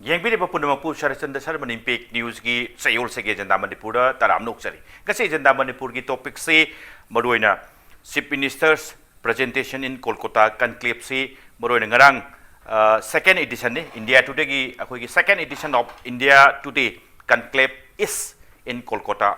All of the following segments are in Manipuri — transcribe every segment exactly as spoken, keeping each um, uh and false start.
ꯌꯦꯡꯕꯤꯔꯤꯕ ꯄꯨꯝꯅꯃꯛꯄꯨ ꯁꯔꯠꯆꯟꯗ꯭ꯔ ꯁꯔꯃꯅ ꯏꯝꯄꯦꯛ ꯅ꯭ꯌꯨꯁꯀꯤ ꯆꯌꯣꯜ ꯁꯒꯤ ꯑꯦꯖꯦꯟꯗꯥ ꯃꯅꯤꯄꯨꯔꯗ ꯇꯔꯥꯝꯅ ꯑꯣꯛꯆꯔꯤ꯫ ꯉꯁꯤ ꯑꯦꯖꯦꯟꯗꯥ ꯃꯅꯤꯄꯨꯔꯒꯤ ꯇꯣꯄꯤꯛꯁꯤ ꯃꯔꯨꯑꯣꯏꯅ Chief Minister's Presentation in Kolkata Conclaveꯁꯤ ꯃꯔꯨꯑꯣꯏꯅ ꯉꯔꯥꯡ, ꯑ, second editionꯅꯤ꯫ India Todayꯒꯤ ꯑꯩꯈꯣꯏꯒꯤ second edition of India Today Conclave is in Kolkata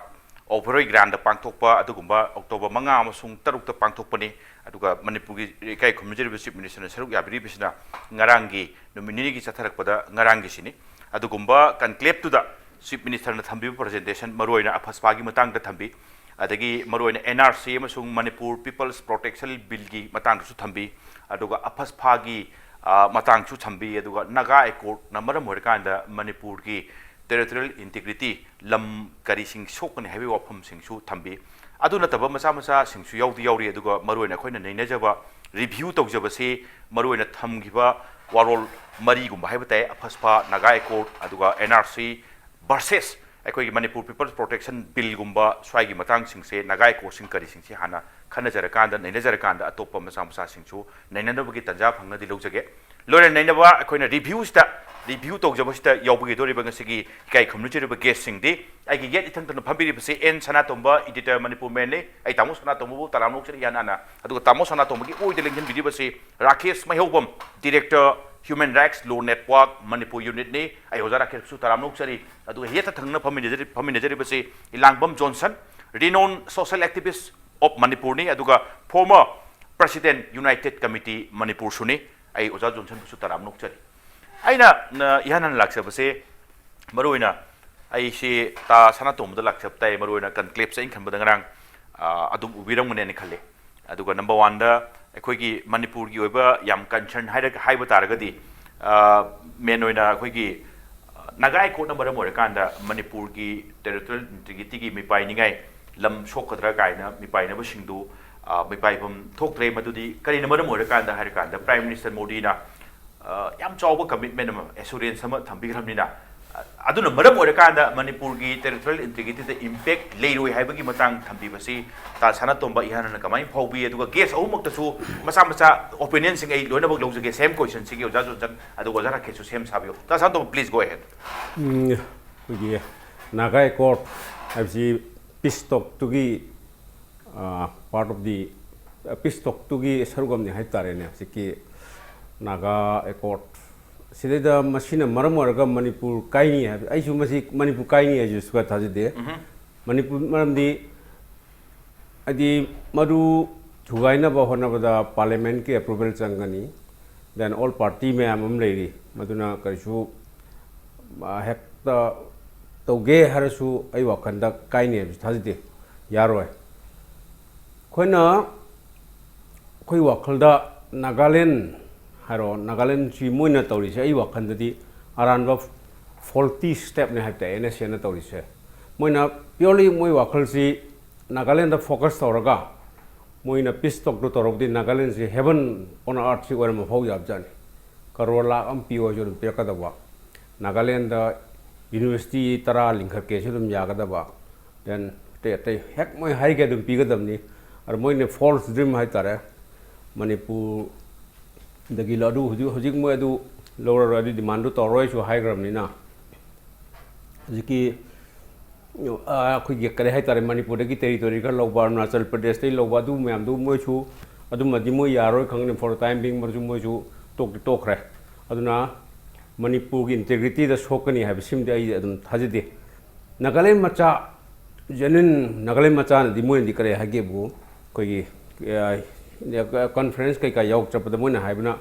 Oberoi grand ꯄꯥꯡꯊꯣꯛꯄ ꯑꯗꯨꯒꯨꯝꯕ ꯑꯣꯛꯇꯣꯕꯔ ꯃꯉꯥ ꯑꯃꯁꯨꯡ ꯇꯔꯨꯛꯇ ꯄꯥꯡꯊꯣꯛꯄꯅꯤ꯫ ꯑꯗꯨꯒ ꯃꯅꯤꯄꯨꯔꯒꯤ ꯏꯀꯥꯏ ꯈꯨꯝꯅꯖꯔꯤꯕ Chief Ministerꯅ ꯁꯔꯨꯛ ꯌꯥꯕꯤꯔꯤꯕꯁꯤꯅ ꯉꯔꯥꯡꯒꯤ ꯅꯨꯃꯤꯠ ꯅꯤꯅꯤꯒꯤ ꯆꯠꯊꯔꯛꯄꯗ ꯉꯔꯥꯡꯒꯤꯁꯤꯅꯤ꯫ ꯑꯗꯨꯒꯨꯝꯕ conclaveꯇꯨꯗ Chief Ministerꯅ ꯊꯝꯕꯤꯕ presentation ꯃꯔꯨꯑꯣꯏꯅ ꯑꯐꯁꯄꯥꯒꯤ ꯃꯇꯥꯡꯗ ꯊꯝꯕꯤ, ꯑꯗꯒꯤ ꯃꯔꯨꯑꯣꯏꯅ NRC ꯑꯃꯁꯨꯡ ꯃꯅꯤꯄꯨꯔ People's Protection Billꯒꯤ ꯃꯇꯥꯡꯗꯁꯨ ꯊꯝꯕꯤ, ꯑꯗꯨꯒ ꯑꯐꯁꯄꯥꯒꯤ, ꯑ, ꯃꯇꯥꯡꯁꯨ ꯊꯝꯕꯤ, ꯑꯗꯨꯒ Naga Accordꯅ ꯃꯔꯝ ꯑꯣꯏꯔꯀꯥꯟꯗ ꯃꯅꯤꯄꯨꯔꯒꯤ territorial integrity, ꯂꯝ ꯀꯔꯤꯁꯤꯡ ꯁꯣꯛꯀꯅꯤ ꯍꯥꯏꯕꯒꯤ ꯋꯥꯐꯝꯁꯤꯡꯁꯨ ꯊꯝꯕꯤ꯫ ꯑꯗꯨ ꯅꯠꯇꯕ ꯃꯆꯥ ꯃꯆꯥꯁꯤꯡꯁꯨ ꯌꯥꯎꯗꯤ ꯌꯥꯎꯔꯤ, ꯑꯗꯨꯒ ꯃꯔꯨꯑꯣꯏꯅ ꯑꯩꯈꯣꯏꯅ ꯅꯩꯅꯖꯕ, review ꯇꯧꯖꯕꯁꯤ ꯃꯔꯨꯑꯣꯏꯅ ꯊꯝꯈꯤꯕ ꯋꯥꯔꯣꯜ ꯃꯔꯤꯒꯨꯝꯕ ꯍꯥꯏꯕ ꯇꯥꯏ, ꯑꯐꯁꯄꯥ, Naga Accord, ꯑꯗꯨꯒ NRC versus ꯑꯩꯈꯣꯏꯒꯤ ꯃꯅꯤꯄꯨꯔ People's Protection Billꯒꯨꯝꯕ ꯁ꯭ꯋꯥꯏꯒꯤ ꯃꯇꯥꯡꯁꯤꯡꯁꯦ, Naga Accordꯁꯤꯡ ꯀꯔꯤꯁꯤꯡꯁꯦ ꯍꯥꯟꯅ ꯈꯟꯅꯖꯔꯀꯥꯟꯗ, ꯅꯩꯅꯖꯔꯀꯥꯟꯗ ꯑꯇꯣꯞꯄ ꯃꯆꯥ ꯃꯆꯥꯁꯤꯡꯁꯨ ꯅꯩꯅꯅꯕꯒꯤ ꯇꯥꯟꯖꯥ ꯐꯪꯅꯗꯤ ꯂꯧꯖꯒꯦ꯫ ꯂꯣꯏꯅ ꯅꯩꯅꯕ ꯑꯩꯈꯣꯏꯅ reviewꯁꯤꯗ, review ꯇꯧꯖꯕꯁꯤꯗ ꯌꯥꯎꯕꯤꯒꯗꯧꯔꯤꯕ ꯉꯁꯤꯒꯤ ꯏꯀꯥꯏ ꯈꯨꯝꯅꯖꯔꯤꯕ guestꯁꯤꯡꯗꯤ ꯑꯩꯒꯤ ꯌꯦꯠ ꯏꯊꯪ ꯊꯪꯅ ꯐꯝꯕꯤꯔꯤꯕꯁꯤ N ꯁꯅꯥꯇꯣꯝꯕ, editor ꯃꯅꯤꯄꯨꯔ Mailꯅꯤ꯫ ꯑꯩ ꯇꯥꯃꯣ ꯁꯅꯥꯇꯣꯝꯕꯕꯨ ꯇꯔꯥꯝꯅ ꯑꯣꯛꯆꯔꯤ ꯏꯍꯥꯟ ꯍꯥꯟꯅ꯫ ꯑꯗꯨꯒ ꯇꯥꯃꯣ ꯁꯅꯥꯇꯣꯝꯕꯒꯤ ꯑꯣꯏꯗ ꯂꯦꯡꯁꯤꯟꯕꯤꯔꯤꯕꯁꯤ Rakesh ꯃꯩꯍꯧꯕꯝ, director Human Rights Law Network Manipur unitꯅꯤ꯫ ꯑꯩ ꯑꯣꯖꯥ ꯔꯥꯀꯦꯁꯄꯨꯁꯨ ꯇꯔꯥꯝꯅ ꯑꯣꯛꯆꯔꯤ꯫ ꯑꯗꯨꯒ ꯌꯦꯠꯇ ꯊꯪꯅꯅ ꯐꯝꯃꯤꯟꯅꯖꯔꯤ-, ꯐꯝꯃꯤꯟꯅꯖꯔꯤꯕꯁꯤ Elangbam Johnson, renowned social activist of ꯃꯅꯤꯄꯨꯔꯅꯤ, ꯑꯗꯨꯒ former president United Committee ꯃꯅꯤꯄꯨꯔꯁꯨꯅꯤ꯫ ꯑꯩ ꯑꯣꯖꯥ ꯖꯣꯟꯁꯟꯕꯨꯁꯨ ꯇꯔꯥꯝꯅ ꯑꯣꯛꯆꯔꯤ꯫ ꯑꯩꯅ, ꯅ, ꯏꯍꯥꯟ ꯍꯥꯟꯅ ꯂꯥꯛꯆꯕꯁꯦ, ꯃꯔꯨꯑꯣꯏꯅ ꯑꯩꯁꯤ ꯇꯥ ꯁꯅꯥꯇꯣꯝꯕꯗ ꯂꯥꯛꯆꯕ ꯇꯥꯏ, ꯃꯔꯨꯑꯣꯏꯅ conclaveꯁꯦ ꯑꯩꯅ ꯈꯟꯕꯗ ꯉꯔꯥꯡ, ꯑ, ꯑꯗꯨꯝ ꯎꯕꯤꯔꯝꯒꯅꯦꯅ ꯈꯜꯂꯤ꯫ ꯑꯗꯨꯒ number oneꯗ ꯑꯩꯈꯣꯏꯒꯤ ꯃꯅꯤꯄꯨꯔꯒꯤ ꯑꯣꯏꯕ ꯌꯥꯝ concern ꯍꯥꯏꯔꯒ, ꯍꯥꯏꯕ ꯇꯥꯔꯒꯗꯤ, ꯑ, main ꯑꯣꯏꯅ ꯑꯩꯈꯣꯏꯒꯤ, ꯑ, Naga Accordꯅ ꯃꯔꯝ ꯑꯣꯏꯔꯀꯥꯟꯗ ꯃꯅꯤꯄꯨꯔꯒꯤ territorial integrityꯒꯤ ꯃꯤꯄꯥꯏꯅꯤꯡꯉꯥꯏ ꯂꯝ ꯁꯣꯛꯀꯗ꯭ꯔꯥ ꯀꯥꯏꯅ ꯃꯤꯄꯥꯏꯅꯕꯁꯤꯡꯗꯨ, ꯑ, ꯃꯤꯄꯥꯏꯐꯝ ꯊꯣꯛꯇ꯭ꯔꯦ꯫ ꯃꯗꯨꯗꯤ ꯀꯔꯤꯅ ꯃꯔꯝ ꯑꯣꯏꯔꯀꯥꯟꯗ ꯍꯥꯏꯔꯀꯥꯟꯗ Prime Minister ꯃꯣꯗꯤꯅ, ꯑ, ꯌꯥꯝ ꯆꯥꯎꯕ commitment ꯑꯃ, assurance ꯑꯃ ꯊꯝꯕꯤꯈ꯭ꯔꯕꯅꯤꯅ, ꯑꯗꯨꯅ ꯃꯔꯝ ꯑꯣꯏꯔꯀꯥꯟꯗ ꯃꯅꯤꯄꯨꯔꯒꯤ territorial integrityꯗ impact ꯂꯩꯔꯣꯏ ꯍꯥꯏꯕꯒꯤ ꯃꯇꯥꯡ ꯊꯝꯕꯤꯕꯁꯤ ꯇꯥ ꯁꯅꯥꯇꯣꯝꯕ ꯏꯍꯥꯟꯅ ꯀꯃꯥꯏꯅ ꯐꯥꯎꯕꯤ? ꯑꯗꯨꯒ guest ꯑꯍꯨꯝꯃꯛꯇꯁꯨ ꯃꯆꯥ ꯃꯆꯥ opinionꯁꯤꯡ ꯑꯩ ꯂꯣꯏꯅꯃꯛ ꯂꯧꯖꯒꯦ, same questionꯁꯤꯒꯤ ꯑꯣꯖꯥ ꯖꯣꯟꯁꯟ, ꯑꯗꯨꯒ ꯑꯣꯖꯥ ꯔꯥꯀꯦꯁꯁꯨ same ꯁꯥꯕꯤꯌꯨ꯫ ꯇꯥ ꯁꯅꯥꯇꯣꯝꯕ, please go ahead꯫ ꯎꯝ, ꯑꯩꯈꯣꯏꯒꯤ ꯅꯥꯒꯥ accord ꯍꯥꯏꯕꯁꯤ peace talkꯇꯨꯒꯤ part of the peace talkꯇꯨꯒꯤ ꯁꯔꯨꯛ ꯑꯃꯅꯤ ꯍꯥꯏꯕ ꯇꯥꯔꯦꯅꯦ꯫ ꯍꯧꯖꯤꯛꯀꯤ ꯅꯥꯒꯥ accord ꯁꯤꯗꯩꯗ ꯃꯁꯤꯅ ꯃꯔꯝ ꯑꯣꯏꯔꯒ ꯃꯅꯤꯄꯨꯔ ꯀꯥꯏꯅꯤ ꯍꯥꯏꯕ, ꯑꯩꯁꯨ ꯃꯁꯤ ꯃꯅꯤꯄꯨꯔ ꯀꯥꯏꯅꯤ ꯍꯥꯏꯁꯤ ꯁꯨꯡꯊꯥ ꯊꯥꯖꯗꯦ꯫ ꯃꯅꯤꯄꯨꯔ ꯃꯔꯝꯗꯤ ꯍꯥꯏꯗꯤ ꯃꯗꯨ ꯊꯨꯒꯥꯏꯅꯕ ꯍꯣꯠꯅꯕꯗ parliamentꯀꯤ approval ꯆꯪꯒꯅꯤ, then all party ꯃꯌꯥꯝ ꯑꯃ ꯂꯩꯔꯤ, ꯃꯗꯨꯅ ꯀꯔꯤꯁꯨ ꯍꯦꯛꯇ ꯇꯧꯒꯦ ꯍꯥꯏꯔꯁꯨ ꯑꯩ ꯋꯥꯈꯜꯗ ꯀꯥꯏꯅꯤ ꯍꯥꯏꯕꯁꯤ ꯊꯥꯖꯗꯦ, ꯌꯥꯔꯣꯏ꯫ ꯑꯩꯈꯣꯏꯅ ꯑꯩꯈꯣꯏ ꯋꯥꯈꯜꯗ ꯅꯥꯒꯥꯂꯦꯟ ꯍꯥꯏꯔꯣ, ꯅꯥꯒꯥꯂꯦꯟꯁꯤ ꯃꯣꯏꯅ ꯇꯧꯔꯤꯁꯦ ꯑꯩ ꯋꯥꯈꯜꯗꯗꯤ ꯑꯔꯥꯟꯕ faulty stepꯅꯦ ꯍꯥꯏꯕ ꯇꯥꯏ ꯑꯦꯟ ꯑꯦꯁ ꯑꯦꯅ ꯇꯧꯔꯤꯁꯦ꯫ ꯃꯣꯏꯅ purely ꯃꯣꯏ ꯋꯥꯈꯜꯁꯤ ꯅꯥꯒꯥꯂꯦꯟꯗ focus ꯇꯧꯔꯒ ꯃꯣꯏꯅ peace talkꯇꯨ ꯇꯧꯔꯕꯗꯤ ꯅꯥꯒꯥꯂꯦꯟꯁꯤ heaven on earthꯁꯤ ꯑꯣꯏꯔꯝꯕ ꯐꯥꯎ ꯌꯥꯕꯖꯥꯠꯅꯤ꯫ ꯀꯔꯣꯔ ꯂꯥꯛ ꯑꯃ ꯄꯤꯌꯣ ꯍꯥꯏꯁꯨ ꯑꯗꯨꯝ ꯄꯤꯔꯛꯀꯗꯕ, ꯅꯥꯒꯥꯂꯦꯟꯗ university ꯇꯔꯥ ꯂꯤꯡꯈꯠꯀꯦꯁꯨ ꯑꯗꯨꯝ ꯌꯥꯒꯗꯕ, then ꯑꯇꯩ ꯑꯇꯩ ꯍꯦꯛ ꯃꯣꯏ ꯍꯥꯏꯒꯦ ꯑꯗꯨꯝ ꯄꯤꯒꯗꯕꯅꯤ꯫ ꯑꯗ ꯃꯣꯏꯅ false dream ꯍꯥꯏꯇꯥꯔꯦ, ꯃꯅꯤꯄꯨꯔꯗꯒꯤ ꯑꯗꯨ ꯍꯧꯖꯤꯛ ꯍꯧꯖꯤꯛ ꯃꯣꯏ ꯑꯗꯨ ꯂꯧꯔꯔꯣꯏ, ꯑꯗꯨ demandꯗꯨ ꯇꯧꯔꯔꯣꯏꯁꯨ ꯍꯥꯏꯈ꯭ꯔꯕꯅꯤꯅ, ꯍꯧꯖꯤꯛꯀꯤ ꯑꯩꯈꯣꯏꯒꯤ ꯀꯔꯤ ꯍꯥꯏꯇꯥꯔꯦ, ꯃꯅꯤꯄꯨꯔꯗꯒꯤ territory ꯈꯔ ꯂꯧꯕ, ꯑꯔꯨꯅꯥꯆꯜ ꯄ꯭ꯔꯗꯦꯁꯇꯒꯤ ꯂꯧꯕ, ꯑꯗꯨ ꯃꯌꯥꯝꯗꯨ ꯃꯣꯏꯁꯨ ꯑꯗꯨꯃꯗꯤ ꯃꯣꯏ ꯌꯥꯔꯣꯏ ꯈꯪꯒꯅꯤ, for time being ꯃꯣꯏꯁꯨ ꯃꯣꯏꯁꯨ ꯇꯣꯛꯇꯤ ꯇꯣꯛꯈ꯭ꯔꯦ꯫ ꯑꯗꯨꯅ ꯃꯅꯤꯄꯨꯔꯒꯤ integrityꯗ ꯁꯣꯛꯀꯅꯤ ꯍꯥꯏꯕꯁꯤꯃꯗꯤ ꯑꯩ ꯑꯗꯨꯝ ꯊꯥꯖꯗꯦ꯫ ꯅꯥꯒꯥꯂꯦꯟ ꯃꯆꯥ, genuine ꯅꯥꯒꯥꯂꯦꯟ ꯃꯆꯥꯅꯗꯤ ꯃꯣꯏꯅꯗꯤ ꯀꯔꯤ ꯍꯥꯏꯒꯦꯕꯨ, ꯑꯩꯈꯣꯏꯒꯤ conference ꯀꯩꯀꯥ ꯌꯥꯎ ꯆꯠꯄꯗ ꯃꯣꯏꯅ ꯍꯥꯏꯕꯅ,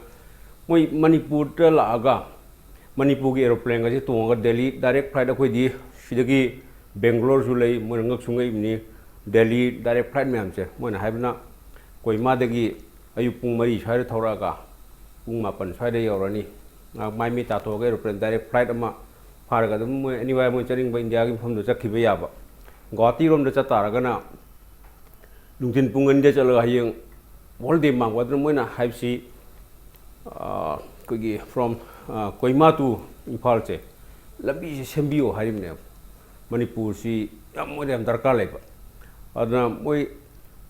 ꯃꯣꯏ ꯃꯅꯤꯄꯨꯔꯗ ꯂꯥꯛꯑꯒ ꯃꯅꯤꯄꯨꯔꯒꯤ aeroplanegꯁꯦ ꯇꯣꯡꯉꯒ ꯗꯦꯜꯂꯤ direct flight, ꯑꯩꯈꯣꯏꯗꯤ ꯁꯤꯗꯒꯤ ꯕꯦꯡꯒ꯭ꯂꯣꯔꯁꯨ ꯂꯩ, ꯃꯣꯏꯅ ꯉꯛꯁꯨ ꯉꯛꯏꯕꯅꯤ, ꯗꯦꯜꯂꯤ direct flight ꯃꯌꯥꯝꯁꯦ꯫ ꯃꯣꯏꯅ ꯍꯥꯏꯕꯅ ꯀꯣꯍꯤꯃꯥꯗꯒꯤ ꯑꯌꯨꯛ ꯄꯨꯡ ꯃꯔꯤ ꯁ꯭ꯋꯥꯏꯗ ꯊꯧꯔꯛꯑꯒ ꯄꯨꯡ ꯃꯥꯄꯟ ꯁ꯭ꯋꯥꯏꯗ ꯌꯧꯔꯅꯤ꯫ ꯉꯥꯏꯍꯥꯛ ꯃꯥꯏ ꯃꯤꯠ ꯇꯥꯊꯣꯛꯑꯒ aeroplane direct flight ꯑꯃ ꯐꯥꯔꯒ ꯑꯗꯨꯝ ꯃꯣꯏ anywhere ꯃꯣꯏ ꯆꯠꯅꯤꯡꯕ ꯏꯟꯗꯤꯌꯥꯒꯤ ꯃꯐꯝꯗ ꯆꯠꯈꯤꯕ ꯌꯥꯕ꯫ ꯒꯨꯋꯥꯍꯥꯇꯤꯔꯣꯝꯗ ꯆꯠ ꯇꯥꯔꯒꯅ ꯅꯨꯡꯊꯤꯟ ꯄꯨꯡ ꯑꯅꯤꯗ ꯆꯠꯂꯒ ꯍꯌꯦꯡ whole day ꯃꯥꯡꯕ꯫ ꯑꯗꯨꯅ ꯃꯣꯏꯅ ꯍꯥꯏꯕꯁꯤ ꯑꯩꯈꯣꯏꯒꯤ from Kohima to ꯏꯝꯐꯥꯜꯁꯦ ꯂꯝꯕꯤꯁꯦ ꯁꯦꯝꯕꯤꯌꯣ ꯍꯥꯏꯔꯤꯕꯅꯦꯕ꯫ ꯃꯅꯤꯄꯨꯔꯁꯤ ꯌꯥꯝ, ꯃꯣꯏꯗ ꯌꯥꯝ ꯗꯔꯀꯥꯔ ꯂꯩꯕ꯫ ꯑꯗꯨꯅ ꯃꯣꯏ,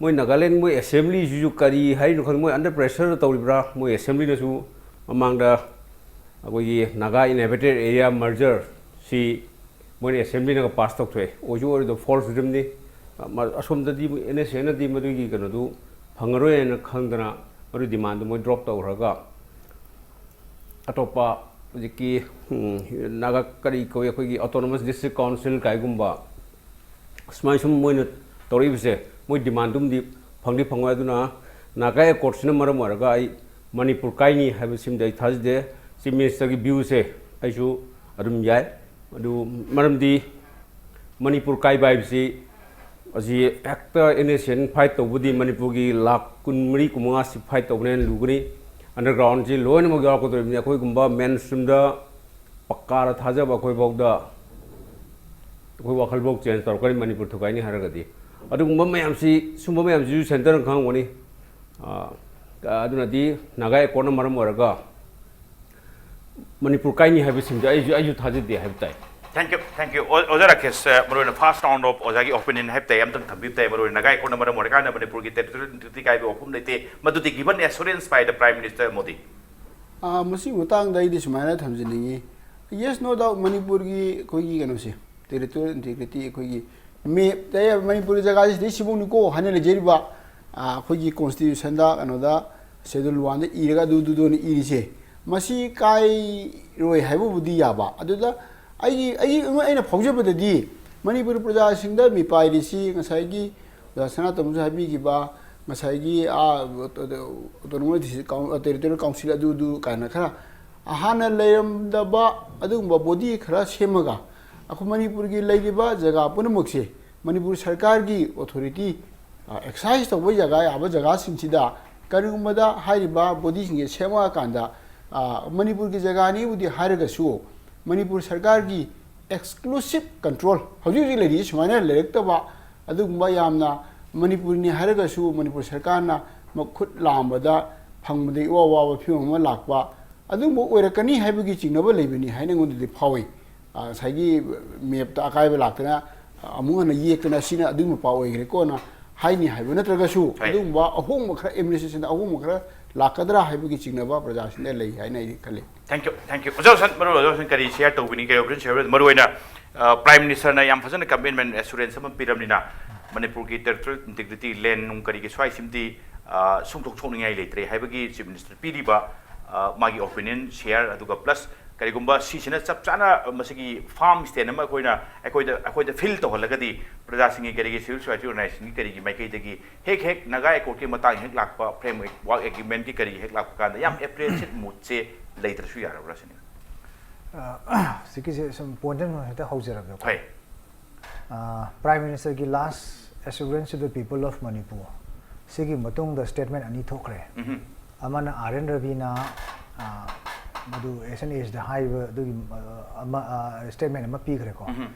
ꯃꯣꯏ ꯅꯥꯒꯥꯂꯦꯟ ꯃꯣꯏ ꯑꯦꯁꯦꯝꯕ꯭ꯂꯤꯁꯤꯁꯨ ꯀꯔꯤ ꯍꯥꯏꯔꯤꯅꯣ ꯈꯪꯗꯦ, ꯃꯣꯏ under pressure ꯇꯧꯔꯤꯕ꯭ꯔꯥ? ꯃꯣꯏ ꯑꯦꯁꯦꯝꯕ꯭ꯂꯤꯅꯁꯨ ꯃꯃꯥꯡꯗ ꯑꯩꯈꯣꯏꯒꯤ ꯅꯥꯒꯥ inhabited area merger ꯁꯤ ꯃꯣꯏꯅ ꯑꯦꯁꯦꯝꯕ꯭ꯂꯤꯅꯒ ꯄꯥꯁ ꯇꯧꯊꯣꯛꯑꯦ꯫ ꯑꯣꯏꯁꯨ ꯑꯣꯏꯔꯣꯏꯗꯕ false dream ꯅꯤ꯫ ꯑꯁꯣꯝꯗꯗꯤ NSCN ꯅꯗꯤ ꯃꯗꯨꯒꯤ ꯀꯩꯅꯣꯗꯨ ꯐꯪꯉꯔꯣꯏ ꯍꯥꯏꯅ ꯈꯪꯗꯅ ꯃꯗꯨꯒꯤ demand ꯗꯨ ꯃꯣꯏ drop ꯇꯧꯈ꯭ꯔꯒ ꯑꯇꯣꯞꯄ ꯍꯧꯖꯤꯛꯀꯤ, ꯎꯝ, ꯅꯥꯒꯥ ꯀꯔꯤ ꯀꯧꯏ, ꯑꯩꯈꯣꯏꯒꯤ autonomous district council ꯀꯥꯏꯒꯨꯝꯕ ꯁꯨꯃꯥꯏꯅ ꯁꯨꯝ ꯃꯣꯏꯅ ꯇꯧꯔꯛꯏꯕꯁꯦ, ꯃꯣꯏ demand ꯗꯨꯝꯗꯤ ꯐꯪꯗꯤ ꯐꯪꯉꯣꯏ꯫ ꯑꯗꯨꯅ ꯅꯥꯒꯥ accord ꯁꯤꯅ ꯃꯔꯝ ꯑꯣꯏꯔꯒ ꯑꯩ ꯃꯅꯤꯄꯨꯔ ꯀꯥꯏꯅꯤ ꯍꯥꯏꯕꯁꯤꯃꯗꯤ ꯑꯩ ꯊꯥꯖꯗꯦ꯫ Chief Minister ꯒꯤ view ꯁꯦ ꯑꯩꯁꯨ ꯑꯗꯨꯝ ꯌꯥꯏ꯫ ꯑꯗꯨ ꯃꯔꯝꯗꯤ ꯃꯅꯤꯄꯨꯔ ꯀꯥꯏꯕ ꯍꯥꯏꯕꯁꯤ ꯑꯁꯤ ꯍꯦꯛꯇ NSCN fight ꯇꯧꯕꯗꯤ ꯃꯅꯤꯄꯨꯔꯒꯤ ꯂꯥꯈ ꯀꯨꯟꯃꯔꯤ, ꯀꯨꯟꯃꯉꯥ ꯁꯤ fight ꯇꯧꯕꯅ ꯍꯦꯟꯅ ꯂꯨꯒꯅꯤ꯫ Underground ꯁꯤ ꯂꯣꯏꯅꯃꯛ ꯌꯥꯎꯔꯛꯀꯗꯧꯔꯤꯕꯅꯤ꯫ ꯑꯩꯈꯣꯏꯒꯨꯝꯕ mainstream ꯗ ꯄꯛꯀꯥꯗ ꯊꯥꯖꯕ ꯑꯩꯈꯣꯏꯐꯥꯎꯗ, ꯑꯩꯈꯣꯏ ꯋꯥꯈꯜꯐꯥꯎ change ꯇꯧꯔꯛꯀꯅꯤ ꯃꯅꯤꯄꯨꯔ ꯊꯨꯒꯥꯏꯅꯤ ꯍꯥꯏꯔꯒꯗꯤ꯫ ꯑꯗꯨꯒꯨꯝꯕ ꯃꯌꯥꯝꯁꯤ, ꯁꯨꯝꯕ ꯃꯌꯥꯝꯁꯤꯁꯨ centre ꯅ ꯈꯪꯉꯝꯒꯅꯤ꯫ ꯑ, ꯑꯗꯨꯅꯗꯤ ꯅꯥꯒꯥ accord ꯅ ꯃꯔꯝ ꯑꯣꯏꯔꯒ ꯃꯅꯤꯄꯨꯔ ꯀꯥꯏꯅꯤ ꯍꯥꯏꯕꯁꯤꯡꯗꯣ ꯑꯩꯁꯨ, ꯑꯩꯁꯨ ꯊꯥꯖꯗꯦ ꯍꯥꯏꯕ ꯇꯥꯏ꯫ Thank you, thank you꯫ ꯑꯣ-, ꯑꯣꯖꯥ ꯔꯥꯀꯦꯁ, ꯑ, ꯃꯔꯨꯑꯣꯏꯅ first round of ꯑꯣꯖꯥꯒꯤ opinion ꯍꯥꯏꯕ ꯇꯥꯏ, ꯑꯝꯇꯪ ꯊꯝꯕꯤꯕ ꯇꯥꯏ꯫ ꯃꯔꯨꯑꯣꯏꯅ ꯅꯥꯒꯥ accord ꯅ ꯃꯔꯝ ꯑꯣꯏꯔꯀꯥꯟꯗ ꯃꯅꯤꯄꯨꯔꯒꯤ territorial integrity ꯀꯥꯏꯕ ꯋꯥꯐꯝ ꯂꯩꯇꯦ, ꯃꯗꯨꯗꯤ given assurance by the Prime Minister Modi. ꯑꯥ, ꯃꯁꯤꯒꯤ ꯃꯇꯥꯡꯗ ꯑꯩꯗꯤ ꯁꯨꯃꯥꯏꯅ ꯊꯝꯖꯅꯤꯡꯉꯤ꯫ Yes, no doubt, ꯃꯅꯤꯄꯨꯔꯒꯤ ꯑꯩꯈꯣꯏꯒꯤ ꯀꯩꯅꯣꯁꯦ, territorial integrity, ꯑꯩꯈꯣꯏꯒꯤ map ꯇ ꯃꯅꯤꯄꯨꯔꯒꯤ ꯖꯒꯥꯁꯤ ꯁꯤꯗꯩ ꯁꯤꯐꯧꯅꯤꯀꯣ ꯍꯥꯏꯅ ꯂꯩꯖꯔꯤꯕ, ꯑꯥ, ꯑꯩꯈꯣꯏꯒꯤ constitution ꯗ, ꯀꯩꯅꯣꯗ, Schedule one ꯗ ꯏꯔꯒ ꯑꯗꯨ, ꯑꯗꯨꯗꯨꯅ ꯏꯔꯤꯁꯦ, ꯃꯁꯤ ꯀꯥꯏꯔꯣꯏ ꯍꯥꯏꯕꯕꯨꯗꯤ ꯌꯥꯕ꯫ ꯑꯗꯨꯗ ꯑꯩꯒꯤ, ꯑꯩꯒꯤ, ꯑꯩꯅ ꯐꯥꯎꯖꯕꯗꯗꯤ ꯃꯅꯤꯄꯨꯔ ꯄ꯭ꯔꯖꯥꯁꯤꯡꯗ ꯃꯤꯄꯥꯏꯔꯤꯁꯤ ꯉꯁꯥꯏꯒꯤ ꯑꯣꯖꯥ ꯁꯅꯥꯇꯣꯝꯕꯁꯨ ꯍꯥꯏꯕꯤꯈꯤꯕ, ꯉꯁꯥꯏꯒꯤ, ꯑꯥ, autonomous district coun-, territorial council ꯑꯗꯨꯗꯨ ꯀꯥꯏꯅ ꯈꯔ ꯍꯥꯟꯅ ꯂꯩꯔꯝꯗꯕ ꯑꯗꯨꯒꯨꯝꯕ body ꯈꯔ ꯁꯦꯝꯃꯒ ꯑꯩꯈꯣꯏ ꯃꯅꯤꯄꯨꯔꯒꯤ ꯂꯩꯔꯤꯕ ꯖꯒꯥ ꯄꯨꯝꯅꯃꯛꯁꯦ ꯃꯅꯤꯄꯨꯔ ꯁꯔꯀꯥꯔꯒꯤ authority, ꯑ, exercise ꯇꯧꯕ ꯖꯒꯥ ꯌꯥꯕ ꯖꯒꯥꯁꯤꯡꯁꯤꯗ ꯀꯔꯤꯒꯨꯝꯕꯗ ꯍꯥꯏꯔꯤꯕ body ꯁꯤꯡꯁꯦ ꯁꯦꯝꯃꯛꯑꯀꯥꯟꯗ, ꯑ, ꯃꯅꯤꯄꯨꯔꯒꯤ ꯖꯒꯥꯅꯤꯕꯨꯗꯤ ꯍꯥꯏꯔꯒꯁꯨ ꯃꯅꯤꯄꯨꯔ ꯁꯔꯀꯥꯔꯒꯤ exclusive control ꯍꯧꯖꯤꯛ ꯍꯧꯖꯤꯛ ꯂꯩꯔꯤꯁꯤ ꯁꯨꯃꯥꯏꯅ ꯂꯩꯔꯛꯇꯕ, ꯑꯗꯨꯒꯨꯝꯕ ꯌꯥꯝꯅ ꯃꯅꯤꯄꯨꯔꯅꯤ ꯍꯥꯏꯔꯒꯁꯨ ꯃꯅꯤꯄꯨꯔ ꯁꯔꯀꯥꯔꯅ ꯃꯈꯨꯠ ꯂꯥꯝꯕꯗ ꯐꯪꯕꯗ ꯏꯋꯥ ꯋꯥꯕ ꯐꯤꯕꯝ ꯑꯃ ꯂꯥꯛꯄ, ꯑꯗꯨꯒꯨꯝꯕ ꯑꯣꯏꯔꯛꯀꯅꯤ ꯍꯥꯏꯕꯒꯤ ꯆꯤꯡꯅꯕ ꯂꯩꯕꯅꯤ ꯍꯥꯏꯅ ꯑꯩꯉꯣꯟꯗꯗꯤ ꯐꯥꯎꯏ꯫ ꯉꯁꯥꯏꯒꯤ ꯃꯦꯞꯇ ꯑꯀꯥꯏꯕ ꯂꯥꯛꯇꯅ ꯑꯃꯨꯛ ꯍꯟꯅ ꯌꯦꯛꯇꯅ ꯁꯤꯅ ꯑꯗꯨꯒꯤ ꯃꯄꯥ ꯑꯣꯏꯈ꯭ꯔꯦꯀꯣꯅ ꯍꯥꯏꯅꯤ ꯍꯥꯏꯕ ꯅꯠꯇ꯭ꯔꯒꯁꯨ, ꯑꯗꯨꯒꯨꯝꯕ ꯑꯍꯣꯡꯕ ꯈꯔ, ꯑꯦꯗꯃꯤꯅꯤꯁꯇ꯭ꯔꯦꯁꯟꯗ ꯑꯍꯣꯡꯕ ꯈꯔ ꯂꯥꯛꯀꯗ꯭ꯔꯥ ꯍꯥꯏꯕꯒꯤ ꯆꯤꯡꯅꯕ ꯄ꯭ꯔꯖꯥꯁꯤꯡꯗ ꯂꯩ ꯍꯥꯏꯅ ꯑꯩꯗꯤ ꯈꯜꯂꯤ꯫ Thank you, thank you. ꯑꯣꯖꯥ ꯍꯨꯁꯦꯟ, ꯃꯔꯨ ꯑꯣꯏꯕ ꯑꯣꯖꯥ ꯍꯨꯁꯦꯟ ꯀꯔꯤ ꯁꯤꯌꯔ ꯇꯧꯕꯤꯅꯤꯡꯒꯦ? ꯑꯣꯄꯔꯦꯁꯟ ꯁꯤꯌꯔ, ꯃꯔꯨ ꯑꯣꯏꯅ ꯄ꯭ꯔꯥꯏꯝ ꯃꯤꯅꯤꯁꯇꯔꯅ ꯌꯥꯝ ꯐꯖꯅ ꯀꯃꯤꯠꯃꯦꯟ ꯑꯦꯁꯨꯔꯦꯟꯁ ꯑꯃ ꯄꯤꯔꯕꯅꯤꯅ ꯃꯅꯤꯄꯨꯔꯒꯤ ꯇꯦꯔꯤꯇꯣꯔꯤꯌꯦꯜ ꯏꯟꯇꯤꯒ꯭ꯔꯤꯇꯤ, ꯂꯦꯟ ꯅꯨꯡ ꯀꯔꯤꯒꯤ ꯁ꯭ꯋꯥꯏꯁꯤꯃꯗꯤ ꯁꯨꯡꯊꯣꯛ ꯁꯣꯛꯅꯤꯡꯉꯥꯏ ꯂꯩꯇ꯭ꯔꯦ ꯍꯥꯏꯕꯒꯤ ꯆꯤꯐ ꯃꯤꯅꯤꯁꯇꯔ ꯄꯤꯔꯤꯕ ꯃꯥꯒꯤ ꯑꯣꯄꯤꯅꯤꯌꯟ ꯁꯤꯌꯔ, ꯑꯗꯨꯒ ꯄ꯭ꯂꯁ ꯀꯔꯤꯒꯨꯝꯕ ꯁꯤꯁꯤꯅ ꯆꯞ ꯆꯥꯅ ꯃꯁꯤꯒꯤ ꯐꯥꯔꯝ ꯁ꯭ꯇꯦꯟ ꯑꯃ ꯑꯩꯈꯣꯏꯅ, ꯑꯩꯈꯣꯏꯗ ꯑꯩꯈꯣꯏꯗ ꯐꯤꯜ ꯇꯧꯍꯜꯂꯒꯗꯤ ꯄ꯭ꯔꯖꯥꯁꯤꯡꯒꯤ ꯀꯔꯤꯒꯤ, ꯁꯤꯚꯤꯜ ꯁꯣꯁꯥꯏꯇꯤ ꯑꯣꯔꯒꯅꯥꯏꯖꯦꯁꯟꯒꯤ ꯀꯔꯤꯒꯤ ꯃꯥꯏꯀꯩꯗꯒꯤ ꯍꯦꯛ ꯍꯦꯛ ꯅꯥꯒꯥ ꯑꯦꯀꯣꯔꯗꯀꯤ ꯃꯇꯥꯡ ꯍꯦꯛ ꯂꯥꯛꯄ, ꯐ꯭ꯔꯦꯝꯋꯥꯔꯛ ꯑꯦꯒ꯭ꯔꯤꯃꯦꯟꯠꯀꯤ ꯀꯔꯤ ꯍꯦꯛ ꯂꯥꯛꯄ ꯀꯥꯟꯗ ꯌꯥꯝ ꯑꯦꯄ꯭ꯔꯤꯁꯤꯌꯦꯠ ꯃꯨꯗꯁꯦ ꯂꯩꯇ꯭ꯔꯁꯨ ꯌꯥꯔꯕ꯭ꯔꯥ ꯁꯤꯅꯤ꯫ ꯍꯧꯖꯤꯛꯀꯤꯁꯦ ꯁꯨꯝ ꯄꯣꯏꯟꯠ ꯑꯃ ꯍꯦꯛꯇ ꯍꯧꯖꯔꯛꯀꯦꯀꯣ꯫ ꯍꯣꯏ꯫ ꯄ꯭ꯔꯥꯏꯝ ꯃꯤꯅꯤꯁꯇꯔꯒꯤ last assurance to the people of Manipur ꯁꯤꯒꯤ ꯃꯇꯨꯡꯗ ꯁ꯭ꯇꯦꯠꯃꯦꯟ ꯑꯅꯤ ꯊꯣꯛꯈ꯭ꯔꯦ꯫ ꯎꯝꯍꯨꯝ꯫ ꯑꯃꯅ ꯑꯥꯔ ꯑꯦꯟ ꯔꯕꯤꯅ ꯃꯗꯨ ꯑꯦꯁ ꯑꯦꯟ ꯑꯦꯁꯗ ꯍꯥꯏꯕ ꯑꯗꯨꯒꯤ ꯑꯃ ꯁ꯭ꯇꯦꯠꯃꯦꯟ ꯑꯃ ꯄꯤꯈ꯭ꯔꯦꯀꯣ꯫ ꯎꯝꯍꯨꯝ꯫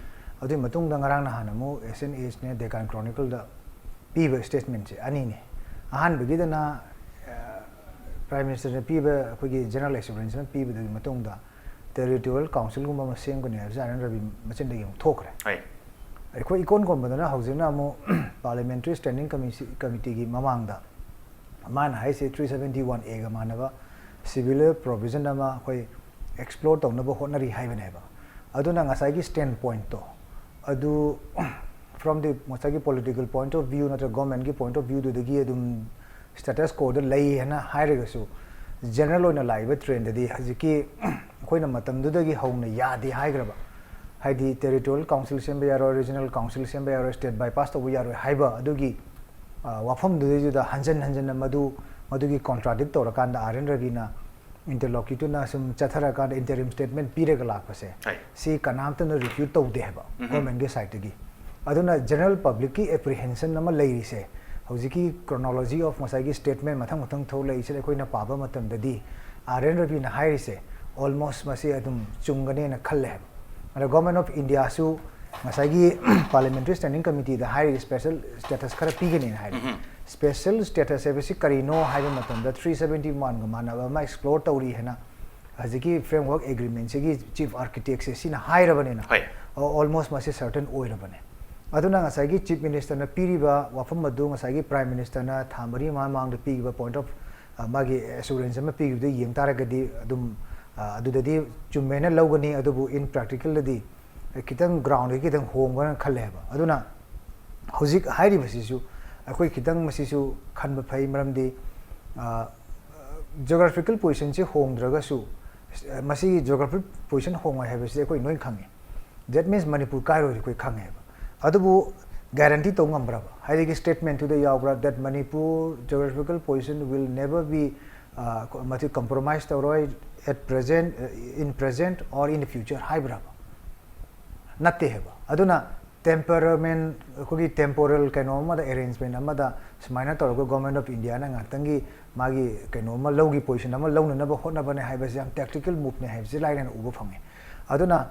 ꯑꯗꯨꯒꯤ ꯃꯇꯨꯡꯗ ꯉꯔꯥꯡ ꯅꯍꯥꯟ ꯑꯃꯨꯛ ꯑꯦꯁ ꯑꯦꯟ ꯑꯦꯁꯅꯦ ꯗꯦꯀꯥꯟ ꯀ꯭ꯔꯣꯅꯤꯀꯜꯗ ꯄꯤꯕ ꯁ꯭ꯇꯦꯠꯃꯦꯟꯁꯦ ꯑꯅꯤꯅꯦ꯫ ꯑꯍꯥꯟꯕꯒꯤꯗꯅ ꯄ꯭ꯔꯥꯏꯝ ꯃꯤꯅꯤꯁꯇꯔꯅ ꯄꯤꯕ ꯑꯩꯈꯣꯏꯒꯤ ꯖꯦꯅꯔꯦꯜ ꯑꯦꯁꯨꯔꯦꯟꯁ ꯑꯃ ꯄꯤꯕꯗꯨꯒꯤ ꯃꯇꯨꯡꯗ ꯇꯦꯔꯤꯇꯣꯔꯤꯌꯦꯜ ꯀꯥꯎꯟꯁꯤꯜꯒꯨꯝꯕ ꯑꯃ ꯁꯦꯝꯒꯅꯤ ꯍꯥꯏꯕꯁꯦ ꯑꯥꯔ ꯑꯦꯟ ꯔꯕꯤ ꯃꯆꯤꯟꯗꯒꯤ ꯑꯃꯨꯛ ꯊꯣꯛꯈ꯭ꯔꯦ꯫ ꯍꯣꯏ꯫ ꯑꯩꯈꯣꯏ ꯏꯀꯣꯟ ꯀꯣꯟꯕꯗꯅ ꯍꯧꯖꯤꯛꯅ ꯑꯃꯨꯛ ꯄꯥꯔꯂꯤꯌꯥꯃꯦꯟꯇꯔꯤ ꯁ꯭ꯇꯦꯟꯗꯤꯡ ꯀꯃꯤꯇꯤꯒꯤ ꯃꯃꯥꯡꯗ ꯃꯥꯅ ꯍꯥꯏꯁꯦ ꯊ꯭ꯔꯤ ꯁꯕꯦꯟꯇꯤ ꯋꯥꯟ ꯑꯦꯒ ꯃꯥꯟꯅꯕ ꯁꯤꯃꯤꯂꯔ ꯄ꯭ꯔꯣꯕꯤꯖꯟ ꯑꯃ ꯑꯩꯈꯣꯏ ꯑꯦꯛꯁꯄ꯭ꯂꯣꯔ ꯇꯧꯅꯕ ꯍꯣꯠꯅꯔꯤ ꯍꯥꯏꯕꯅꯦꯕ꯫ ꯑꯗꯨꯅ ꯉꯁꯥꯏꯒꯤ ꯁ꯭ꯇꯦꯟ ꯄꯣꯏꯟꯠꯇꯣ ꯑꯗꯨ from the ꯉꯁꯥꯏꯒꯤ political point of view ꯅꯠꯇ꯭ꯔꯒ ꯒꯣꯔꯃꯦꯟꯠꯀꯤ ꯄꯣꯏꯟꯠ ꯑꯣꯐ ꯚ꯭ꯌꯨꯗꯨꯗꯒꯤ ꯑꯗꯨꯝ ꯁ꯭ꯇꯦꯇꯁ ꯀꯣꯗ ꯂꯩ ꯍꯥꯏꯅ ꯍꯥꯏꯔꯒꯁꯨ, ꯖꯦꯅꯔꯦꯜ ꯑꯣꯏꯅ ꯂꯥꯛꯏꯕ ꯇ꯭ꯔꯦꯟꯗꯗꯤ ꯍꯧꯖꯤꯛꯀꯤ ꯑꯩꯈꯣꯏꯅ ꯃꯇꯝꯗꯨꯗꯒꯤ ꯍꯧꯅ ꯌꯥꯗꯦ ꯍꯥꯏꯈ꯭ꯔꯕ, ꯍꯥꯏꯗꯤ ꯇꯦꯔꯤꯇꯣꯔꯤꯌꯦꯜ ꯀꯥꯎꯟꯁꯤꯜ ꯁꯦꯝꯕ ꯌꯥꯔꯣꯏ, ꯔꯤꯖꯅꯦꯜ ꯀꯥꯎꯟꯁꯤꯜ ꯁꯦꯝꯕ ꯌꯥꯔꯣꯏ, ꯁ꯭ꯇꯦꯠ ꯕꯥꯏꯄꯥꯁ ꯇꯧꯕ ꯌꯥꯔꯣꯏ ꯍꯥꯏꯕ ꯑꯗꯨꯒꯤ ꯋꯥꯐꯝꯗꯨꯗꯩꯗꯨꯗ ꯍꯟꯖꯟ ꯍꯟꯖꯟꯅ ꯃꯗꯨ ꯃꯗꯨꯒꯤ ꯀꯣꯟꯇ꯭ꯔꯥꯗꯤꯛ ꯇꯧꯔꯀꯥꯟꯗ ꯑꯥꯔ ꯑꯦꯟ ꯔꯕꯤꯅ ꯏꯟꯇꯔꯂꯣꯀ꯭ꯌꯨꯇꯔꯅ ꯁꯨꯝ ꯆꯠꯊꯔꯀꯥꯟꯗ ꯏꯟꯇꯔꯤꯝ ꯁ꯭ꯇꯦꯠꯃꯦꯟꯠ ꯄꯤꯔꯒ ꯂꯥꯛꯄꯁꯦ, ꯍꯣꯏ꯫ ꯁꯤ ꯀꯅꯥꯝꯇꯅ ꯔꯤꯐ꯭ꯌꯨꯠ ꯇꯧꯗꯦ ꯍꯥꯏꯕ ꯒꯣꯔꯃꯦꯟꯠꯀꯤ ꯁꯥꯏꯠꯇꯒꯤ꯫ ꯑꯗꯨꯅ ꯖꯦꯅꯔꯦꯜ ꯄꯕ꯭ꯂꯤꯛꯀꯤ ꯑꯦꯄ꯭ꯔꯤꯍꯦꯟꯁꯟ ꯑꯃ ꯂꯩꯔꯤꯁꯦ ꯍꯧꯖꯤꯛꯀꯤ ꯀ꯭ꯔꯣꯅꯣꯂꯣꯖꯤ ꯑꯣꯐ ꯉꯁꯥꯏꯒꯤ ꯁ꯭ꯇꯦꯠꯃꯦꯟꯠ ꯃꯊꯪ ꯃꯊꯪ ꯊꯣꯛꯂꯛꯏꯁꯦ ꯑꯩꯈꯣꯏꯅ ꯄꯥꯕ ꯃꯇꯝꯗꯗꯤ ꯑꯥꯔ ꯑꯦꯟ ꯔꯕꯤꯅ ꯍꯥꯏꯔꯤꯁꯦ ꯑꯣꯜꯃꯣꯁ ꯃꯁꯤ ꯑꯗꯨꯝ ꯆꯨꯝꯒꯅꯦꯅ ꯈꯜꯂꯦ ꯍꯥꯏꯕ꯫ ꯑꯗ ꯒꯣꯔꯃꯦꯟꯠ ꯑꯣꯐ ꯏꯟꯗꯤꯌꯥꯁꯨ ꯉꯁꯥꯏꯒꯤ ꯄꯥꯔꯂꯤꯌꯥꯃꯦꯟꯇꯔꯤ ꯁ꯭ꯇꯦꯟꯗꯤꯡ ꯀꯃꯤꯇꯤꯗ ꯍꯥꯏꯔꯤꯕ ꯁ꯭ꯄꯦꯁꯦꯜ ꯁ꯭ꯇꯦꯇꯁ ꯈꯔ ꯄꯤꯒꯅꯤꯅ ꯍꯥꯏꯔꯤ꯫ ꯁ꯭ꯄꯦꯁꯦꯜ ꯁ꯭ꯇꯦꯇꯁ ꯍꯥꯏꯕꯁꯤ ꯀꯔꯤꯅꯣ ꯍꯥꯏꯕ ꯃꯇꯝꯗ ꯊ꯭ꯔꯤ ꯁꯕꯦꯟꯇꯤ ꯋꯥꯟꯒ ꯃꯥꯟꯅꯕ ꯑꯃ ꯑꯦꯛꯁꯄ꯭ꯂꯣꯔ ꯇꯧꯔꯤ ꯍꯥꯏꯅ ꯍꯧꯖꯤꯛꯀꯤ framework agreement ꯁꯤꯒꯤ chief architect ꯁꯦ ꯁꯤꯅ ꯍꯥꯏꯔꯕꯅꯤꯅ, ꯍꯣꯏ꯫ ꯑꯣ, almost ꯃꯁꯤ certain ꯑꯣꯏꯔꯕꯅꯦ꯫ ꯑꯗꯨꯅ ꯉꯁꯥꯏꯒꯤ Chief Minister ꯅ ꯄꯤꯔꯤꯕ ꯋꯥꯐꯝ ꯑꯗꯨ ꯉꯁꯥꯏꯒꯤ Prime Minister ꯅ ꯊꯥ ꯃꯔꯤ ꯃꯃꯥꯡꯗ ꯄꯤꯈꯤꯕ point of, ꯑ, ꯃꯥꯒꯤ assurance ꯑꯃ ꯄꯤꯈꯤꯕꯗꯨ ꯌꯦꯡ ꯇꯥꯔꯒꯗꯤ ꯑꯗꯨꯝ, ꯑ, ꯑꯗꯨꯗꯗꯤ ꯆꯨꯝꯃꯦꯅ ꯂꯧꯒꯅꯤ, ꯑꯗꯨꯕꯨ in practical ꯗꯗꯤ ꯈꯤꯇꯪ ground ꯗꯒꯤ ꯈꯤꯇꯪ ꯍꯣꯡꯕ꯭ꯔꯅ ꯈꯜꯂꯦꯕ꯫ ꯑꯗꯨꯅ ꯍꯧꯖꯤꯛ ꯍꯥꯏꯔꯤꯕꯁꯤꯁꯨ ꯑꯩꯈꯣꯏ ꯈꯤꯇꯪ ꯃꯁꯤꯁꯨ ꯈꯟꯕ ꯐꯩ, ꯃꯔꯝꯗꯤ, ꯑ, geographical position ꯁꯤ ꯍꯣꯡꯗ꯭ꯔꯒꯁꯨ, ꯑ, ꯃꯁꯤꯒꯤ geographical position ꯍꯣꯡꯉꯣꯏ ꯍꯥꯏꯕꯁꯤ ꯑꯩꯈꯣꯏ ꯂꯣꯏ ꯈꯪꯉꯤ꯫ That means ꯃꯅꯤꯄꯨꯔ ꯀꯥꯏꯔꯣꯏ ꯑꯩꯈꯣꯏ ꯈꯪꯉꯦꯕ꯫ ꯑꯗꯨꯕꯨ guarantee ꯇꯧ ꯉꯝꯕ꯭ꯔꯕ? ꯍꯥꯏꯗꯤ statement ꯇꯨꯗ ꯌꯥꯎꯕ꯭ꯔꯥ that Manipur geographical position will never be, ꯑ, ꯃꯁꯤ compromise ꯇꯧꯔꯣꯏ at present, in present or in the future ꯍꯥꯏꯕ꯭ꯔꯕ? ꯅꯠꯇꯦ ꯍꯥꯏꯕ꯫ ꯑꯗꯨꯅ temperament, ꯑꯩꯈꯣꯏꯒꯤ temporal ꯀꯩꯅꯣ ꯑꯃꯗ, arrangement ꯑꯃꯗ ꯁꯨꯃꯥꯏꯅ ꯇꯧꯔꯒ Government of India ꯅ ꯉꯥꯛꯇꯪꯒꯤ ꯃꯥꯒꯤ ꯀꯩꯅꯣ ꯑꯃ ꯂꯧꯒꯤ position ꯑꯃ ꯂꯧꯅꯅꯕ ꯍꯣꯠꯅꯕꯅꯦ ꯍꯥꯏꯕꯁꯤ ꯌꯥꯝ tactical move ꯅꯦ ꯍꯥꯏꯕꯁꯤ ꯂꯥꯏꯅ ꯎꯕ ꯐꯪꯉꯤ꯫ ꯑꯗꯨꯅ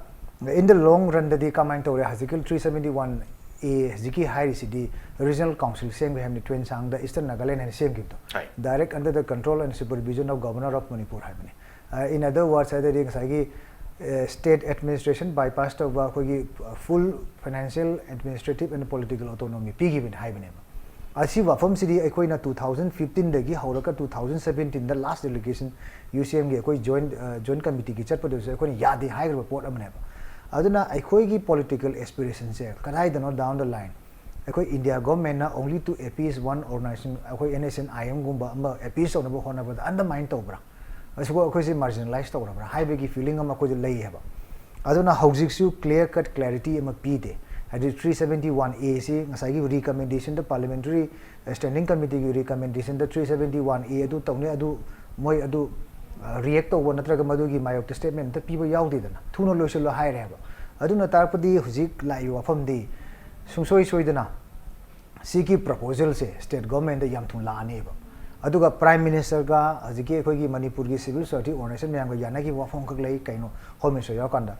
in the long run ꯗꯗꯤ ꯀꯃꯥꯏꯅ ꯇꯧꯔꯦ? ꯍꯧꯖꯤꯛꯀꯤ three seventy one A ꯍꯧꯖꯤꯛꯀꯤ ꯍꯥꯏꯔꯤꯁꯤꯗꯤ regional council ꯁꯦꯝꯒꯦ ꯍꯥꯏꯕꯅꯤ, ꯇ꯭ꯋꯦꯟꯁꯥꯡꯗ Eastern Nagaland ꯍꯥꯏꯅ ꯁꯦꯝꯈꯤꯕꯗꯣ꯫ ꯍꯣꯏ꯫ Direct under the control and supervision of Governor of Manipur ꯍꯥꯏꯕꯅꯤ꯫ ꯑ, in other words ꯍꯥꯏꯔꯗꯤ ꯉꯁꯥꯏꯒꯤ, ꯑ, state administration bypass ꯇꯧꯕ ꯑꯩꯈꯣꯏꯒꯤ, ꯑ, full financial, administrative and political autonomy ꯄꯤꯈꯤꯕꯅꯤ ꯍꯥꯏꯕꯅꯦꯕ꯫ ꯑꯁꯤ ꯋꯥꯐꯝꯁꯤꯗꯤ ꯑꯩꯈꯣꯏꯅ two thousand fifteen ꯗꯒꯤ ꯍꯧꯔꯒ two thousand seventeen ꯗ last delegation U C M ꯒꯤ ꯑꯩꯈꯣꯏ joint, ꯑ, joint committee ꯒꯤ ꯆꯠꯄꯗꯁꯨ ꯑꯩꯈꯣꯏꯅ ꯌꯥꯗꯦ ꯍꯥꯏꯈ꯭ꯔꯕ ꯄꯣꯠ ꯑꯃꯅꯦꯕ꯫ ꯑꯗꯨꯅ ꯑꯩꯈꯣꯏꯒꯤ political aspiration ꯁꯦ ꯀꯗꯥꯏꯗꯅꯣ down the line ꯑꯩꯈꯣꯏ India government ꯅ only to appease one organization, ꯑꯩꯈꯣꯏ N S C N I M ꯒꯨꯝꯕ ꯑꯃ appease ꯇꯧꯅꯕ ꯍꯣꯠꯅꯕꯗ undermine ꯇꯧꯕ꯭ꯔꯥ? ꯑꯁꯤꯕꯨ ꯑꯩꯈꯣꯏꯁꯦ marginalize ꯇꯧꯔꯕ꯭ꯔꯥ ꯍꯥꯏꯕꯒꯤ feeling ꯑꯃ ꯑꯩꯈꯣꯏꯗ ꯂꯩ ꯍꯥꯏꯕ꯫ ꯑꯗꯨꯅ ꯍꯧꯖꯤꯛꯁꯨ clear cut clarity ꯑꯃ ꯄꯤꯗꯦ꯫ ꯍꯥꯏꯗꯤ three seventy one A ꯁꯤ ꯉꯁꯥꯏꯒꯤ recommendation ꯗ, parliamentary standing committee ꯒꯤ recommendation the three seventy one A ꯑꯗꯨ ꯇꯧꯅꯤ, ꯑꯗꯨ ꯃꯣꯏ ꯑꯗꯨ, ꯑ, react ꯇꯧꯕ ꯅꯠꯇ꯭ꯔꯒ ꯃꯗꯨꯒꯤ ꯃꯥꯌꯣꯛꯇ statement ꯑꯝꯇ ꯄꯤꯕ ꯌꯥꯎꯗꯦꯗꯅ, ꯊꯨꯅ ꯂꯣꯏꯁꯤꯜꯂꯣ ꯍꯥꯏꯔꯦ ꯍꯥꯏꯕ꯫ ꯑꯗꯨꯅ ꯇꯥꯛꯄꯗꯤ ꯍꯧꯖꯤꯛ ꯂꯥꯛꯏꯕ ꯋꯥꯐꯝꯗꯤ ꯁꯨꯡꯁꯣꯏ ꯁꯣꯏꯗꯅ ꯁꯤꯒꯤ proposal ꯁꯦ state government ꯗ ꯌꯥꯝ ꯊꯨꯅ ꯂꯥꯛꯑꯅꯦꯕ꯫ ꯑꯗꯨꯒ Prime Minister ꯒ ꯍꯧꯖꯤꯛꯀꯤ ꯑꯩꯈꯣꯏꯒꯤ ꯃꯅꯤꯄꯨꯔꯒꯤ civil society organization ꯃꯌꯥꯝꯒ ꯌꯥꯅꯈꯤꯕ ꯋꯥꯐꯝꯈꯛ ꯂꯩ, ꯀꯩꯅꯣ, Home Minister ꯌꯥꯎꯔꯀꯥꯟꯗ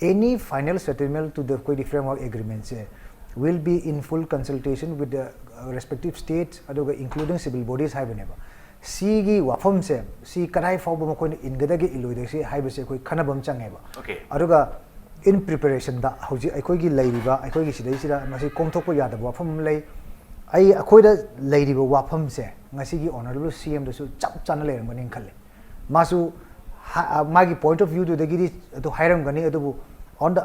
any final settlement to the ꯑꯩꯈꯣꯏꯒꯤ framework agreement say will be in full consultation with the, uh, respective states ꯑꯗꯨꯒ including civil bodies ꯍꯥꯏꯕꯅꯦꯕ꯫ ꯁꯤꯒꯤ ꯋꯥꯐꯝꯁꯦ ꯁꯤ ꯀꯗꯥꯏ ꯐꯥꯎꯕ ꯃꯈꯣꯏꯅ ꯏꯟꯒꯗꯒꯦ ꯏꯜꯂꯣꯏꯗꯒꯦ ꯍꯥꯏꯕꯁꯦ ꯑꯩꯈꯣꯏ ꯈꯟꯅꯕ ꯑꯃ ꯆꯪꯉꯦꯕ꯫ Okay. ꯑꯗꯨꯒ in preparationꯗ ꯍꯧꯖꯤꯛ ꯑꯩꯈꯣꯏꯒꯤ ꯂꯩꯔꯤꯕ ꯑꯩꯈꯣꯏꯒꯤ ꯁꯤꯗꯩꯁꯤꯗ ꯃꯁꯤ ꯀꯣꯝꯊꯣꯛꯄ ꯌꯥꯗꯕ ꯋꯥꯐꯝ ꯑꯃ ꯂꯩ꯫ ꯑꯩ ꯑꯩꯈꯣꯏꯗ ꯂꯩꯔꯤꯕ ꯋꯥꯐꯝꯁꯦ ꯉꯁꯤꯒꯤ Honourable CMꯗꯁꯨ ꯆꯞ ꯆꯥꯅ ꯂꯩꯔꯝꯒꯅꯤꯅ ꯈꯜꯂꯤ꯫ ꯃꯥꯁꯨ ꯍꯥ- ꯃꯥꯒꯤ point of viewꯗꯨꯗꯒꯤꯗꯤ ꯑꯗꯨ ꯍꯥꯏꯔꯝꯒꯅꯤ, ꯑꯗꯨꯕꯨ on the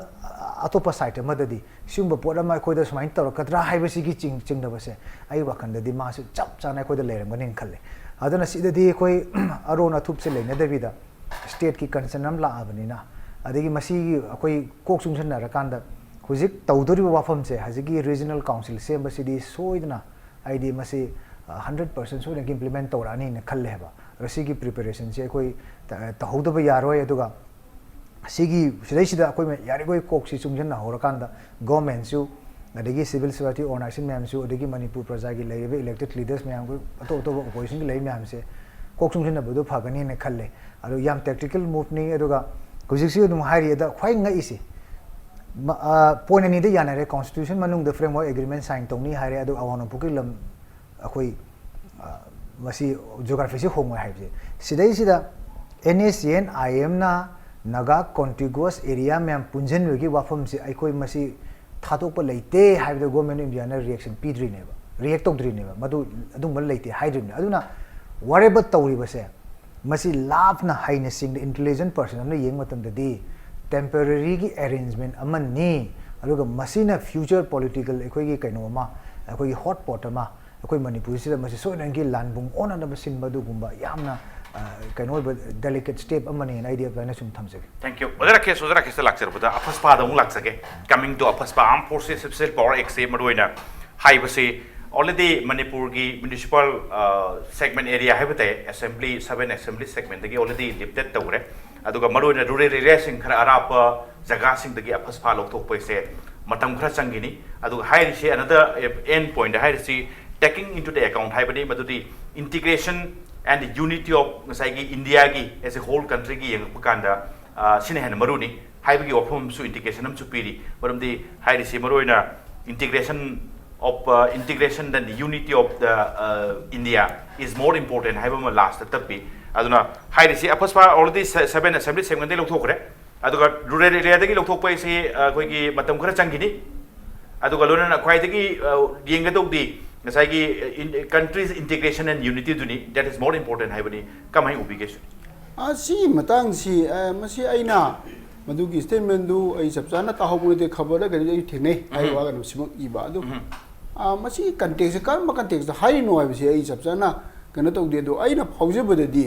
ꯑꯇꯣꯞꯄ side ꯑꯃꯗꯗꯤ ꯁꯤꯒꯨꯝꯕ ꯄꯣꯠ ꯑꯃ ꯑꯩꯈꯣꯏꯗ ꯁꯨꯃꯥꯏꯅ ꯇꯧꯔꯛꯀꯗ꯭ꯔꯥ ꯍꯥꯏꯕꯁꯤꯒꯤ ꯆꯤꯡ ꯆꯤꯡꯅꯕꯁꯦ ꯑꯩ ꯋꯥꯈꯜꯗꯗꯤ ꯃꯥꯁꯨ ꯆꯞ ꯆꯥꯅ ꯑꯩꯈꯣꯏꯗ ꯂꯩꯔꯝꯒꯅꯤꯅ ꯈꯜꯂꯦ꯫ ꯑꯗꯨꯅ ꯁꯤꯗꯗꯤ ꯑꯩꯈꯣꯏ ꯑꯔꯣꯟ ꯑꯊꯨꯞꯁꯦ ꯂꯩꯅꯗꯕꯤꯗ stateꯀꯤ concern ꯑꯃ ꯂꯥꯛꯑꯕꯅꯤꯅ, ꯑꯗꯒꯤ ꯃꯁꯤꯒꯤ ꯑꯩꯈꯣꯏ ꯀꯣꯛ ꯆꯨꯡꯁꯤꯟꯅꯔꯀꯥꯟꯗ ꯍꯧꯖꯤꯛ ꯇꯧꯗꯣꯔꯤꯕ ꯋꯥꯐꯝꯁꯦ ꯍꯧꯖꯤꯛꯀꯤ regional council ꯁꯦꯝꯕꯁꯤꯗꯤ ꯁꯣꯏꯗꯅ ꯑꯩꯗꯤ ꯃꯁꯤ hundred percent ꯁꯣꯏꯗꯅ implement ꯇꯧꯔꯛꯑꯅꯤꯅ ꯈꯜꯂꯦ ꯍꯥꯏꯕ꯫ ꯑꯗꯣ ꯁꯤꯒꯤ preparationꯁꯦ ꯑꯩꯈꯣꯏ ꯇ- ꯇꯧꯍꯧꯗꯕ ꯌꯥꯔꯣꯏ꯫ ꯑꯗꯨꯒ ꯁꯤꯒꯤ ꯁꯤꯗꯩꯁꯤꯗ ꯑꯩꯈꯣꯏ ꯃ- ꯌꯥꯔꯤꯈꯣꯏ ꯀꯣꯛꯁꯤ ꯆꯨꯡꯁꯤꯟꯅꯍꯧꯔꯀꯥꯟꯗ governmentꯁꯨ, ꯑꯗꯒꯤ civil society organization ꯃꯌꯥꯝꯁꯨ, ꯑꯗꯒꯤ ꯃꯅꯤꯄꯨꯔ ꯄ꯭ꯔꯖꯥꯒꯤ ꯂꯩꯔꯤꯕ elected leaders ꯃꯌꯥꯝ, ꯑꯇꯣꯞ ꯑꯇꯣꯞꯄ oppositionꯒꯤ ꯂꯩ ꯃꯌꯥꯝꯁꯦ ꯀꯣꯛ ꯆꯨꯡꯁꯤꯟꯅꯕꯗꯣ ꯐꯒꯅꯤꯅ ꯈꯜꯂꯦ꯫ ꯑꯗꯣ ꯌꯥꯝ tactical moveꯅꯤ꯫ ꯑꯗꯨꯒ ꯍꯧꯖꯤꯛꯁꯤ ꯑꯗꯨꯝ ꯍꯥꯏꯔꯤ, ꯑꯗ ꯈ꯭ꯋꯥꯏ ꯉꯛꯏꯁꯤ ꯃ- ꯑ, point ꯑꯅꯤꯗ ꯌꯥꯅꯔꯦ, constitution ꯃꯅꯨꯡꯗ framework agreement sign ꯇꯧꯅꯤ ꯍꯥꯏꯔꯦ, ꯑꯗꯨꯒ ꯑꯋꯥꯡ ꯅꯣꯡꯄꯣꯛꯀꯤ ꯂꯝ ꯑꯩꯈꯣꯏ ꯑ, ꯃꯁꯤ geographyꯁꯤ ꯍꯣꯡꯉꯣꯏ ꯍꯥꯏꯕꯁꯦ꯫ ꯁꯤꯗꯩꯁꯤꯗ NSCN IMꯅ Naga contiguous area ꯃꯌꯥꯝ ꯄꯨꯟꯁꯤꯟꯕꯒꯤ ꯋꯥꯐꯝꯁꯤ ꯑꯩꯈꯣꯏ ꯃꯁꯤ ꯊꯥꯗꯣꯛꯄ ꯂꯩꯇꯦ ꯍꯥꯏꯕꯗ Government of Indiaꯅ reaction ꯄꯤꯗ꯭ꯔꯤꯅꯦꯕ, react ꯇꯧꯗ꯭ꯔꯤꯅꯦꯕ, ꯃꯗꯨ ꯑꯗꯨꯝꯕ ꯂꯩꯇꯦ ꯍꯥꯏꯗ꯭ꯔꯤꯕꯅꯦ꯫ ꯑꯗꯨꯅ ꯋꯥꯔꯦꯕ ꯇꯧꯔꯤꯕꯁꯦ ꯃꯁꯤ ꯂꯥꯞꯅ ꯍꯩꯅ ꯁꯤꯡꯅ intelligent person ꯑꯃꯅ ꯌꯦꯡꯕ ꯃꯇꯝꯗꯗꯤ temporaryꯒꯤ arrangement ꯑꯃꯅꯤ꯫ ꯑꯗꯨꯒ ꯃꯁꯤꯅ future political ꯑꯩꯈꯣꯏꯒꯤ ꯀꯩꯅꯣ ꯑꯃ, ꯑꯩꯈꯣꯏꯒꯤ hot pot ꯑꯃ ꯑꯩꯈꯣꯏ ꯃꯅꯤꯄꯨꯔꯁꯤꯗ ꯃꯁꯤ ꯁꯣꯏꯗꯅꯒꯤ ꯂꯥꯟꯕꯨꯡ ꯑꯣꯟꯅꯅꯕ ꯁꯤꯟꯕ ꯑꯗꯨꯒꯨꯝꯕ ꯌꯥꯝꯅ ꯑ, ꯀꯩꯅꯣ ꯑꯣꯏꯕ delicate step ꯑꯃꯅꯦꯅ ꯑꯩꯗꯤ ꯑꯗꯨꯃꯥꯏꯅ ꯁꯨꯝ ꯊꯝꯖꯒꯦ꯫ Thank you. ꯑꯣꯖꯥ ꯔꯥꯀꯦꯁ, ꯑꯣꯖꯥ ꯔꯥꯀꯦꯁꯇ ꯂꯥꯛꯆꯔꯛꯄꯗ ꯑꯐꯁꯄꯥꯗ ꯑꯃꯨꯛ ꯂꯥꯛꯆꯒꯦ꯫ Coming to ꯑꯐꯁꯄꯥ, Armed Forces Special Power Actꯁꯦ ꯃꯔꯨꯑꯣꯏꯅ ꯍꯥꯏꯕꯁꯤ already ꯃꯅꯤꯄꯨꯔꯒꯤ municipal segment area ꯍꯥꯏꯕ ꯇꯥꯏ, assembly, seven assembly segmentꯗꯒꯤ already lifted ꯇꯧꯈ꯭ꯔꯦ꯫ ꯑꯗꯨꯒ ꯃꯔꯨꯑꯣꯏꯅ rural areaꯁꯤꯡ ꯈꯔ ꯑꯔꯥꯞꯄ ꯖꯒꯥꯁꯤꯡꯗꯒꯤ ꯑꯐꯁꯄꯥ ꯂꯧꯊꯣꯛꯄ ꯍꯥꯏꯁꯦ ꯃꯇꯝ ꯈꯔ ꯆꯪꯈꯤꯅꯤ꯫ ꯑꯗꯨꯒ ꯍꯥꯏꯔꯤꯁꯤ another end point ꯍꯥꯏꯔꯤꯁꯤ taking into the account ꯍꯥꯏꯕꯅꯤ, ꯃꯗꯨꯗꯤ integration and unity of ꯉꯁꯥꯏꯒꯤ ꯏꯟꯗꯤꯌꯥꯒꯤ as a whole countryꯒꯤ ꯌꯦꯡꯉꯛꯄ ꯀꯥꯟꯗ ꯑ, ꯁꯤꯅ ꯍꯦꯟꯅ ꯃꯔꯨꯅꯤ ꯍꯥꯏꯕꯒꯤ ꯋꯥꯐꯝ ꯑꯃꯁꯨ indication ꯑꯃꯁꯨ ꯄꯤꯔꯤ꯫ ꯃꯔꯝꯗꯤ ꯍꯥꯏꯔꯤꯁꯤ ꯃꯔꯨꯑꯣꯏꯅ integration of uh, integration and unity of the uh, India is more important ꯍꯥꯏꯕ ꯑꯃ ꯂꯥꯁꯇ ꯇꯞꯄꯤ꯫ ꯑꯗꯨꯅ ꯍꯥꯏꯔꯤꯁꯤ ꯑꯐꯁꯄꯥ already seven assembly segment ꯗꯩ ꯂꯧꯊꯣꯛꯈ꯭ꯔꯦ꯫ ꯑꯗꯨꯒ ꯔꯨꯔꯦꯜ ꯑꯦꯔꯤꯌꯥꯗꯒꯤ ꯂꯧꯊꯣꯛꯄ ꯍꯥꯏꯁꯤ ꯑꯩꯈꯣꯏꯒꯤ ꯃꯇꯝ ꯈꯔ ꯆꯪꯈꯤꯅꯤ꯫ ꯑꯗꯨꯒ ꯂꯣꯏꯅꯅ ꯈ꯭ꯋꯥꯏꯗꯒꯤ ꯌꯦꯡꯒꯗꯧꯗꯤ ꯉꯁꯥꯏꯒꯤ countries integration and unity ꯗꯨꯅꯤ, that is more important ꯍꯥꯏꯕꯅꯤ꯫ ꯀꯃꯥꯏꯅ ꯎꯕꯤꯒꯦ ꯁꯨ? ꯁꯤꯒꯤ ꯃꯇꯥꯡꯁꯤ ꯃꯁꯤ ꯑꯩꯅ ꯃꯗꯨꯒꯤ statement ꯗꯨ ꯑꯩ ꯆꯞ ꯆꯥꯅ ꯇꯥꯍꯧꯕ ꯅꯠꯇꯦ, ꯈꯕꯔꯗ ꯀꯩꯅꯣꯗ ꯑꯩ ꯊꯦꯡꯅꯩ ꯍꯥꯏꯔꯤꯕ ꯋꯥ ꯀꯩꯅꯣꯁꯤꯃꯛ ꯏꯕ꯫ ꯑꯗꯨ ꯃꯁꯤꯒꯤ context ꯁꯦ ꯀꯔꯝꯕ context ꯇ ꯍꯥꯏꯔꯤꯅꯣ ꯍꯥꯏꯕꯁꯤ ꯑꯩ ꯆꯞ ꯆꯥꯅ ꯀꯩꯅꯣ ꯇꯧꯗꯦ꯫ ꯑꯗꯣ ꯑꯩꯅ ꯐꯥꯎꯖꯕꯗꯗꯤ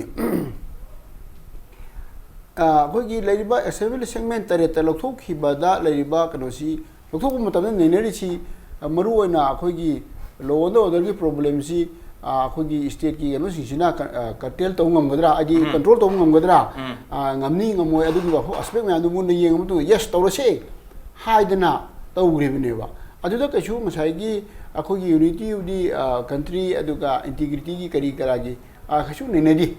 ꯑꯩꯈꯣꯏꯒꯤ ꯂꯩꯔꯤꯕ assembly segment ꯇꯔꯦꯠꯇ ꯂꯧꯊꯣꯛꯈꯤꯕꯗ ꯂꯩꯔꯤꯕ ꯀꯩꯅꯣꯁꯤ ꯂꯧꯊꯣꯛꯄ ꯃꯇꯝꯗ ꯅꯩꯅꯔꯤꯁꯤ ꯃꯔꯨ ꯑꯣꯏꯅ ꯑꯩꯈꯣꯏꯒꯤ law and order ꯒꯤ problem ꯁꯤ ꯑꯩꯈꯣꯏꯒꯤ state ꯀꯤ ꯀꯩꯅꯣꯁꯤꯡꯁꯤꯅ curtail ꯇꯧꯕ ꯉꯝꯒꯗ꯭ꯔꯥ, ꯍꯥꯏꯗꯤ control ꯇꯧꯕ ꯉꯝꯒꯗ꯭ꯔꯥ, ꯉꯝꯅꯤ ꯉꯝꯃꯣꯏ, ꯑꯗꯨꯒꯤ ꯋꯥꯐꯝ aspect ꯃꯌꯥꯝꯗꯨ ꯃꯨꯟꯅ ꯌꯦꯡꯉ ꯃꯇꯨꯡꯗ yes ꯇꯧꯔꯁꯦ ꯍꯥꯏꯗꯅ ꯇꯧꯈ꯭ꯔꯤꯕꯅꯦꯕ꯫ ꯑꯗꯨꯗ ꯀꯩꯁꯨ ꯉꯁꯥꯏꯒꯤ ꯑꯩꯈꯣꯏꯒꯤ unity of the country ꯑꯗꯨꯒ integrity ꯒꯤ ꯀꯔꯤ ꯀꯔꯥꯒꯤ ꯀꯩꯁꯨ ꯅꯩꯅꯗꯦ꯫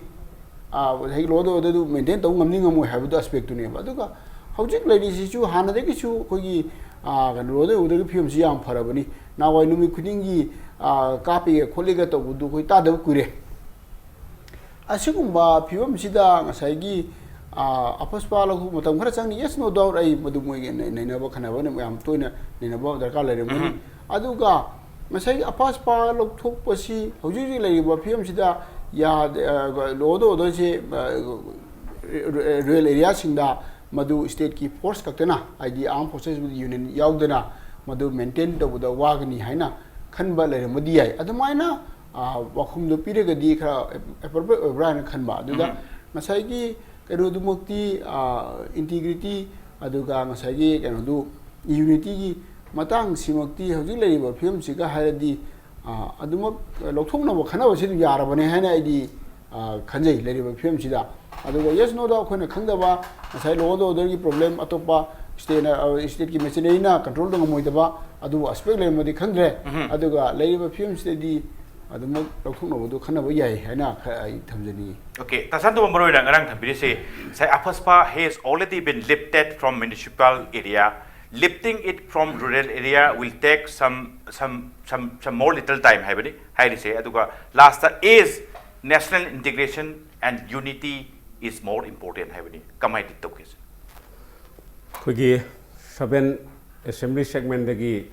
ꯉꯁꯥꯏꯒꯤ law and order do maintain ꯇꯧꯕ ꯉꯝꯅꯤ ꯉꯝꯃꯣꯏ ꯍꯥꯏꯕꯗꯨ aspect ꯇꯨꯅꯦꯕ꯫ ꯑꯗꯨꯒ ꯍꯧꯖꯤꯛ ꯂꯩꯔꯤꯁꯤꯁꯨ ꯍꯥꯟꯅꯗꯒꯤꯁꯨ ꯑꯩꯈꯣꯏꯒꯤ ꯀꯩꯅꯣ law and order ꯒꯤ ꯐꯤꯕꯝꯁꯤ ꯌꯥꯝ ꯐꯔꯕꯅꯤ꯫ ꯅꯍꯥꯟꯋꯥꯏ ꯅꯨꯃꯤꯠ ꯈꯨꯗꯤꯡꯒꯤ ꯀꯥꯞꯄꯤꯒ ꯈꯣꯠꯂꯤꯒ ꯇꯧꯕꯗꯨ ꯑꯩꯈꯣꯏ ꯇꯥꯗꯕ ꯀꯨꯏꯔꯦ꯫ ꯑꯁꯤꯒꯨꯝꯕ ꯐꯤꯕꯝꯁꯤꯗ ꯉꯁꯥꯏꯒꯤ ꯑꯐꯁꯄꯥ ꯂꯧꯊꯣꯛ ꯃꯇꯝ ꯈꯔ ꯆꯪꯅꯤ, yes, no doubt꯫ ꯑꯩ ꯃꯗꯨ ꯃꯣꯏꯒꯤ ꯅꯩꯅꯕ ꯈꯟꯅꯕ ꯌꯥꯝ ꯇꯣꯏꯅ ꯅꯩꯅꯕ ꯗꯔꯀꯥꯔ ꯂꯩꯔꯝꯒꯅꯤ꯫ ꯑꯗꯨꯒ ꯉꯁꯥꯏꯒꯤ ꯑꯐꯁꯄꯥ ꯂꯧꯊꯣꯛꯄꯁꯤ ꯍꯧꯖꯤꯛ ꯍꯧꯖꯤꯛ ꯂꯩꯔꯤꯕ ꯐꯤꯕꯝꯁꯤꯗ ꯌꯥꯗꯦ꯫ Law and order say rural area ꯁꯤꯡꯗ ꯃꯗꯨ state ꯀꯤ force ꯈꯛꯇꯅ, ꯍꯥꯏꯗꯤ armed forces with union ꯌꯥꯎꯗꯅ ꯃꯗꯨ maintain ꯇꯧꯕꯗ ꯋꯥꯒꯅꯤ ꯍꯥꯏꯅ ꯈꯟꯕ ꯂꯩꯔꯝꯕꯗꯤ ꯌꯥꯏ꯫ ꯑꯗꯨꯃꯥꯏꯅ ꯋꯥꯈꯨꯝꯗꯣ ꯄꯤꯔꯒꯗꯤ ꯈꯔ appropriate ꯑꯣꯏꯕ꯭ꯔꯥ ꯍꯥꯏꯅ ꯈꯟꯕ꯫ ꯑꯗꯨꯗ ꯉꯁꯥꯏꯒꯤ ꯀꯩꯅꯣꯗꯨꯃꯛꯇꯤ, integrity ꯑꯗꯨꯒ ꯉꯁꯥꯏꯒꯤ ꯀꯩꯅꯣꯗꯨ unity ꯒꯤ ꯃꯇꯥꯡꯁꯤꯃꯛꯇꯤ ꯍꯧꯖꯤꯛ ꯂꯩꯔꯤꯕ ꯐꯤꯕꯝꯁꯤꯒ ꯍꯥꯏꯔꯗꯤ ꯑꯗꯨꯃꯛ ꯂꯧꯊꯣꯛꯅꯕ ꯈꯟꯅꯕꯁꯤ ꯑꯗꯨꯝ ꯌꯥꯔꯕꯅꯦ ꯍꯥꯏꯅ ꯑꯩꯗꯤ ꯈꯟꯖꯩ ꯂꯩꯔꯤꯕ ꯐꯤꯕꯝꯁꯤꯗ꯫ ꯑꯗꯨꯒ yes, no doubt ꯑꯩꯈꯣꯏꯅ ꯈꯪꯗꯕ ꯉꯁꯥꯏ law and order ꯒꯤ problem ꯑꯇꯣꯞꯄ state ꯅ, state ꯀꯤ machinery ꯅ control ꯇꯧ ꯉꯝꯃꯣꯏꯗꯕ ꯑꯗꯨꯕꯨ aspect ꯂꯩꯔꯝꯃꯗꯤ ꯈꯪꯗ꯭ꯔꯦ꯫ ꯑꯗꯨꯒ ꯂꯩꯔꯤꯕ ꯐꯤꯕꯝꯁꯤꯗꯗꯤ ꯑꯗꯨꯃꯛ ꯂꯧꯊꯣꯛꯅꯕꯗꯨ ꯈꯟꯅꯕ ꯌꯥꯏ ꯍꯥꯏꯅ ꯑꯩ ꯊꯝꯖꯅꯤꯡꯏ꯫ Okay, ꯇꯥ ꯁꯥꯟꯇꯣꯝꯕ, ꯃꯔꯨ ꯑꯣꯏꯅ ꯉꯔꯥꯡ ꯊꯝꯕꯤꯔꯤꯁꯦ ꯉꯁꯥꯏ ꯑꯐꯁꯄꯥ has already been lifted from municipal area Lifting it from rural area will take some some some some more little time ꯍꯥꯏꯕꯅꯤ ꯍꯥꯏꯔꯤꯁꯦ꯫ ꯑꯗꯨꯒ last, is national integration and unity is more important ꯍꯥꯏꯕꯅꯤ꯫ ꯀꯃꯥꯏꯅ ꯇꯧꯒꯦ? ꯑꯩꯈꯣꯏꯒꯤ seven assembly segmentꯗꯒꯤ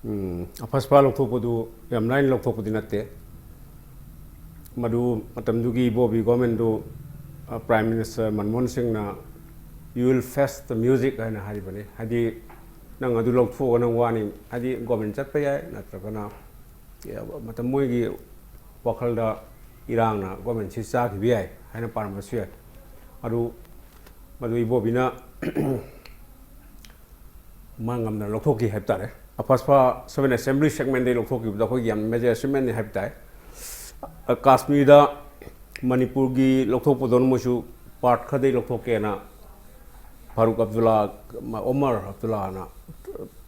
ꯎꯝ, ꯑꯐꯁꯄꯥ ꯂꯧꯊꯣꯛꯄꯗꯨ ꯌꯥꯝ ꯂꯥꯏꯅ ꯂꯧꯊꯣꯛꯄꯗꯤ ꯅꯠꯇꯦ꯫ ꯃꯗꯨ ꯃꯇꯝꯗꯨꯒꯤ ꯏꯕꯣꯕꯤ governmentꯗꯨ, ꯑ, Prime Minister ꯃꯟꯃꯣꯍꯟ ꯁꯤꯡꯅ "You will face the music" ꯍꯥꯏꯅ ꯍꯥꯏꯔꯤꯕꯅꯤ꯫ ꯍꯥꯏꯗꯤ, "ꯅꯪ ꯑꯗꯨ ꯂꯧꯊꯣꯛꯑꯒ ꯅꯪ ꯋꯥꯅꯤ"꯫ ꯍꯥꯏꯗꯤ, government ꯆꯠꯄ ꯌꯥꯏ, ꯅꯠꯇ꯭ꯔꯒꯅ, ꯑꯦ, ꯃꯇꯝ ꯃꯣꯏꯒꯤ ꯋꯥꯈꯜꯗ ꯏꯔꯥꯡꯅ governmentꯁꯤ ꯆꯥꯈꯤꯕ ꯌꯥꯏ ꯍꯥꯏꯅ ꯄꯥꯔꯝꯕꯁꯨ ꯌꯥꯏ꯫ ꯑꯗꯨ, ꯃꯗꯨ ꯏꯕꯣꯕꯤꯅ ꯃꯥ ꯉꯝꯗꯅ ꯂꯧꯊꯣꯛꯈꯤ ꯍꯥꯏꯕ ꯇꯥꯔꯦ꯫ ꯑꯐꯁꯄꯥ seven assembly segmentꯗꯒꯤ ꯂꯧꯊꯣꯛꯈꯤꯕꯗ ꯑꯩꯈꯣꯏꯒꯤ ꯌꯥꯝ major achievementꯅꯤ ꯍꯥꯏꯕ ꯇꯥꯏ꯫ ꯑ, ꯀꯥꯁꯃꯤꯔꯗ ꯃꯅꯤꯄꯨꯔꯒꯤ ꯂꯧꯊꯣꯛꯄꯗꯧꯅ ꯃꯣꯏꯁꯨ part ꯈꯔꯗꯒꯤ ꯂꯧꯊꯣꯛꯀꯦꯅ ꯐꯥꯔꯨꯛ ꯑꯕꯗꯨꯜꯂꯥ, ꯑꯣꯃꯔ ꯑꯕꯗꯨꯜꯂꯥꯅ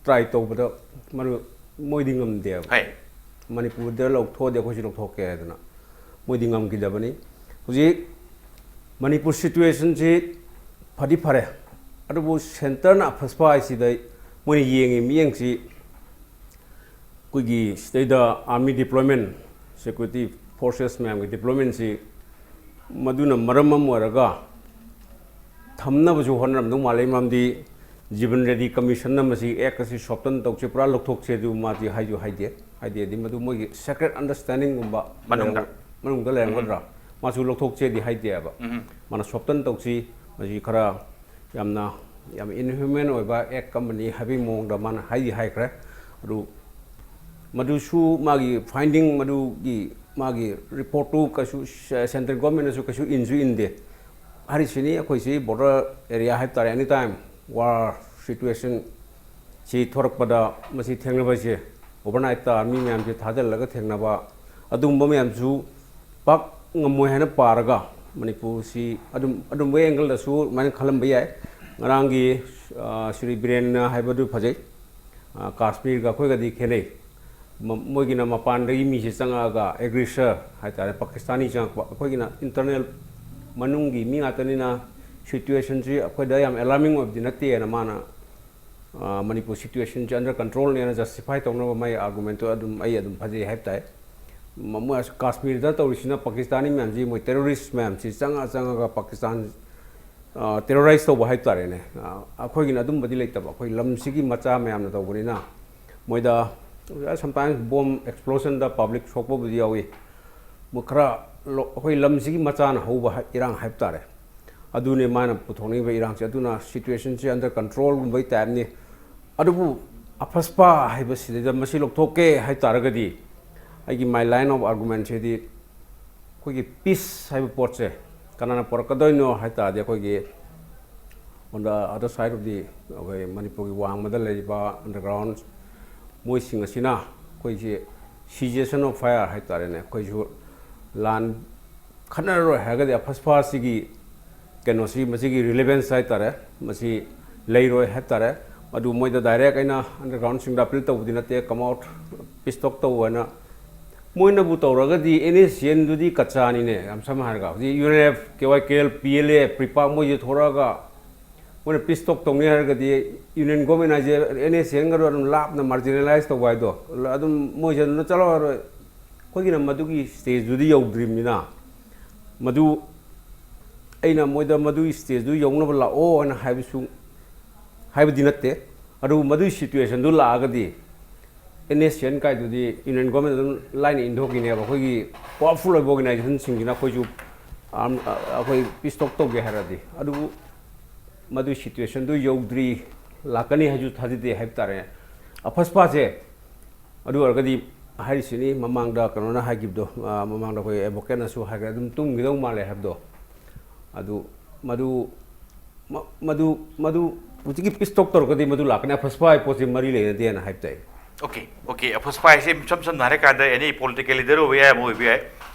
try ꯇꯧꯕꯗ ꯃꯔꯨ-, ꯃꯣꯏꯗꯤ ꯉꯝꯗꯦꯕ꯫ ꯍꯣꯏ꯫ ꯃꯅꯤꯄꯨꯔꯗ ꯂꯧꯊꯣꯛꯑꯗꯤ ꯑꯩꯈꯣꯏꯁꯨ ꯂꯧꯊꯣꯛꯀꯦ ꯍꯥꯏꯗꯅ ꯃꯣꯏꯗꯤ ꯉꯝꯈꯤꯗꯕꯅꯤ꯫ ꯍꯧꯖꯤꯛ ꯃꯅꯤꯄꯨꯔ situationꯁꯤ ꯐꯗꯤ ꯐꯔꯦ, ꯑꯗꯨꯕꯨ centreꯅ ꯑꯐꯁꯄꯥ ꯍꯥꯏꯁꯤꯗ ꯃꯣꯏꯅ ꯌꯦꯡꯉꯤ ꯃꯤꯠꯌꯦꯡꯁꯤ ꯑꯩꯈꯣꯏꯒꯤ ꯁꯤꯗꯩꯗ army deployment, security forces ꯃꯌꯥꯝꯒꯤ deploymentꯁꯤ ꯃꯗꯨꯅ ꯃꯔꯝ ꯑꯃ ꯑꯣꯏꯔꯒ ꯊꯝꯅꯕꯁꯨ ꯍꯣꯠꯅꯔꯝꯗꯧ ꯃꯥꯜꯂꯦ꯫ ꯃꯔꯝꯗꯤ ꯖꯤꯕꯟ ꯔꯦꯗꯤ commissionꯅ ꯃꯁꯤ act ꯑꯁꯤ soften ꯇꯧꯁꯦ, ꯄꯨꯔꯥ ꯂꯧꯊꯣꯛꯁꯦ ꯑꯗꯨ ꯃꯥꯗꯤ ꯍꯥꯏꯁꯨ ꯍꯥꯏꯗꯦ꯫ ꯍꯥꯏꯗꯦꯗꯤ ꯃꯗꯨ ꯃꯣꯏꯒꯤ secret understandingꯒꯨꯝꯕ ꯃꯅꯨꯡꯗ꯫ ꯂꯩꯔꯝ-, ꯃꯅꯨꯡꯗ ꯂꯩꯔꯝꯒꯗ꯭ꯔꯥ? ꯃꯥꯁꯨ ꯂꯧꯊꯣꯛꯁꯦꯗꯤ ꯍꯥꯏꯗꯦꯕ꯫ ꯎꯝ꯫ ꯃꯥꯅ soften ꯇꯧꯁꯤ, ꯃꯁꯤ ꯈꯔ ꯌꯥꯝꯅ, ꯌꯥꯝ inhuman ꯑꯣꯏꯕ act ꯑꯃꯅꯤ ꯍꯥꯏꯕꯒꯤ ꯃꯑꯣꯡꯗ ꯃꯥꯅ ꯍꯥꯏꯗꯤ ꯍꯥꯏꯈ꯭ꯔꯦ꯫ ꯑꯗꯨ ꯃꯗꯨꯁꯨ ꯃꯥꯒꯤ finding, ꯃꯗꯨꯒꯤ ꯃꯥꯒꯤ reportꯇꯨ ꯀꯩꯁꯨ central governmentꯅꯁꯨ ꯀꯩꯁꯨ ꯏꯟꯁꯨ ꯏꯟꯗꯦ꯫ ꯍꯥꯏꯔꯤꯁꯤꯅꯤ, ꯑꯩꯈꯣꯏꯁꯤ border area ꯍꯥꯏꯕ ꯇꯥꯔꯦ, any time war situation ꯁꯤ ꯊꯣꯔꯛꯄꯗ ꯃꯁꯤ ꯊꯦꯡꯅꯕꯁꯦ, overnightꯇ army ꯃꯌꯥꯝꯁꯦ ꯊꯥꯖꯤꯜꯂꯒ ꯊꯦꯡꯅꯕ, ꯑꯗꯨꯒꯨꯝꯕ ꯃꯌꯥꯝꯁꯨ ꯄꯥꯛ ꯉꯝꯃꯣꯏ ꯍꯥꯏꯅ ꯄꯥꯔꯒ ꯃꯅꯤꯄꯨꯔꯁꯤ ꯑꯗꯨꯝ, ꯑꯗꯨꯝꯕ angleꯗꯁꯨ ꯑꯗꯨꯃꯥꯏꯅ ꯈꯜꯂꯝꯕ ꯌꯥꯏ꯫ ꯉꯔꯥꯡꯒꯤ, ꯑ, ꯁ꯭ꯔꯤ ꯕꯤꯔꯦꯟꯅ ꯍꯥꯏꯕꯗꯨ ꯐꯖꯩ꯫ ꯑ, ꯀꯥꯁꯃꯤꯔꯒ ꯑꯩꯈꯣꯏꯒꯗꯤ ꯈꯦꯠꯅꯩ꯫ ꯃ-, ꯃꯣꯏꯒꯤꯅ ꯃꯄꯥꯟꯗꯒꯤ ꯃꯤꯁꯦ ꯆꯪꯉꯛꯑꯒ, aggressor ꯍꯥꯏꯇꯥꯔꯦ, ꯄꯥꯀꯤꯁꯇꯥꯅꯤ ꯆꯪꯉꯛꯄ, ꯑꯩꯈꯣꯏꯒꯤꯅ internal ꯃꯅꯨꯡꯒꯤ ꯃꯤ ꯉꯥꯛꯇꯅꯤꯅ situationꯁꯤ ꯑꯩꯈꯣꯏꯗ ꯌꯥꯝ alarming ꯑꯣꯏꯕꯗꯤ ꯅꯠꯇꯦꯅ ꯃꯥꯅ ꯃꯅꯤꯄꯨꯔ ꯁꯤꯆꯨꯋꯦꯁꯟꯁꯦ ꯑꯟꯗꯔ ꯀꯟꯇ꯭ꯔꯣꯜꯅꯦꯅ ꯖꯁꯇꯤꯐꯥꯏ ꯇꯧꯅꯕ ꯃꯥꯒꯤ ꯑꯥꯔꯒꯨꯃꯦꯟꯇꯣ ꯑꯗꯨꯝ ꯑꯩ ꯑꯗꯨꯝ ꯐꯖꯩ ꯍꯥꯏꯕ ꯇꯥꯏ꯫ ꯃ- ꯃꯣꯏ ꯑꯁ ꯀꯥꯁꯃꯤꯔꯗ ꯇꯧꯔꯤꯁꯤꯅ ꯄꯥꯀꯤꯁꯇꯥꯅꯤ ꯃꯌꯥꯝꯁꯤ, ꯃꯣꯏ ꯇꯦꯔꯣꯔꯤꯁ ꯃꯌꯥꯝꯁꯤ ꯆꯪꯉ ꯆꯪꯉꯒ ꯄꯥꯀꯤꯁꯇꯥꯟ ꯇꯦꯔꯣꯔꯥꯏꯁ ꯇꯧꯕ ꯍꯥꯏꯕ ꯇꯥꯔꯦꯅꯦ꯫ ꯑ, ꯑꯩꯈꯣꯏꯒꯤꯅ ꯑꯗꯨꯝꯕꯗꯤ ꯂꯩꯇꯕ, ꯑꯩꯈꯣꯏ ꯂꯝꯁꯤꯒꯤ ꯃꯆꯥ ꯃꯌꯥꯝꯅ ꯇꯧꯕꯅꯤꯅ ꯃꯣꯏꯗ ꯁꯝꯇꯥꯏꯝꯁ ꯕꯣꯝ ꯑꯦꯛꯁꯄ꯭ꯂꯣꯁꯟꯗ ꯄꯕ꯭ꯂꯤꯛ ꯁꯣꯛꯄꯕꯨꯗꯤ ꯌꯥꯎꯏ꯫ ꯃꯣꯏ ꯈꯔ ꯂꯣ- ꯑꯩꯈꯣꯏ ꯂꯝꯁꯤꯒꯤ ꯃꯆꯥꯅ ꯍꯧꯕ ꯍꯥꯏ- ꯏꯔꯥꯡ ꯍꯥꯏꯕ ꯇꯥꯔꯦ꯫ ꯑꯗꯨꯅꯤ ꯃꯥꯅ ꯄꯨꯊꯣꯛꯅꯤꯡꯉꯤꯕ ꯏꯔꯥꯡꯁꯦ꯫ ꯑꯗꯨꯅ ꯁꯤꯆꯨꯋꯦꯁꯟꯁꯦ ꯑꯟꯗꯔ ꯀꯟꯇ꯭ꯔꯣꯜꯒꯨꯝꯕꯒꯤ ꯇꯥꯏꯞꯅꯤ꯫ ꯑꯗꯨꯕꯨ ꯑꯐꯁꯄꯥ ꯍꯥꯏꯕꯁꯤꯗꯩꯗ ꯃꯁꯤ ꯂꯧꯊꯣꯛꯀꯦ ꯍꯥꯏ ꯇꯥꯔꯒꯗꯤ ꯑꯩꯒꯤ my line of argumentꯁꯤꯗꯤ ꯑꯩꯈꯣꯏꯒꯤ ꯄꯤꯁ ꯍꯥꯏꯕ ꯄꯣꯠꯁꯦ ꯀꯅꯥꯅ ꯄꯨꯔꯛꯀꯗꯣꯏꯅꯣ ꯍꯥꯏ ꯇꯥꯔꯗꯤ ꯑꯩꯈꯣꯏꯒꯤ on the other side of the ꯑꯩꯈꯣꯏ ꯃꯅꯤꯄꯨꯔꯒꯤ ꯋꯥꯡꯃꯗ ꯂꯩꯔꯤꯕ ꯑꯟꯗꯔꯒ꯭ꯔꯥꯎꯟ ꯃꯣꯏꯁꯤꯡ ꯑꯁꯤꯅ ꯑꯩꯈꯣꯏꯁꯦ cessation of fire ꯍꯥꯏ ꯇꯥꯔꯦꯅꯦ, ꯑꯩꯈꯣꯏꯁꯨ ꯂꯥꯟ ꯈꯠꯅꯔꯔꯣꯏ ꯍꯥꯏꯔꯒꯗꯤ ꯑꯐꯁꯄꯥꯁꯤꯒꯤ ꯀꯩꯅꯣꯁꯤ, ꯃꯁꯤꯒꯤ ꯔꯤꯂꯦꯚꯦꯟꯁ ꯍꯥꯏ ꯇꯥꯔꯦ, ꯃꯁꯤ ꯂꯩꯔꯣꯏ ꯍꯥꯏ ꯇꯥꯔꯦ꯫ ꯑꯗꯨ ꯃꯣꯏꯗ ꯗꯥꯏꯔꯦꯛ ꯑꯩꯅ ꯑꯟꯗꯔꯒ꯭ꯔꯥꯎꯟꯁꯤꯡꯗ ꯑꯄꯤꯜ ꯇꯧꯕꯗꯤ ꯅꯠꯇꯦ, ꯀꯝ ꯑꯥꯎꯠ, ꯄꯤꯁ ꯇꯣꯛ ꯇꯧ ꯍꯥꯏꯅ꯫ ꯃꯣꯏꯅꯕꯨ ꯇꯧꯔꯒꯗꯤ ꯑꯦꯟ ꯑꯦꯁ ꯁꯤ ꯑꯦꯟꯗꯨꯗꯤ ꯀꯆꯥꯅꯤꯅꯦ, ꯌꯥꯝ ꯁꯝꯅ ꯍꯥꯏꯔꯒ ꯍꯧꯖꯤꯛ U N F, K Y K L, P L A, PREPAK ꯃꯣꯏꯁꯦ ꯊꯣꯔꯛꯑꯒ ꯃꯣꯏꯅ ꯄꯤꯁ ꯇꯣꯛ ꯇꯧꯅꯤ ꯍꯥꯏꯔꯒꯗꯤ ꯌꯨꯅꯤꯌꯟ ꯒꯣꯔꯃꯦꯟ ꯍꯥꯏꯁꯦ ꯑꯦꯟ ꯑꯦꯁ ꯁꯤ ꯑꯦꯟꯒꯗꯣ ꯑꯗꯨꯝ ꯂꯥꯞꯅ ꯃꯥꯔꯖꯤꯅꯦꯂꯥꯏꯁ ꯇꯧꯕ ꯍꯥꯏꯗꯣ, ꯑꯗꯨꯝ ꯃꯣꯏꯁꯦ ꯑꯗꯨꯝ ꯆꯠꯂꯛꯑꯔꯣꯏ꯫ ꯑꯩꯈꯣꯏꯒꯤꯅ ꯃꯗꯨꯒꯤ ꯁ꯭ꯇꯦꯖꯇꯨꯗꯤ ꯌꯧꯗ꯭ꯔꯤꯕꯅꯤꯅ ꯃꯗꯨ ꯑꯩꯅ ꯃꯣꯏꯗ ꯃꯗꯨꯒꯤ ꯁ꯭ꯇꯦꯖꯇꯨ ꯌꯧꯅꯕ ꯂꯥꯛꯑꯣ ꯍꯥꯏꯅ ꯍꯥꯏꯕꯁꯨ ꯍꯥꯏꯕꯗꯤ ꯅꯠꯇꯦ꯫ ꯑꯗꯨꯕꯨ ꯃꯗꯨꯒꯤ ꯁꯤꯆꯨꯋꯦꯁꯟꯗꯨ ꯂꯥꯛꯑꯒꯗꯤ ꯑꯦꯟ ꯑꯦꯁ ꯁꯤ ꯑꯦꯟ ꯀꯥꯏꯗꯨꯗꯤ ꯌꯨꯅꯤꯌꯟ ꯒꯣꯔꯃꯦꯟ ꯑꯗꯨꯝ ꯂꯥꯏꯅ ꯏꯟꯊꯣꯛꯈꯤꯅꯦꯕ꯫ ꯑꯩꯈꯣꯏꯒꯤ ꯄꯋꯥꯔꯐꯨꯜ ꯑꯣꯏꯕ ꯑꯣꯔꯒꯅꯥꯏꯖꯦꯁꯟꯁꯤꯡꯁꯤꯅ ꯑꯩꯈꯣꯏꯁꯨ ꯑꯥꯔꯝ-, ꯑꯩꯈꯣꯏ ꯄꯤꯁ ꯇꯣꯛ ꯇꯧꯒꯦ ꯍꯥꯏꯔꯗꯤ꯫ ꯑꯗꯨꯕꯨ ꯃꯗꯨꯒꯤ ꯁꯤꯆꯨꯋꯦꯁꯟꯗꯨ ꯌꯧꯗ꯭ꯔꯤ, ꯂꯥꯛꯀꯅꯤ ꯍꯥꯏꯁꯨ ꯊꯥꯖꯗꯦ ꯍꯥꯏꯕ ꯇꯥꯔꯦ꯫ ꯑꯐꯁꯄꯥꯁꯦ ꯑꯗꯨ ꯑꯣꯏꯔꯒꯗꯤ ꯍꯥꯏꯔꯤꯁꯤꯅꯤ, ꯃꯃꯥꯡꯗ ꯀꯩꯅꯣꯅ ꯍꯥꯏꯈꯤꯕꯗꯣ, ꯑ, ꯃꯃꯥꯡꯗ ꯑꯩꯈꯣꯏ ꯑꯦꯗꯚꯣꯀꯦꯠꯅꯁꯨ ꯍꯥꯏꯈ꯭ꯔꯦ, ꯑꯗꯨꯝ ꯇꯨꯝꯈꯤꯗꯧ ꯃꯥꯜꯂꯦ ꯍꯥꯏꯕꯗꯣ꯫ ꯑꯗꯨ ꯃꯗꯨ ꯃ-, ꯃꯗꯨ ꯃꯗꯨ ꯍꯧꯖꯤꯛꯀꯤ ꯄꯤꯁ ꯇꯣꯛ ꯇꯧꯔꯒꯗꯤ ꯃꯗꯨ ꯂꯥꯛꯀꯅꯤ꯫ ꯑꯐꯁꯄꯥ ꯍꯥꯏ ꯄꯣꯠꯁꯤ ꯃꯔꯤ ꯂꯩꯅꯗꯦꯅ ꯍꯥꯏꯕ ꯇꯥꯏ꯫ ꯑꯣꯀꯦ, ꯑꯣꯀꯦ, ꯑꯐꯁꯄꯥ ꯍꯥꯏꯁꯦ ꯏꯁꯝ ꯁꯝꯅ ꯍꯥꯏꯔꯀꯥꯟꯗ ꯑꯦꯅꯤ ꯄꯣꯂꯤꯇꯤꯀꯦꯜ ꯂꯤꯗꯔ ꯑꯣꯏꯕ ꯌꯥꯏ, ꯑꯃ ꯑꯣꯏꯕ ꯌꯥꯏ,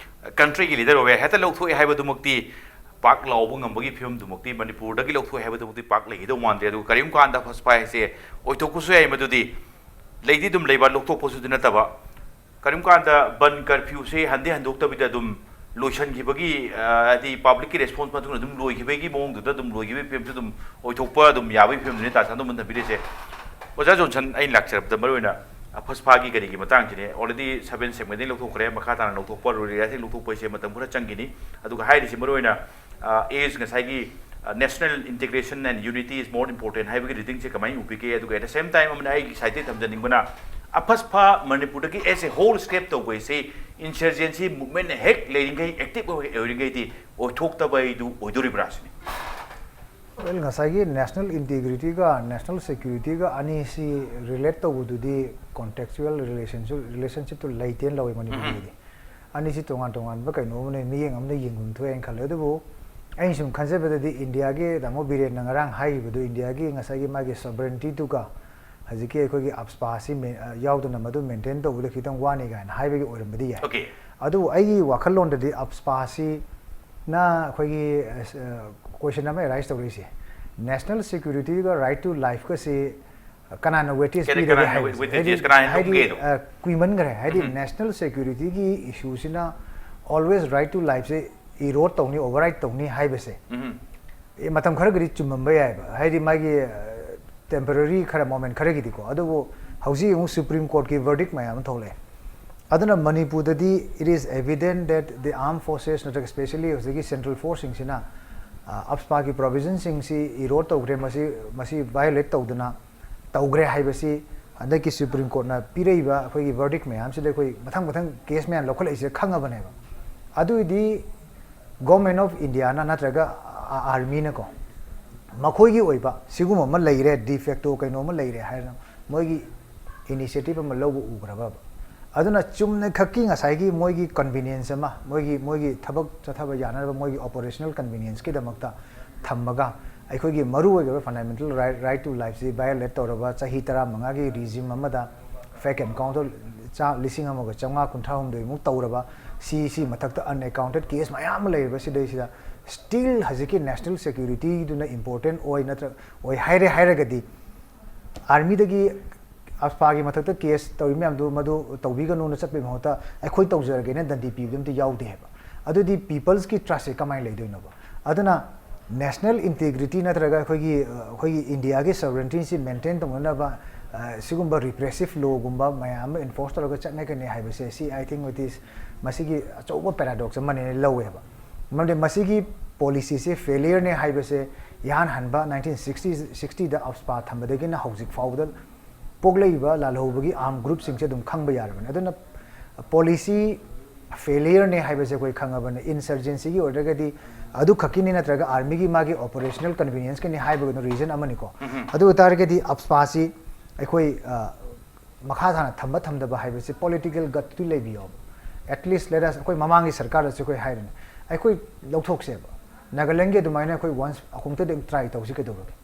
ꯀꯟꯇ꯭ꯔꯤꯒꯤ ꯂꯤꯗꯔ ꯑꯣꯏꯕ ꯌꯥꯏ, ꯍꯦꯛꯇ ꯂꯧꯊꯣꯛꯑꯦ ꯍꯥꯏꯕꯗꯨꯃꯛꯇꯤ ꯄꯥꯛ ꯂꯥꯎꯕ ꯉꯝꯕꯒꯤ ꯐꯤꯕꯝꯗꯨꯃꯛꯇꯤ, ꯃꯅꯤꯄꯨꯔꯗꯒꯤ ꯂꯧꯊꯣꯛꯑꯦ ꯍꯥꯏꯕꯗꯨꯃꯛꯇꯤ ꯄꯥꯛ ꯂꯩꯒꯗꯧ ꯃꯥꯟꯗꯦ꯫ ꯑꯗꯨꯒ ꯀꯔꯤꯒꯨꯝꯕ ꯀꯥꯟꯗ ꯑꯐꯁꯄꯥ ꯍꯥꯏꯁꯦ ꯑꯣꯏꯊꯣꯛꯄꯁꯨ ꯌꯥꯏ, ꯃꯗꯨꯗꯤ ꯂꯩꯗꯤ ꯑꯗꯨꯝ ꯂꯩꯕ, ꯂꯧꯊꯣꯛꯄꯁꯨꯗꯤ ꯅꯠꯇꯕ꯫ ꯀꯔꯤꯒꯨꯝꯕ ꯀꯥꯟꯗ ꯕꯟ ꯀꯔꯐ꯭ꯌꯨꯁꯦ ꯍꯟꯗꯤ ꯍꯟꯗꯣꯛꯇꯕꯤꯗ ꯑꯗꯨꯝ ꯂꯣꯏꯁꯤꯟꯈꯤꯕꯒꯤ, ꯑ, ꯍꯥꯏꯗꯤ ꯄꯕ꯭ꯂꯤꯛꯀꯤ ꯔꯦꯁꯄꯣꯟꯁ ꯃꯇꯨꯡꯗ ꯑꯗꯨꯝ ꯂꯣꯏꯈꯤꯕꯒꯤ ꯃꯑꯣꯡꯗꯨꯗ ꯑꯗꯨꯝ ꯂꯣꯏꯈꯤꯕꯒꯤ ꯐꯤꯕꯝꯁꯨ ꯑꯗꯨꯝ ꯑꯣꯏꯊꯣꯛꯄ ꯑꯗꯨꯝ ꯌꯥꯕꯒꯤ ꯐꯤꯕꯝꯗꯨꯅꯤ ꯇꯥ ꯁꯟꯗꯣꯝꯕꯅ ꯊꯝꯕꯤꯔꯤꯁꯦ꯫ ꯑꯣꯖꯥ ꯖꯣꯟꯁꯟ, ꯑꯩꯅ ꯂꯥꯛꯆꯔꯕꯗ ꯃꯔꯨꯑꯣꯏꯅ, ꯑ, ꯐꯁꯐꯥꯒꯤ ꯀꯔꯤꯒꯤ ꯃꯇꯥꯡꯁꯤꯅꯤ꯫ Already seven segmentꯗꯒꯤ ꯂꯧꯊꯣꯛꯈ꯭ꯔꯦ, ꯃꯈꯥ ꯇꯥꯅ ꯂꯧꯊꯣꯛꯄ, ꯔꯨꯔꯦꯂꯤꯌꯥꯗꯒꯤ ꯂꯧꯊꯣꯛꯄ ꯍꯥꯏꯁꯦ ꯃꯇꯝ ꯈꯔ ꯆꯪꯈꯤꯅꯤ꯫ ꯑꯗꯨꯒ ꯍꯥꯏꯔꯤꯁꯤ ꯃꯔꯨꯑꯣꯏꯅ, ꯑ, ꯑꯦꯁ ꯉꯁꯥꯏꯒꯤ, ꯑ, national integration and unity is more important ꯍꯥꯏꯕꯒꯤ ꯔꯤꯗꯤꯡꯁꯦ ꯀꯃꯥꯏꯅ ꯎꯕꯤꯒꯦ? ꯑꯗꯨꯒ at the same time ꯑꯃꯅ ꯑꯩꯒꯤ ꯁꯥꯏꯠꯇꯒꯤ ꯊꯝꯖꯅꯤꯡꯕꯅ, ꯑꯐꯁꯐꯥ ꯃꯅꯤꯄꯨꯔꯗꯒꯤ as a whole scrap ꯇꯧꯕ ꯍꯥꯏꯁꯤ insurgency movementꯅ ꯍꯦꯛ ꯂꯩꯔꯤꯉꯩ, ꯑꯦꯛꯇꯤꯚ ꯑꯣꯏꯔꯤꯉꯩꯗꯤ ꯑꯣꯏꯊꯣꯛꯇꯕ ꯍꯥꯏꯗꯨ ꯑꯣꯏꯗꯣꯔꯤꯕ꯭ꯔꯥ ꯁꯤꯅꯤ꯫ Well, ꯉꯁꯥꯏꯒꯤ national integrityꯒ national securityꯒ ꯑꯅꯤꯁꯤ relate ꯇꯧꯕꯗꯨꯗꯤ contextual relationship, relationshipꯇꯨ ꯂꯩꯇꯦꯅ ꯂꯧꯋꯦ ꯃꯅꯤꯄꯨꯔꯒꯤꯗꯤ꯫ ꯑꯅꯤꯁꯤ ꯇꯣꯉꯥꯟ ꯇꯣꯉꯥꯟꯕ ꯀꯩꯅꯣ ꯑꯃꯅꯦ, ꯃꯤꯠꯌꯦꯡ ꯑꯃꯅ ꯌꯦꯡꯐꯝ ꯊꯣꯛꯑꯦꯅ ꯈꯜꯂꯦ꯫ ꯑꯗꯨꯕꯨ ꯑꯩꯅ ꯁꯨꯝ ꯈꯟꯖꯕꯗꯗꯤ ꯏꯟꯗꯤꯌꯥꯒꯤ ꯇꯥꯃꯣ ꯕꯤꯔꯦꯟꯅ ꯉꯔꯥꯡ ꯍꯥꯏꯈꯤꯕꯗꯨ, ꯏꯟꯗꯤꯌꯥꯒꯤ ꯉꯁꯥꯏꯒꯤ ꯃꯥꯒꯤ sovereigntyꯗꯨꯒ ꯍꯧꯖꯤꯛꯀꯤ ꯑꯩꯈꯣꯏꯒꯤ ꯑꯐꯁꯐꯥꯁꯤ ꯃꯦ-, ꯑ, ꯌꯥꯎꯗꯅ ꯃꯗꯨ maintain ꯇꯧꯕꯗ ꯈꯤꯇꯪ ꯋꯥꯅꯤ ꯀꯥꯏꯅ ꯍꯥꯏꯕꯒꯤ ꯑꯣꯏꯔꯝꯕꯗꯤ ꯌꯥꯏ꯫ Okay. ꯑꯗꯨꯕꯨ ꯑꯩꯒꯤ ꯋꯥꯈꯜꯂꯣꯟꯗꯗꯤ ꯑꯐꯁꯐꯥꯁꯤꯅ ꯑꯩꯈꯣꯏꯒꯤ, ꯑ, question ꯑꯃ arise ꯇꯧꯔꯛꯏꯁꯦ, national securityꯒ right to lifeꯀꯁꯤ ꯀꯅꯥꯅ weightage ꯀꯔꯤ ꯄꯤꯔꯒꯦ ꯀꯅꯥꯅ ꯍꯥꯏꯕꯁꯦ, weightage ꯍꯥꯏꯗꯤ, ꯀꯅꯥꯅ ꯍꯥꯏꯗꯤ, ꯂꯧꯒꯦꯗꯣ? ꯑ, ꯀꯨꯏꯃꯟꯈ꯭ꯔꯦ꯫ ꯍꯥꯏꯗꯤ ꯎꯝ꯫ National securityꯒꯤ issueꯁꯤꯅ always right to lifeꯁꯦ erode ꯇꯧꯅꯤ, override ꯇꯧꯅꯤ ꯍꯥꯏꯕꯁꯦ, ꯎꯝ꯫ ꯑꯦ, ꯃꯇꯝ ꯈꯔꯒꯗꯤ ꯆꯨꯝꯃꯝꯕ ꯌꯥꯏꯑꯕ, ꯍꯥꯏꯗꯤ ꯃꯥꯒꯤ, ꯑ, temporary ꯈꯔ, moment ꯈꯔꯒꯤꯗꯤꯀꯣ꯫ ꯑꯗꯨꯕꯨ ꯍꯧꯖꯤꯛ ꯑꯃꯨꯛ Supreme Courtꯀꯤ verdict ꯃꯌꯥꯝ ꯑꯃ ꯊꯣꯛꯂꯛꯑꯦ꯫ ꯑꯗꯨꯅ ꯃꯅꯤꯄꯨꯔꯗꯗꯤ it is evident that the armed forces ꯅꯠꯇ꯭ꯔꯒ specially ꯍꯧꯖꯤꯛꯀꯤ central forceꯁꯤꯡꯁꯤꯅ, ꯑ, ꯑꯐꯁꯐꯥꯒꯤ provisionꯁꯤꯡꯁꯤ erode ꯇꯧꯈ꯭ꯔꯦ, ꯃꯁꯤ, ꯃꯁꯤ violate ꯇꯧꯗꯅ ꯇꯧꯈ꯭ꯔꯦ ꯍꯥꯏꯕꯁꯤ ꯍꯟꯗꯛꯀꯤ Supreme Courtꯅ ꯄꯤꯔꯛꯏꯕ ꯑꯩꯈꯣꯏꯒꯤ verdict ꯃꯌꯥꯝꯁꯤꯗ ꯑꯩꯈꯣꯏ ꯃꯊꯪ ꯃꯊꯪ case ꯃꯌꯥꯝ ꯂꯧꯈꯠꯂꯛꯏꯁꯦ ꯈꯪꯉꯕꯅꯦꯕ꯫ ꯑꯗꯨꯏꯗꯤ Government of Indiaꯅ ꯅꯠꯇ꯭ꯔꯒ ꯑ-, armyꯅꯀꯣ, ꯃꯈꯣꯏꯒꯤ ꯑꯣꯏꯕ ꯁꯤꯒꯨꯝꯕ ꯑꯃ ꯂꯩꯔꯦ, de facto ꯀꯩꯅꯣ ꯑꯃ ꯂꯩꯔꯦ ꯍꯥꯏꯅ ꯃꯣꯏꯒꯤ initiative ꯑꯃ ꯂꯧꯕ ꯎꯈ꯭ꯔꯕꯕ? ꯑꯗꯨꯅ ꯆꯨꯝꯅ ꯈꯛꯀꯤ ꯉꯁꯥꯏꯒꯤ ꯃꯣꯏꯒꯤ convenience ꯑꯃ, ꯃꯣꯏꯒꯤ, ꯃꯣꯏꯒꯤ ꯊꯕꯛ ꯆꯠꯊꯕ ꯌꯥꯅꯅꯕ ꯃꯣꯏꯒꯤ operational convenienceꯀꯤꯗꯃꯛꯇ ꯊꯝꯃꯒ, ꯑꯩꯈꯣꯏꯒꯤ ꯃꯔꯨ ꯑꯣꯏꯕ fundamental right, right to lifeꯁꯤ violate ꯇꯧꯔꯕ, ꯆꯍꯤ ꯇꯔꯥꯃꯉꯥꯒꯤ regime ꯑꯃꯗ fake encounter ꯆꯥ-, ꯂꯤꯁꯤꯡ ꯑꯃꯒ ꯆꯥꯝꯃꯉꯥ ꯀꯨꯟꯊ꯭ꯔꯥ ꯍꯨꯝꯗꯣꯏꯃꯨꯛ ꯇꯧꯔꯕ, ꯁꯤ, ꯁꯤ ꯃꯊꯛꯇ unaccounted case ꯃꯌꯥꯝ ꯑꯃ ꯂꯩꯔꯤꯕ ꯁꯤꯗꯩꯁꯤꯗ still ꯍꯧꯖꯤꯛꯀꯤ national securityꯗꯨꯅ important ꯑꯣꯏ, ꯅꯠꯇ꯭ꯔ ꯑꯣꯏ ꯍꯥꯏꯔꯦ ꯍꯥꯏꯔꯒꯗꯤ, armyꯗꯒꯤ ꯑꯐꯁꯐꯥꯒꯤ ꯃꯊꯛꯇ case ꯇꯧꯔꯤ ꯃꯌꯥꯝꯗꯨ ꯃꯗꯨ ꯇꯧꯕꯤꯒꯅꯨꯅ ꯆꯠꯄꯒꯤ ꯃꯍꯨꯠꯇ ꯑꯩꯈꯣꯏ ꯇꯧꯖꯔꯒꯦꯅ ꯗꯟꯗꯤ ꯄꯤꯕꯗꯤ ꯑꯝꯇ ꯌꯥꯎꯗꯦ ꯍꯥꯏꯕ꯫ ꯑꯗꯨꯗꯤ peopleꯁꯀꯤ trustꯁꯦ ꯀꯃꯥꯏꯅ ꯂꯩꯗꯣꯏꯅꯣꯕ? ꯑꯗꯨꯅ national integrity ꯅꯠꯇ꯭ꯔꯒ ꯑꯩꯈꯣꯏꯒꯤ ꯑꯩꯈꯣꯏꯒꯤ ꯏꯟꯗꯤꯌꯥꯒꯤ sovereigntyꯁꯤ maintain ꯇꯧꯅꯅꯕ ꯁꯤꯒꯨꯝꯕ repressive lawꯒꯨꯝꯕ ꯃꯌꯥꯝ ꯑꯃ enforce ꯇꯧꯔꯒ ꯆꯠꯅꯒꯅꯤ ꯍꯥꯏꯕꯁꯦ, ꯁꯤ I think it is ꯃꯁꯤꯒꯤ ꯑꯆꯧꯕ paradox ꯑꯃꯅꯦꯅ ꯂꯧꯋꯦꯕ꯫ ꯃꯔꯝꯗꯤ ꯃꯁꯤꯒꯤ policyꯁꯦ failureꯅꯦ ꯍꯥꯏꯕꯁꯦ ꯏꯍꯥꯟ ꯍꯥꯟꯕ nineteen sixty sixtyꯗ AFSPA ꯊꯝꯕꯗꯒꯤꯅ ꯍꯧꯖꯤꯛ ꯐꯥꯎꯕꯗ ꯄꯣꯛꯂꯛꯏꯕ ꯂꯥꯜꯍꯧꯕꯒꯤ armed groupꯁꯤꯡꯁꯦ ꯑꯗꯨꯝ ꯈꯪꯕ ꯌꯥꯔꯕꯅꯤ꯫ ꯑꯗꯨꯅ policy failureꯅꯦ ꯍꯥꯏꯕꯁꯦ ꯑꯩꯈꯣꯏ ꯈꯪꯉꯕꯅꯤ꯫ Insurgencyꯒꯤ ꯑꯣꯏꯔꯒꯗꯤ ꯑꯗꯨ ꯈꯛꯀꯤꯅꯤ, ꯅꯠꯇ꯭ꯔꯒ armyꯒꯤ ꯃꯥꯒꯤ operational convenienceꯀꯤꯅꯤ ꯍꯥꯏꯕꯒꯤꯅ reason ꯑꯃꯅꯤꯀꯣ꯫ ꯑꯗꯨ ꯑꯣꯏꯇꯥꯔꯒꯗꯤ AFSPAꯁꯤ ꯑꯩꯈꯣꯏ ꯃꯈꯥ ꯇꯥꯅ ꯊꯝꯕ ꯊꯝꯗꯕ ꯍꯥꯏꯕꯁꯤ political gutꯇꯨ ꯂꯩꯕꯤꯌꯣꯕ꯫ At least let us, ꯑꯩꯈꯣꯏ ꯃꯃꯥꯡꯒꯤ ꯁꯔꯀꯥꯔꯗꯁꯨ ꯑꯩꯈꯣꯏ ꯍꯥꯏꯔꯤꯅꯤ, ꯑꯩꯈꯣꯏ ꯂꯧꯊꯣꯛꯁꯦꯕ꯫ ꯅꯥꯒꯥꯂꯦꯟꯒꯤ ꯑꯗꯨꯃꯥꯏꯅ ꯑꯩꯈꯣꯏ once ꯑꯃꯨꯛꯇꯗꯤ try ꯇꯧꯁꯤ ꯀꯩꯗꯧꯔꯒꯦ?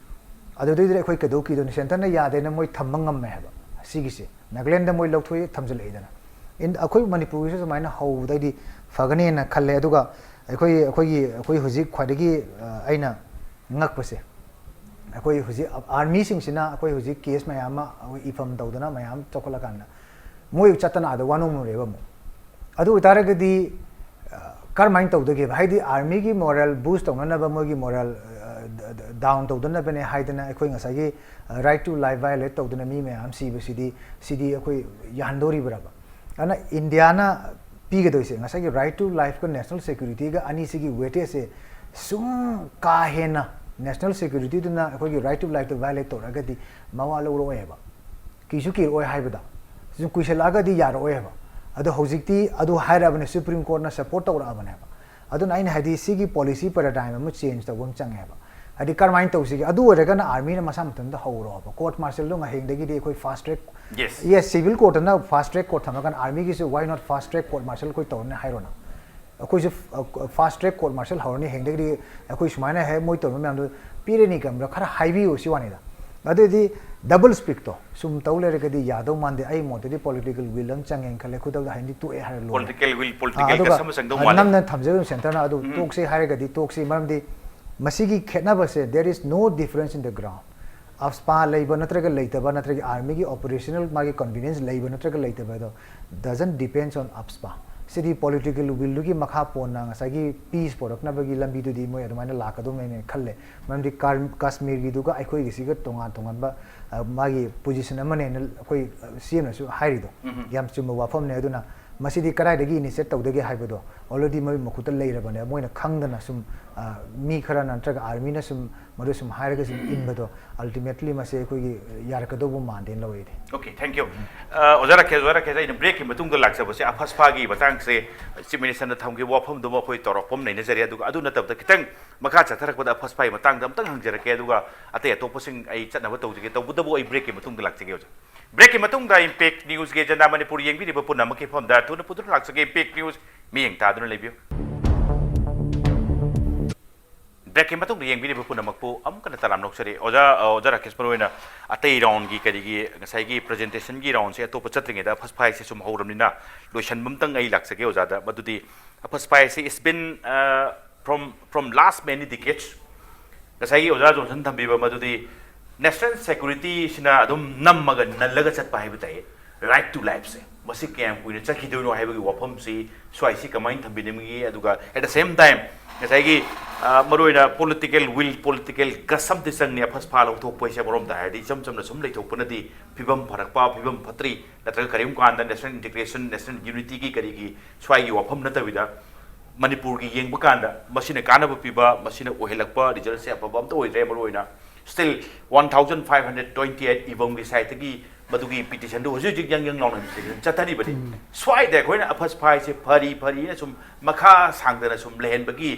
ꯑꯗꯨꯗꯩꯗꯤ ꯑꯩꯈꯣꯏ ꯀꯩꯗꯧ ꯀꯤꯗꯣꯏꯅꯣ? Centreꯅ ꯌꯥꯗꯦꯅ ꯃꯣꯏ ꯊꯝꯕ ꯉꯝꯃꯦ ꯍꯥꯏꯕ꯫ ꯁꯤꯒꯤꯁꯦ ꯅꯥꯒꯥꯂꯦꯟꯗ ꯃꯣꯏ ꯂꯧꯊꯣꯛꯏ, ꯊꯝꯖꯤꯜꯂꯛꯏꯗꯅ꯫ ꯑꯩꯈꯣꯏ ꯃꯅꯤꯄꯨꯔꯒꯤꯁꯨ ꯁꯨꯃꯥꯏꯅ ꯍꯧꯕꯗꯩꯗꯤ ꯐꯒꯅꯦꯅ ꯈꯜꯂꯦ꯫ ꯑꯗꯨꯒ ꯑꯩꯈꯣꯏ ꯑꯩꯈꯣꯏꯒꯤ ꯑꯩꯈꯣꯏ ꯍꯧꯖꯤꯛ ꯈ꯭ꯋꯥꯏꯗꯒꯤ ꯑꯩꯅ ꯉꯛꯄꯁꯦ, ꯑꯩꯈꯣꯏ ꯍꯧꯖꯤꯛ armyꯁꯤꯡꯁꯤꯅ ꯑꯩꯈꯣꯏ ꯍꯧꯖꯤꯛ case ꯃꯌꯥꯝ ꯑꯃ ꯑꯩꯈꯣꯏ ꯏꯐꯝ ꯇꯧꯗꯅ ꯃꯌꯥꯝ ꯆꯥꯎꯈꯠꯂꯀꯥꯟꯗ ꯃꯣꯏ ꯆꯠꯇꯅ ꯑꯥꯗ ꯋꯥꯅꯣꯝꯃꯨꯔꯦꯕ ꯑꯃꯨꯛ꯫ ꯑꯗꯨ ꯑꯣꯏꯇꯥꯔꯒꯗꯤ ꯀꯔꯝꯍꯥꯏꯅ ꯇꯧꯗꯒꯦꯕ? ꯍꯥꯏꯗꯤ armyꯒꯤ moral boost ꯇꯧꯅꯅꯕ, ꯃꯣꯏꯒꯤ moral down ꯇꯧꯗꯅꯕꯅꯦ ꯍꯥꯏꯗꯅ ꯑꯩꯈꯣꯏ ꯉꯁꯥꯏꯒꯤ right to life violate ꯇꯧꯗꯅ ꯃꯤ ꯃꯌꯥꯝ ꯁꯤꯕꯁꯤꯗꯤ, ꯁꯤꯗꯤ ꯑꯩꯈꯣꯏ ꯌꯥꯍꯟꯗꯣꯔꯤꯕ꯭ꯔꯕ? ꯑꯗꯨꯅ ꯏꯟꯗꯤꯌꯥꯅ ꯄꯤꯒꯗꯣꯏꯁꯦ ꯉꯁꯥꯏꯒꯤ right to lifeꯀ national securityꯒ ꯑꯅꯤꯁꯤꯒꯤ weightageꯁꯦ ꯁꯨꯝ ꯀꯥ ꯍꯦꯟꯅ national securityꯗꯨꯅ ꯑꯩꯈꯣꯏꯒꯤ right to lifeꯇ violate ꯇꯧꯔꯒꯗꯤ ꯃꯋꯥ ꯂꯧꯔꯛꯑꯣꯏꯕ꯫ ꯀꯤꯁꯨ ꯀꯤꯔꯛꯑꯣꯏ ꯍꯥꯏꯕꯗ, ꯁꯨꯝ ꯀꯨꯏꯁꯜꯂꯛꯑꯒꯗꯤ ꯌꯥꯔꯛꯑꯣꯏꯕ꯫ ꯑꯗꯣ ꯍꯧꯖꯤꯛꯇꯤ ꯑꯗꯨ ꯍꯥꯏꯔꯛꯑꯕꯅꯤ, Supreme Courtꯅ support ꯇꯧꯔꯛꯑꯕꯅꯦꯕ꯫ ꯑꯗꯨꯅ ꯑꯩꯅ ꯍꯥꯏꯗꯤ ꯁꯤꯒꯤ policy paradigm ꯑꯃ change ꯇꯧꯕ ꯑꯃ ꯆꯪꯉꯦꯕ꯫ ꯍꯥꯏꯗꯤ ꯀꯔꯝꯍꯥꯏꯅ ꯇꯧꯁꯤꯒꯦ? ꯑꯗꯨ ꯑꯣꯏꯔꯒꯅ armyꯅ ꯃꯁꯥ ꯃꯊꯟꯇ ꯍꯧꯔꯣꯕ꯫ Court martialꯗꯣ ꯍꯌꯦꯡꯗꯒꯤꯗꯤ ꯑꯩꯈꯣꯏ fast track, Yes. Yes, civil courtꯅ fast track court ꯊꯝꯃꯀꯥꯟꯗ armyꯒꯤꯁꯨ why not fast track court martial ꯑꯩꯈꯣꯏ ꯇꯧꯔꯅꯤ ꯍꯥꯏꯔꯣꯅ? ꯑꯩꯈꯣꯏꯁꯨ fast track court martial ꯍꯧꯔꯅꯤ, ꯍꯌꯦꯡꯗꯒꯤꯗꯤ ꯑꯩꯈꯣꯏ ꯁꯨꯃꯥꯏꯅ ꯍꯦꯛ ꯃꯣꯏ ꯇꯧꯔꯤꯕ ꯃꯌꯥꯝꯗꯣ ꯄꯤꯔꯅꯤ ꯀꯝꯕ꯭ꯔꯥ ꯈꯔ ꯍꯥꯏꯕꯤꯌꯨ ꯁꯤ ꯋꯥꯅꯤꯗ꯫ ꯑꯗꯨꯗꯤ double speakꯇꯣ ꯁꯨꯝ ꯇꯧ ꯂꯩꯔꯒꯗꯤ ꯌꯥꯗꯧ ꯃꯥꯟꯗꯦ꯫ ꯑꯩ ꯃꯣꯠꯇꯗꯤ political will ꯑꯃ ꯆꯪꯉꯦꯅ ꯈꯜꯂꯦ꯫ ꯈꯨꯗꯛꯇ ꯍꯌꯦꯡꯗꯤ ꯇꯣꯛꯑꯦ ꯍꯥꯏꯔ ꯂꯣꯏꯔꯦ꯫ Political will, ꯑꯥ, political ꯑꯗꯨꯒ guts ꯑꯃ ꯆꯪꯗꯧ ꯃꯥꯜꯂꯦ꯫ ꯅꯝꯅ ꯊꯝꯖꯔꯤꯕ Centreꯅ ꯑꯗꯨ ꯇꯣꯛꯁꯦ ꯍꯥꯏꯔꯒꯗꯤ ꯇꯣꯛꯁꯤ꯫ ꯃꯔꯝꯗꯤ ꯃꯁꯤꯒꯤ ꯈꯦꯠꯅꯕꯁꯦ, there is no difference in the ground. AFSPA ꯂꯩꯕ ꯅꯠꯇ꯭ꯔꯒ ꯂꯩꯇꯕ, ꯅꯠꯇ꯭ꯔꯒ armyꯒꯤ operational ꯃꯥꯒꯤ convenience ꯂꯩꯕ ꯅꯠꯇ꯭ꯔꯒ ꯂꯩꯇꯕ ꯑꯗꯣ doesn't depends on AFSPA꯫ CD political willꯗꯨꯒꯤ ꯃꯈꯥ ꯄꯣꯟꯅ ꯉꯁꯥꯏꯒꯤ peace ꯄꯣꯔꯛꯅꯕꯒꯤ ꯂꯝꯕꯤꯗꯨꯗꯤ ꯃꯣꯏ ꯑꯗꯨꯃꯥꯏꯅ ꯂꯥꯛꯀꯗꯧꯅꯦꯅ ꯈꯜꯂꯦ꯫ ꯃꯔꯝꯗꯤ ꯀꯥꯔ-, ꯀꯥꯁꯃꯤꯔꯒꯤꯗꯨꯒ ꯑꯩꯈꯣꯏꯒꯤꯁꯤꯒ ꯇꯣꯉꯥꯟ ꯇꯣꯉꯥꯟꯕ, ꯑ, ꯃꯥꯒꯤ position ꯑꯃꯅꯦꯅ ꯑꯩꯈꯣꯏ, ꯑ, ꯁꯤ ꯑꯦꯝꯅꯁꯨ ꯍꯥꯏꯔꯤꯗꯣ ꯎꯝ꯫ ꯌꯥꯝ ꯆꯨꯝꯕ ꯋꯥꯐꯝꯅꯦ꯫ ꯑꯗꯨꯅ ꯃꯁꯤꯗꯤ ꯀꯗꯥꯏꯗꯒꯤ initiate ꯇꯧꯗꯒꯦ ꯍꯥꯏꯕꯗꯣ already ꯃꯣꯏ ꯃꯈꯨꯠꯇ ꯂꯩꯔꯕꯅꯦ꯫ ꯃꯣꯏꯅ ꯈꯪꯗꯅ ꯁꯨꯝ, ꯑ, ꯃꯤ ꯈꯔꯅ ꯅꯠꯇ꯭ꯔꯒ armyꯅ ꯁꯨꯝ ꯃꯗꯨ ꯁꯨꯝ ꯍꯥꯏꯔꯒ ꯁꯨꯝ ꯏꯟꯕꯗꯣ ultimately ꯃꯁꯤ ꯑꯩꯈꯣꯏꯒꯤ ꯌꯥꯔꯛꯀꯗꯧꯕ ꯃꯥꯟꯗꯦꯅ ꯂꯧꯋꯦ ꯑꯩꯗꯤ꯫ Okay, thank you꯫ ꯑ, ꯑꯣꯖꯥ ꯔꯥꯀꯦꯁ, ꯑꯣꯖꯥ ꯔꯥꯀꯦꯁ, ꯑꯩꯅ breakꯀꯤ ꯃꯇꯨꯡꯗ ꯂꯥꯛꯆꯕꯁꯦ ꯑꯐꯁꯐꯥꯒꯤ ꯃꯇꯥꯡꯁꯦ Chief Ministerꯅ ꯊꯝꯈꯤꯕ ꯋꯥꯐꯝꯗꯨꯃ ꯑꯩꯈꯣꯏ ꯇꯧꯔꯛꯄ ꯑꯃ ꯅꯩꯅꯖꯔꯤ꯫ ꯑꯗꯨꯒ ꯑꯗꯨ ꯅꯠꯇꯕꯗ ꯈꯤꯇꯪ ꯃꯈꯥ ꯆꯠꯊꯔꯛꯄꯗ ꯑꯐꯁꯐꯥꯒꯤ ꯃꯇꯥꯡꯗ ꯑꯝꯇꯪ ꯍꯪꯖꯔꯛꯀꯦ, ꯑꯗꯨꯒ ꯑꯇꯩ ꯑꯇꯣꯞꯄꯁꯤꯡ ꯑꯩ ꯆꯠꯅꯕ ꯇꯧꯖꯒꯦ꯫ ꯇꯧꯕꯇꯕꯨ ꯑꯩ breakꯀꯤ ꯃꯇꯨꯡꯗ ꯂꯥꯛꯆꯒꯦ ꯑꯣꯖꯥ꯫ Breakꯀꯤ ꯃꯇꯨꯡꯗ Impact Newsꯒꯤ agenda ꯃꯅꯤꯄꯨꯔ ꯌꯦꯡꯕꯤꯔꯤꯕ ꯄꯨꯝꯅꯃꯛꯀꯤ ꯃꯐꯝꯗ ꯊꯨꯅ ꯄꯨꯗꯨꯅ ꯂꯥꯛꯆꯒꯦ꯫ Impact News ꯃꯤꯠꯌꯦꯡ ꯇꯥꯗꯨꯅ ꯂꯩꯕꯤꯌꯨ꯫ Breakꯀꯤ ꯃꯇꯨꯡꯗ ꯌꯦꯡꯕꯤꯔꯤꯕ ꯄꯨꯝꯅꯃꯛꯄꯨ ꯑꯃꯨꯛꯀ ꯍꯟꯅ ꯇꯔꯥꯝꯅ ꯑꯣꯛꯆꯔꯤ꯫ ꯑꯣꯖꯥ, ꯑ, ꯑꯣꯖꯥ ꯔꯥꯀꯦꯁ, ꯃꯔꯨꯑꯣꯏꯅ ꯑꯇꯩ roundꯒꯤ ꯀꯔꯤꯒꯤ ꯉꯁꯥꯏꯒꯤ presentationꯒꯤ roundꯁꯦ ꯑꯇꯣꯞꯄ ꯆꯠꯇ꯭ꯔꯤꯉꯩꯗ first prizeꯁꯦ ꯁꯨꯝ ꯍꯧꯔꯕꯅꯤꯅ ꯂꯣꯏꯁꯟꯕ ꯑꯝꯇꯪ ꯑꯩ ꯂꯥꯛꯆꯒꯦ ꯑꯣꯖꯥꯗ꯫ ꯃꯗꯨꯗꯤ first prizeꯁꯦ it's been, uh, from, from last many decades ꯉꯁꯥꯏꯒꯤ ꯑꯣꯖꯥ ꯖꯣꯟꯁꯟ ꯊꯝꯕꯤꯕ ꯃꯗꯨꯗꯤ national securityꯁꯤꯅ ꯑꯗꯨꯝ ꯅꯝꯃꯒ ꯅꯜꯂꯒ ꯆꯠꯄ ꯍꯥꯏꯕ ꯇꯥꯏ꯫ Right to lifeꯁꯦ ꯃꯁꯤ ꯀꯌꯥꯝ ꯀꯨꯏꯅ ꯆꯠꯈꯤꯗꯣꯏꯅꯣ ꯍꯥꯏꯕꯒꯤ ꯋꯥꯐꯝꯁꯤ ꯁ꯭ꯋꯥꯏꯁꯤ ꯀꯃꯥꯏꯅ ꯊꯝꯕꯤꯅꯤꯡꯉꯤ? ꯑꯗꯨꯒ at the same time ꯉꯁꯥꯏꯒꯤ, ꯑ, ꯃꯔꯨꯑꯣꯏꯅ political will, political guts ꯑꯝꯇ ꯆꯪꯉꯤ꯫ ꯑꯐꯁꯐꯥ ꯂꯧꯊꯣꯛꯄ ꯍꯥꯏꯁꯦ ꯑꯃꯔꯣꯝꯗ ꯍꯥꯏꯔꯗꯤ ꯏꯆꯝ ꯆꯝꯅ ꯁꯨꯝ ꯂꯩꯊꯣꯛꯄꯅꯗꯤ ꯐꯤꯕꯝ ꯐꯔꯛꯄ, ꯐꯤꯕꯝ ꯐꯠꯇ꯭ꯔꯤ, ꯅꯠꯇ꯭ꯔꯒ ꯀꯔꯤꯒꯨꯝꯕ ꯀꯥꯟꯗ national integration, national unityꯒꯤ ꯀꯔꯤꯒꯤ ꯁ꯭ꯋꯥꯏꯒꯤ ꯋꯥꯐꯝ ꯅꯠꯇꯕꯤꯗ ꯃꯅꯤꯄꯨꯔꯒꯤ ꯌꯦꯡꯕ ꯀꯥꯟꯗ ꯃꯁꯤꯅ ꯀꯥꯟꯅꯕ ꯄꯤꯕ, ꯃꯁꯤꯅ ꯑꯣꯏꯍꯜꯂꯛꯄ resultꯁꯦ ꯑꯐꯕ ꯑꯝꯇ ꯑꯣꯏꯗ꯭ꯔꯦ꯫ ꯃꯔꯨꯑꯣꯏꯅ still one thousand five hundred twenty eight ꯏꯕꯝꯒꯤ sideꯇꯒꯤ ꯃꯗꯨꯒꯤ petitionꯗꯨ ꯍꯧꯖꯤꯛ ꯍꯧꯖꯤꯛ ꯌꯪ ꯌꯪ ꯂꯥꯎꯅ petition ꯆꯠꯊꯔꯤꯕꯅꯤ꯫ ꯎꯝ꯫ ꯁ꯭ꯋꯥꯏꯗ ꯑꯩꯈꯣꯏꯅ ꯑꯐꯁꯐꯥꯁꯦ ꯐꯔꯤ ꯐꯔꯤꯅ ꯁꯨꯝ ꯃꯈꯥ ꯁꯥꯡꯗꯅ ꯁꯨꯝ ꯂꯩꯍꯟꯕꯒꯤ,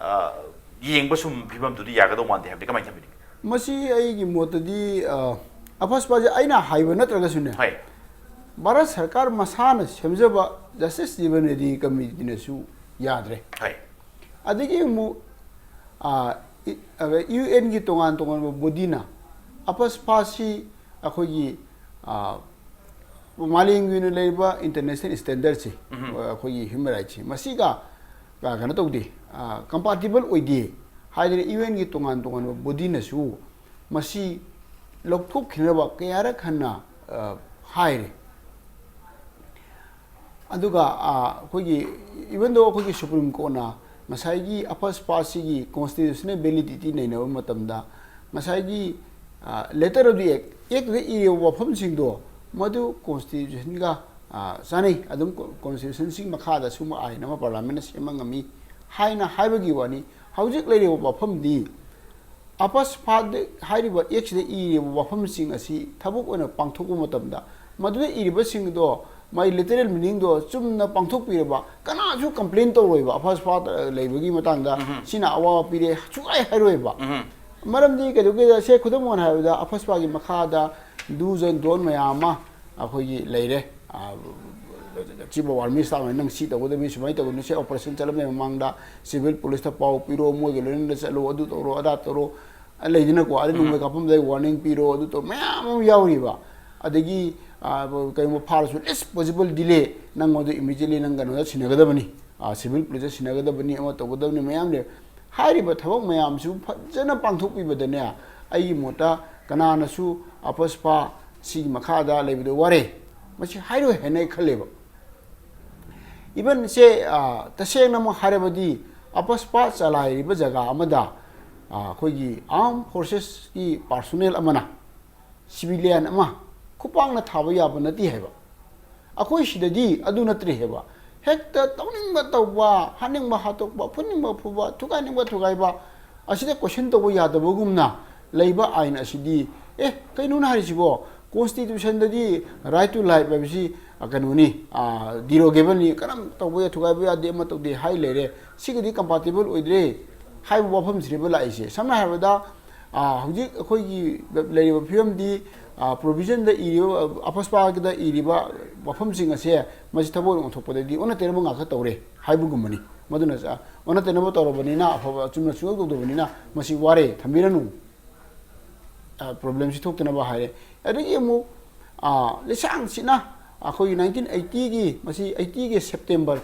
ꯑ, ꯌꯦꯡꯕ ꯁꯨꯝ ꯐꯤꯕꯝꯗꯨꯗꯤ ꯌꯥꯒꯗꯧ ꯃꯥꯟꯗꯦ ꯍꯥꯏꯕꯗꯤ ꯀꯃꯥꯏꯅ ꯊꯝꯕꯤꯅꯤꯡꯉꯤ? ꯃꯁꯤ ꯑꯩꯒꯤ ꯃꯣꯠꯇꯗꯤ, ꯑ, ꯑꯐꯁꯐꯥꯁꯦ ꯑꯩꯅ ꯍꯥꯏꯕ ꯅꯠꯇ꯭ꯔꯒꯁꯨꯅꯦ, ꯍꯣꯏ꯫ ꯚꯥꯔꯠ ꯁꯔꯀꯥꯔ ꯃꯁꯥꯅ ꯁꯦꯝꯖꯕ Justice Devanaredi Committeeꯅꯁꯨ ꯌꯥꯗ꯭ꯔꯦ꯫ ꯍꯣꯏ꯫ ꯑꯗꯒꯤ ꯑꯃꯨꯛ, ꯑ, ꯏ-, ꯑ, UNꯒꯤ ꯇꯣꯉꯥꯟ ꯇꯣꯉꯥꯟꯕ bodyꯅ ꯑꯐꯁꯐꯥꯁꯤ ꯑꯩꯈꯣꯏꯒꯤ, ꯑ, ꯃꯥꯂꯦꯝꯒꯤ ꯑꯣꯏꯅ ꯂꯩꯔꯤꯕ international standardꯁꯤ, ꯎꯝ꯫ ꯑ, ꯑꯩꯈꯣꯏꯒꯤ human rightsꯁꯤ, ꯃꯁꯤꯒ, ꯑ, ꯀꯩꯅꯣ ꯇꯧꯗꯦ, ꯑ, compatible ꯑꯣꯏꯗꯦ ꯍꯥꯏꯗꯅ UNꯒꯤ ꯇꯣꯉꯥꯟ ꯇꯣꯉꯥꯟꯕ bodyꯅꯁꯨ ꯃꯁꯤ ꯂꯧꯊꯣꯛꯈꯤꯅꯕ ꯀꯌꯥꯔꯛ ꯍꯟꯅ, ꯑ, ꯍꯥꯏꯔꯦ꯫ ꯑꯗꯨꯒ ꯑꯩꯈꯣꯏꯒꯤ, even though ꯑꯩꯈꯣꯏꯒꯤ ꯁꯨꯄ꯭ꯔꯤꯝ ꯀꯣꯔꯠꯅ ꯉꯁꯥꯏꯒꯤ ꯑꯐꯁꯄꯥꯁꯤꯒꯤ constitutional validity ꯅꯩꯅꯕ ꯃꯇꯝꯗ, ꯉꯁꯥꯏꯒꯤ letter of the act, ꯑꯦꯛꯇꯨꯗ ꯏꯔꯤꯕ ꯋꯥꯐꯝꯁꯤꯡꯗꯣ ꯃꯗꯨ ꯀꯣꯟꯁꯇꯤꯇ꯭ꯌꯨꯁꯟꯒ ꯆꯥꯅꯩ, ꯑꯗꯨꯝ ꯀꯣꯟꯁꯇꯤꯇ꯭ꯌꯨꯁꯟꯁꯤꯡ ꯃꯈꯥꯗ ꯁꯤꯒꯨꯝꯕ ꯑꯥꯏꯟ ꯑꯃ ꯄꯥꯔꯂꯤꯌꯥꯃꯦꯟꯅ ꯁꯦꯝꯕ ꯉꯝꯃꯤ ꯍꯥꯏꯅ ꯍꯥꯏꯕꯒꯤ ꯋꯥꯅꯤ꯫ ꯍꯧꯖꯤꯛ ꯂꯩꯔꯤꯕ ꯋꯥꯐꯝꯗꯤ ꯑꯄꯁꯐꯥꯗ ꯍꯥꯏꯔꯤꯕ ꯑꯦꯛꯁꯤꯗ ꯏꯔꯤꯕ ꯋꯥꯐꯝꯁꯤꯡ ꯑꯁꯤ ꯊꯕꯛ ꯑꯣꯏꯅ ꯄꯥꯡꯊꯣꯛꯄ ꯃꯇꯝꯗ, ꯃꯗꯨꯗ ꯏꯔꯤꯕꯁꯤꯡꯗꯣ, ꯃꯥꯒꯤ literal meaningꯗꯣ ꯆꯨꯝꯅ ꯄꯥꯡꯊꯣꯛꯄꯤꯔꯕ, ꯀꯅꯥꯁꯨ complain ꯇꯧꯔꯣꯏꯕ ꯑꯄꯁꯐꯥꯗ ꯂꯩꯕꯒꯤ ꯃꯇꯥꯡꯗ꯫ ꯁꯤꯅ ꯑꯋꯥꯕ ꯄꯤꯔꯦ ꯁꯨꯛꯍꯥꯏ ꯍꯥꯏꯔꯣꯏꯕ꯫ ꯃꯔꯝꯗꯤ ꯀꯩꯗꯧꯒꯦꯗ, ꯁꯦ, ꯈꯨꯗꯝ ꯑꯣꯏꯅ ꯍꯥꯏꯔꯕꯗ, ꯑꯄꯁꯐꯥꯒꯤ ꯃꯈꯥꯗ do's and don't ꯃꯌꯥꯝ ꯑꯃ ꯑꯩꯈꯣꯏꯒꯤ ꯂꯩꯔꯦ꯫ Chief of Army Staff ꯅ ꯅꯪ ꯁꯤ ꯇꯧꯒꯗꯕꯅꯤ, ꯁꯨꯃꯥꯏꯅ ꯇꯧꯒꯗꯕꯅꯤ, ꯁꯤ operation ꯆꯠꯂꯝꯗꯥꯏ ꯃꯃꯥꯡꯗ civil police ꯇ ꯄꯥꯎ ꯄꯤꯔꯣ, ꯃꯣꯏꯒ ꯂꯣꯏꯅꯅ ꯆꯠꯂꯣ, ꯑꯗꯨ ꯇꯧꯔꯣ, ꯑꯗꯥ ꯇꯧꯔꯣ, ꯂꯩꯗꯅꯀꯣ, ꯑꯗꯩ ꯅꯣꯡꯃꯩ ꯀꯥꯞꯐꯝꯗ warning ꯄꯤꯔꯣ, ꯑꯗꯨ ꯇꯧꯔꯣ, ꯃꯌꯥꯝ ꯑꯃ ꯌꯥꯎꯔꯤꯕ꯫ ꯑꯗꯒꯤ ꯀꯩꯒꯨꯝꯕ ꯐꯥꯔꯁꯨ least possible delay, ꯅꯪ ꯃꯗꯨ immediately ꯅꯪ ꯀꯩꯅꯣꯗ ꯁꯤꯟꯅꯒꯗꯕꯅꯤ, civil police ꯇ ꯁꯤꯟꯅꯒꯗꯕꯅꯤ, ꯑꯃ ꯇꯧꯒꯗꯕꯅꯤ, ꯃꯌꯥꯝ ꯂꯩ꯫ ꯍꯥꯏꯔꯤꯕ ꯊꯕꯛ ꯃꯌꯥꯝꯁꯨ ꯐꯖꯅ ꯄꯥꯡꯊꯣꯛꯄꯤꯕꯗꯅꯦ, ꯑꯩꯒꯤ ꯃꯣꯠꯇ ꯀꯅꯥꯅꯁꯨ ꯑꯄꯁꯐꯥ ꯁꯤꯒꯤ ꯃꯈꯥꯗ ꯂꯩꯕꯗꯣ ꯋꯥꯔꯦ, ꯃꯁꯤ ꯍꯥꯏꯔꯣꯏ ꯍꯥꯏꯅ ꯑꯩ ꯈꯜꯂꯦꯕ꯫ Even ꯁꯦ, ꯇꯁꯦꯡꯅꯃꯛ ꯍꯥꯏꯔꯕꯗꯤ, ꯑꯄꯁꯐꯥ ꯆꯂꯥꯏꯔꯤꯕ ꯖꯒꯥ ꯑꯃꯗ ꯑꯩꯈꯣꯏꯒꯤ armed forces ꯀꯤ personnel ꯑꯃꯅ civilian ꯑꯃ ꯈꯨꯄꯥꯛꯅ ꯊꯥꯕ ꯌꯥꯕ ꯅꯠꯇꯦ ꯍꯥꯏꯕ꯫ ꯑꯩꯈꯣꯏ ꯁꯤꯗꯗꯤ ꯑꯗꯨ ꯅꯠꯇ꯭ꯔꯦ ꯍꯥꯏꯕ꯫ ꯍꯦꯛꯇ ꯇꯧꯅꯤꯡꯕ ꯇꯧꯕ, ꯍꯥꯠꯅꯤꯡꯕ ꯍꯥꯠꯇꯣꯛꯄ, ꯐꯨꯅꯤꯡꯕ ꯐꯨꯕ, ꯊꯨꯒꯥꯏꯅꯤꯡꯕ ꯊꯨꯒꯥꯏꯕ, ꯑꯁꯤꯗ question ꯇꯧꯕ ꯌꯥꯗꯕꯒꯨꯝꯅ ꯂꯩꯕ ꯑꯥꯏꯟ ꯑꯁꯤꯗꯤ, ꯑꯦ, ꯀꯩꯅꯣꯅ ꯍꯥꯏꯔꯤꯁꯤꯕꯣ? Constitution ꯗꯗꯤ right to life ꯍꯥꯏꯕꯁꯤ, ꯑ, ꯀꯩꯅꯣꯅꯤ, ꯑ, derogable ꯅꯤ, ꯀꯔꯝ ꯇꯧꯕ ꯌꯥ-, ꯊꯨꯒꯥꯏꯕ ꯌꯥꯗꯦ, ꯑꯃ ꯇꯧꯗꯦ ꯍꯥꯏ ꯂꯩꯔꯦ꯫ ꯁꯤꯒꯗꯤ compatible ꯑꯣꯏꯗ꯭ꯔꯦ ꯍꯥꯏꯕ ꯋꯥꯐꯝꯁꯤꯅꯦꯕ ꯂꯥꯛꯏꯁꯦ꯫ ꯁꯝꯅ ꯍꯥꯏꯔꯕꯗ, ꯑ, ꯍꯧꯖꯤꯛ ꯑꯩꯈꯣꯏꯒꯤ ꯂꯩꯔꯤꯕ ꯐꯤꯕꯝꯗꯤ, ꯑ, provision ꯗ ꯏꯔꯤꯕ, ꯑ, ꯑꯄꯁꯄꯥꯒꯤꯗ ꯏꯔꯤꯕ ꯋꯥꯐꯝꯁꯤꯡ ꯑꯁꯦ ꯃꯁꯤ ꯊꯕꯛ ꯑꯣꯏꯅ ꯑꯣꯟꯊꯣꯛꯄꯗꯗꯤ ꯑꯣꯟꯅ ꯇꯩꯅꯕ ꯉꯥꯛꯇ ꯇꯧꯔꯦ ꯍꯥꯏꯕꯒꯨꯝꯕꯅꯤ꯫ ꯃꯗꯨꯅ, ꯑ, ꯑꯣꯟꯅ ꯇꯩꯅꯕ ꯇꯧꯔꯕꯅꯤꯅ, ꯑꯐꯕ ꯑꯆꯨꯝꯕ ꯁꯨꯡꯇꯧ ꯇꯧꯗꯕꯅꯤꯅ ꯃꯁꯤ ꯋꯥꯔꯦ, ꯊꯝꯕꯤꯔꯅꯨ꯫ ꯑ, problem ꯁꯤ ꯊꯣꯛꯇꯅꯕ ꯍꯥꯏꯔꯦ꯫ ꯑꯗꯒꯤ ꯑꯃꯨꯛ, ꯑ, ꯂꯤꯁꯥꯡꯁꯤꯠꯅ ꯑꯩꯈꯣꯏꯒꯤ nineteen eighty ꯒꯤ, ꯃꯁꯤ eighty ꯒꯤ September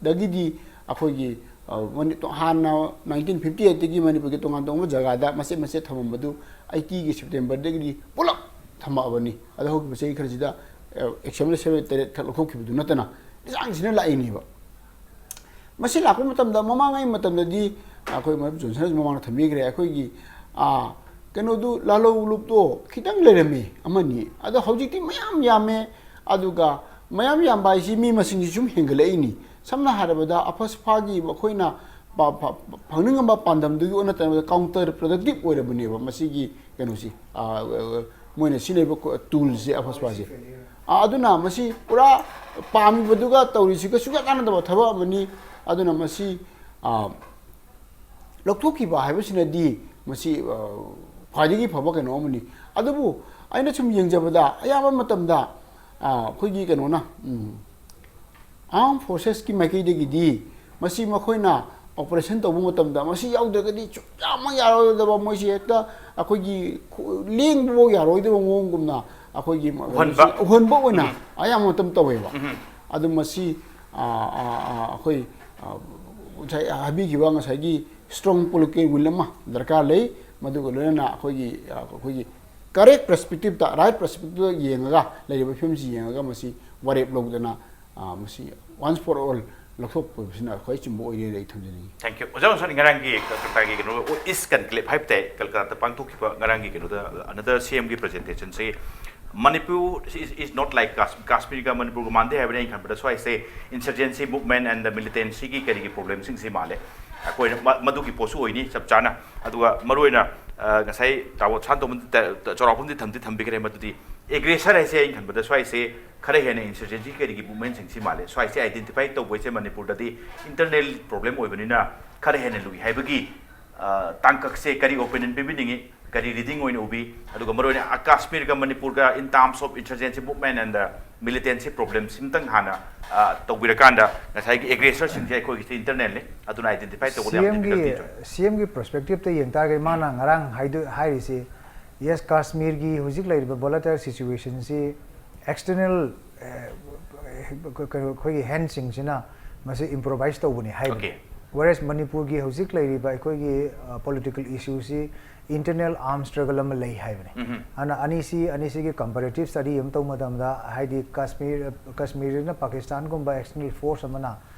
ꯗꯒꯤꯗꯤ ꯑꯩꯈꯣꯏꯒꯤ, ꯑ, ꯃꯅꯤ-, ꯇꯣ-, ꯍꯥꯟꯅ nineteen fifty eight ꯇꯒꯤ ꯃꯅꯤꯄꯨꯔꯒꯤ ꯇꯣꯉꯥꯟ ꯇꯣꯉꯥꯟꯕ ꯖꯒꯥꯗ ꯃꯆꯦꯠ ꯃꯆꯦꯠ ꯊꯝꯃꯝꯕꯗꯨ eighty ꯒꯤ September ꯗꯒꯤꯗꯤ ꯄꯨꯂꯞ ꯊꯝꯃꯛꯑꯕꯅꯤ꯫ ꯑꯗꯣ ꯍꯧꯈꯤꯕ ꯆꯍꯤ ꯈꯔꯁꯤꯗ, ꯑ, exception ꯁꯦ ꯇꯔꯦꯠ ꯈꯛ ꯂꯧꯊꯣꯛꯈꯤꯕꯗꯨ ꯅꯠꯇꯅ, ꯆꯥꯡꯁꯤꯅ ꯂꯥꯛꯏꯅꯦꯕ꯫ ꯃꯁꯤ ꯂꯥꯛꯄ ꯃꯇꯝꯗ, ꯃꯃꯥꯡꯉꯩ ꯃꯇꯝꯗꯗꯤ ꯑꯩꯈꯣꯏ ꯃꯔꯨꯞ ꯖꯣꯟꯁꯟꯁꯨ ꯃꯃꯥꯡꯗ ꯊꯝꯕꯤꯈ꯭ꯔꯦ, ꯑꯩꯈꯣꯏꯒꯤ, ꯑꯥ, ꯀꯩꯅꯣꯗꯨ, ꯂꯥꯜꯍꯧ ꯂꯨꯞꯇꯣ ꯈꯤꯇꯪ ꯂꯩꯔꯝꯃꯤ, ꯑꯃꯅꯤ꯫ ꯑꯗꯣ ꯍꯧꯖꯤꯛꯇꯤ ꯃꯌꯥꯝ ꯌꯥꯝꯃꯦ꯫ ꯑꯗꯨꯒ ꯃꯌꯥꯝ ꯌꯥꯝꯕ ꯍꯥꯏꯁꯤ ꯃꯤ ꯃꯁꯤꯡꯁꯤ ꯁꯨꯝ ꯍꯦꯟꯒꯠꯂꯛꯏꯅꯤ꯫ ꯁꯝꯅ ꯍꯥꯏꯔꯕꯗ, ꯑꯐꯁꯐꯥꯒꯤ ꯑꯩꯈꯣꯏꯅ ꯄ-, ꯄ-, ꯐꯪꯅꯤꯡꯉꯝꯕ ꯄꯥꯟꯗꯝꯗꯨꯒꯤ ꯑꯣꯟꯅ ꯇꯩꯅꯕꯗ counter productive ꯑꯣꯏꯔꯕꯅꯦꯕ ꯃꯁꯤꯒꯤ ꯀꯩꯅꯣꯁꯤ, ꯑꯥ, ꯃꯣꯏꯅ ꯁꯤꯖꯤꯟꯅꯔꯤꯕ ꯇꯨꯜꯁꯦ, ꯑꯐꯁꯐꯥꯁꯦ꯫ ꯑꯥ, ꯑꯗꯨꯅ ꯃꯁꯤ ꯄꯨꯔꯥ ꯄꯥꯝꯃꯤꯕꯗꯨꯒ ꯇꯧꯔꯤꯁꯤꯒ ꯁꯨꯡꯌꯥ ꯀꯥꯟꯅꯗꯕ ꯊꯕꯛ ꯑꯃꯅꯤ꯫ ꯑꯗꯨꯅ ꯃꯁꯤ, ꯑꯥ, ꯂꯧꯊꯣꯛꯈꯤꯕ ꯍꯥꯏꯕꯁꯤꯅꯗꯤ ꯃꯁꯤ, ꯑꯥ, ꯈ꯭ꯋꯥꯏꯗꯒꯤ ꯐꯕ ꯀꯩꯅꯣ ꯑꯃꯅꯤ꯫ ꯑꯗꯨꯕꯨ ꯑꯩꯅ ꯁꯨꯝ ꯌꯦꯡꯖꯕꯗ, ꯑꯌꯥꯝꯕ ꯃꯇꯝꯗ, ꯑꯥ, ꯑꯩꯈꯣꯏꯒꯤ ꯀꯩꯅꯣꯅ, ꯎꯝ, armed forcesꯀꯤ ꯃꯥꯏꯀꯩꯗꯒꯤꯗꯤ ꯃꯁꯤ ꯃꯈꯣꯏꯅ operation ꯇꯧꯕ ꯃꯇꯝꯗ ꯃꯁꯤ ꯌꯥꯎꯗ꯭ꯔꯒꯗꯤ ꯁꯨꯡꯌꯥꯃꯛ ꯌꯥꯔꯣꯏꯗꯕ, ꯃꯣꯏꯁꯤ ꯍꯦꯛꯇ ꯑꯩꯈꯣꯏꯒꯤ ꯈꯨ-, ꯂꯦꯡꯕꯐꯥꯎ ꯌꯥꯔꯣꯏꯗꯕ ꯃꯑꯣꯡꯒꯨꯝꯅ ꯑꯩꯈꯣꯏꯒꯤ ꯎꯍꯟꯕ꯫ ꯎꯍꯟꯕ ꯑꯣꯏꯅ ꯎꯝ꯫ ꯑꯌꯥꯝꯕ ꯃꯇꯝ ꯇꯧꯋꯦꯕ꯫ ꯎꯝ꯫ ꯑꯗꯨ ꯃꯁꯤ, ꯑꯥ, ꯑꯥ, ꯑꯥ, ꯑꯩꯈꯣꯏ, ꯑꯥ, ꯉꯁꯥꯏ ꯍꯥꯏꯕꯤꯈꯤꯕ ꯉꯁꯥꯏꯒꯤ strong political will ꯑꯃ ꯗꯔꯀꯥꯔ ꯂꯩ꯫ ꯃꯗꯨꯒ ꯂꯣꯏꯅꯅ ꯑꯩꯈꯣꯏꯒꯤ, ꯑꯥ, ꯑꯩꯈꯣꯏꯒꯤ correct perspectiveꯇ, right perspectiveꯇ ꯌꯦꯡꯉꯒ, ꯂꯩꯔꯤꯕ ꯐꯤꯕꯝꯁꯤ ꯌꯦꯡꯉꯒ ꯃꯁꯤ ꯋꯥꯔꯦꯞ ꯂꯧꯗꯅ, ꯑꯥ, ꯃꯁꯤ once for all ꯂꯧꯊꯣꯛꯄꯁꯤꯅ ꯈ꯭ꯋꯥꯏ ꯆꯨꯝꯕ ꯑꯣꯏꯔꯦꯅ ꯑꯩ ꯊꯝꯖꯅꯤꯡꯉꯤ꯫ Thank you꯫ ꯑꯣꯖꯥ ꯉꯁꯥꯏ ꯉꯔꯥꯡꯒꯤ ꯀꯜꯀꯇꯥꯒꯤ ꯀꯩꯅꯣ, East Conclave ꯍꯥꯏꯕ ꯇꯥꯏ, ꯀꯜꯀꯇꯥꯗ ꯄꯥꯡꯊꯣꯛꯈꯤꯕ ꯉꯔꯥꯡꯒꯤ ꯀꯩꯅꯣꯗ, another CMꯒꯤ presentationꯁꯤ, Manipur is, is not like Kas-, ꯀꯥꯁꯃꯤꯔꯒ ꯃꯅꯤꯄꯨꯔꯒ ꯃꯥꯟꯗꯦ ꯍꯥꯏꯕꯅꯤ꯫ ꯑꯩꯅ ꯈꯟꯕꯗ ꯁ꯭ꯋꯥꯏꯁꯦ insurgency movement and the militancyꯒꯤ ꯀꯔꯤꯒꯤ problemꯁꯤꯡꯁꯤ ꯃꯥꯜꯂꯦ꯫ ꯑꯩꯈꯣꯏꯅ ꯃ-, ꯃꯗꯨꯒꯤ ꯄꯣꯠꯁꯨ ꯑꯣꯏꯅꯤ ꯆꯞ ꯆꯥꯅ꯫ ꯑꯗꯨꯒ ꯃꯔꯨꯑꯣꯏꯅ, ꯑ, ꯉꯁꯥꯏ ꯇꯥꯃꯣ ꯁꯥꯟꯇꯣꯝꯕꯅ ꯇ-, ꯇ-, ꯆꯥꯎꯔꯥꯛꯄꯝꯗꯤ ꯊꯝꯗꯤ ꯊꯝꯕꯤꯈ꯭ꯔꯦ꯫ ꯃꯗꯨꯗꯤ aggressor ꯍꯥꯏꯁꯦ ꯑꯩꯅ ꯈꯟꯕꯗ ꯁ꯭ꯋꯥꯏꯁꯦ ꯈꯔ ꯍꯦꯟꯅ insurgency ꯀꯔꯤꯒꯤ movementꯁꯤꯡꯁꯤ ꯃꯥꯜꯂꯦ꯫ ꯁ꯭ꯋꯥꯏꯁꯦ identify ꯇꯧꯕ ꯍꯥꯏꯁꯦ ꯃꯅꯤꯄꯨꯔꯗꯗꯤ internal problem ꯑꯣꯏꯕꯅꯤꯅ ꯈꯔ ꯍꯦꯟꯅ ꯂꯨꯏ ꯍꯥꯏꯕꯒꯤ, ꯑ, ꯇꯥꯡꯀꯛꯁꯦ ꯀꯔꯤ opinion ꯄꯤꯕꯤꯅꯤꯡꯉꯤ, ꯀꯔꯤ reading ꯑꯣꯏꯅ ꯎꯕꯤ? ꯑꯗꯨꯒ ꯃꯔꯨꯑꯣꯏꯅ, ꯑ, ꯀꯥꯁꯃꯤꯔꯒ ꯃꯅꯤꯄꯨꯔꯒ in terms of insurgency movement and the militancy problemꯁꯤꯝꯇꯪ ꯍꯥꯟꯅ, ꯑ, ꯇꯧꯕꯤꯔꯀꯥꯟꯗ ꯉꯁꯥꯏꯒꯤ aggressorꯁꯤꯡꯁꯦ ꯑꯩꯈꯣꯏꯒꯤꯁꯦ internalꯅꯤ, ꯑꯗꯨꯅ identify ꯇꯧꯕꯗ ꯌꯥꯝ CMꯒꯤ, difficulty ꯑꯣꯏ꯫ CMꯒꯤ perspectiveꯇ ꯌꯦꯡ ꯇꯥꯔꯒꯗꯤ ꯃꯥꯅ ꯉꯔꯥꯡ ꯍꯥꯏꯗꯣ-, ꯍꯥꯏꯔꯤꯁꯤ, yes, ꯀꯥꯁꯃꯤꯔꯒꯤ ꯍꯧꯖꯤꯛ ꯂꯩꯔꯤꯕ volatile situationꯁꯤ external, ꯑꯦ, ꯀꯩꯅꯣ, ꯑꯩꯈꯣꯏꯒꯤ handꯁꯤꯡꯁꯤꯅ ꯃꯁꯤ improvise ꯇꯧꯕꯅꯤ ꯍꯥꯏꯕꯅꯤ꯫ Okay꯫ Whereas ꯃꯅꯤꯄꯨꯔꯒꯤ ꯍꯧꯖꯤꯛ ꯂꯩꯔꯤꯕ ꯑꯩꯈꯣꯏꯒꯤ ꯄꯣꯂꯤꯇꯤꯀꯦꯜ ꯏꯁꯨꯁꯤ ꯏꯟꯇꯔꯅꯦꯜ ꯑꯥꯔꯝ ꯁ꯭ꯇ꯭ꯔꯒꯜ ꯑꯃ ꯂꯩ ꯍꯥꯏꯕꯅꯤ꯫ ꯑꯗꯨꯅ ꯑꯅꯤꯁꯤ ꯑꯅꯤꯁꯤꯒꯤ ꯀꯝꯄꯦꯔꯦꯇꯤꯞ ꯁ꯭ꯇꯗꯤ ꯑꯃ ꯇꯧꯕ ꯃꯇꯝꯗ, ꯍꯥꯏꯗꯤ ꯀꯥꯁꯃꯤꯔ ꯀꯥꯁꯃꯤꯔꯅ ꯄꯥꯀꯤꯁꯇꯥꯟꯒꯨꯝꯕ ꯑꯦꯛꯁꯇꯔꯅꯦꯜ ꯐꯣꯔꯁ ꯑꯃꯅ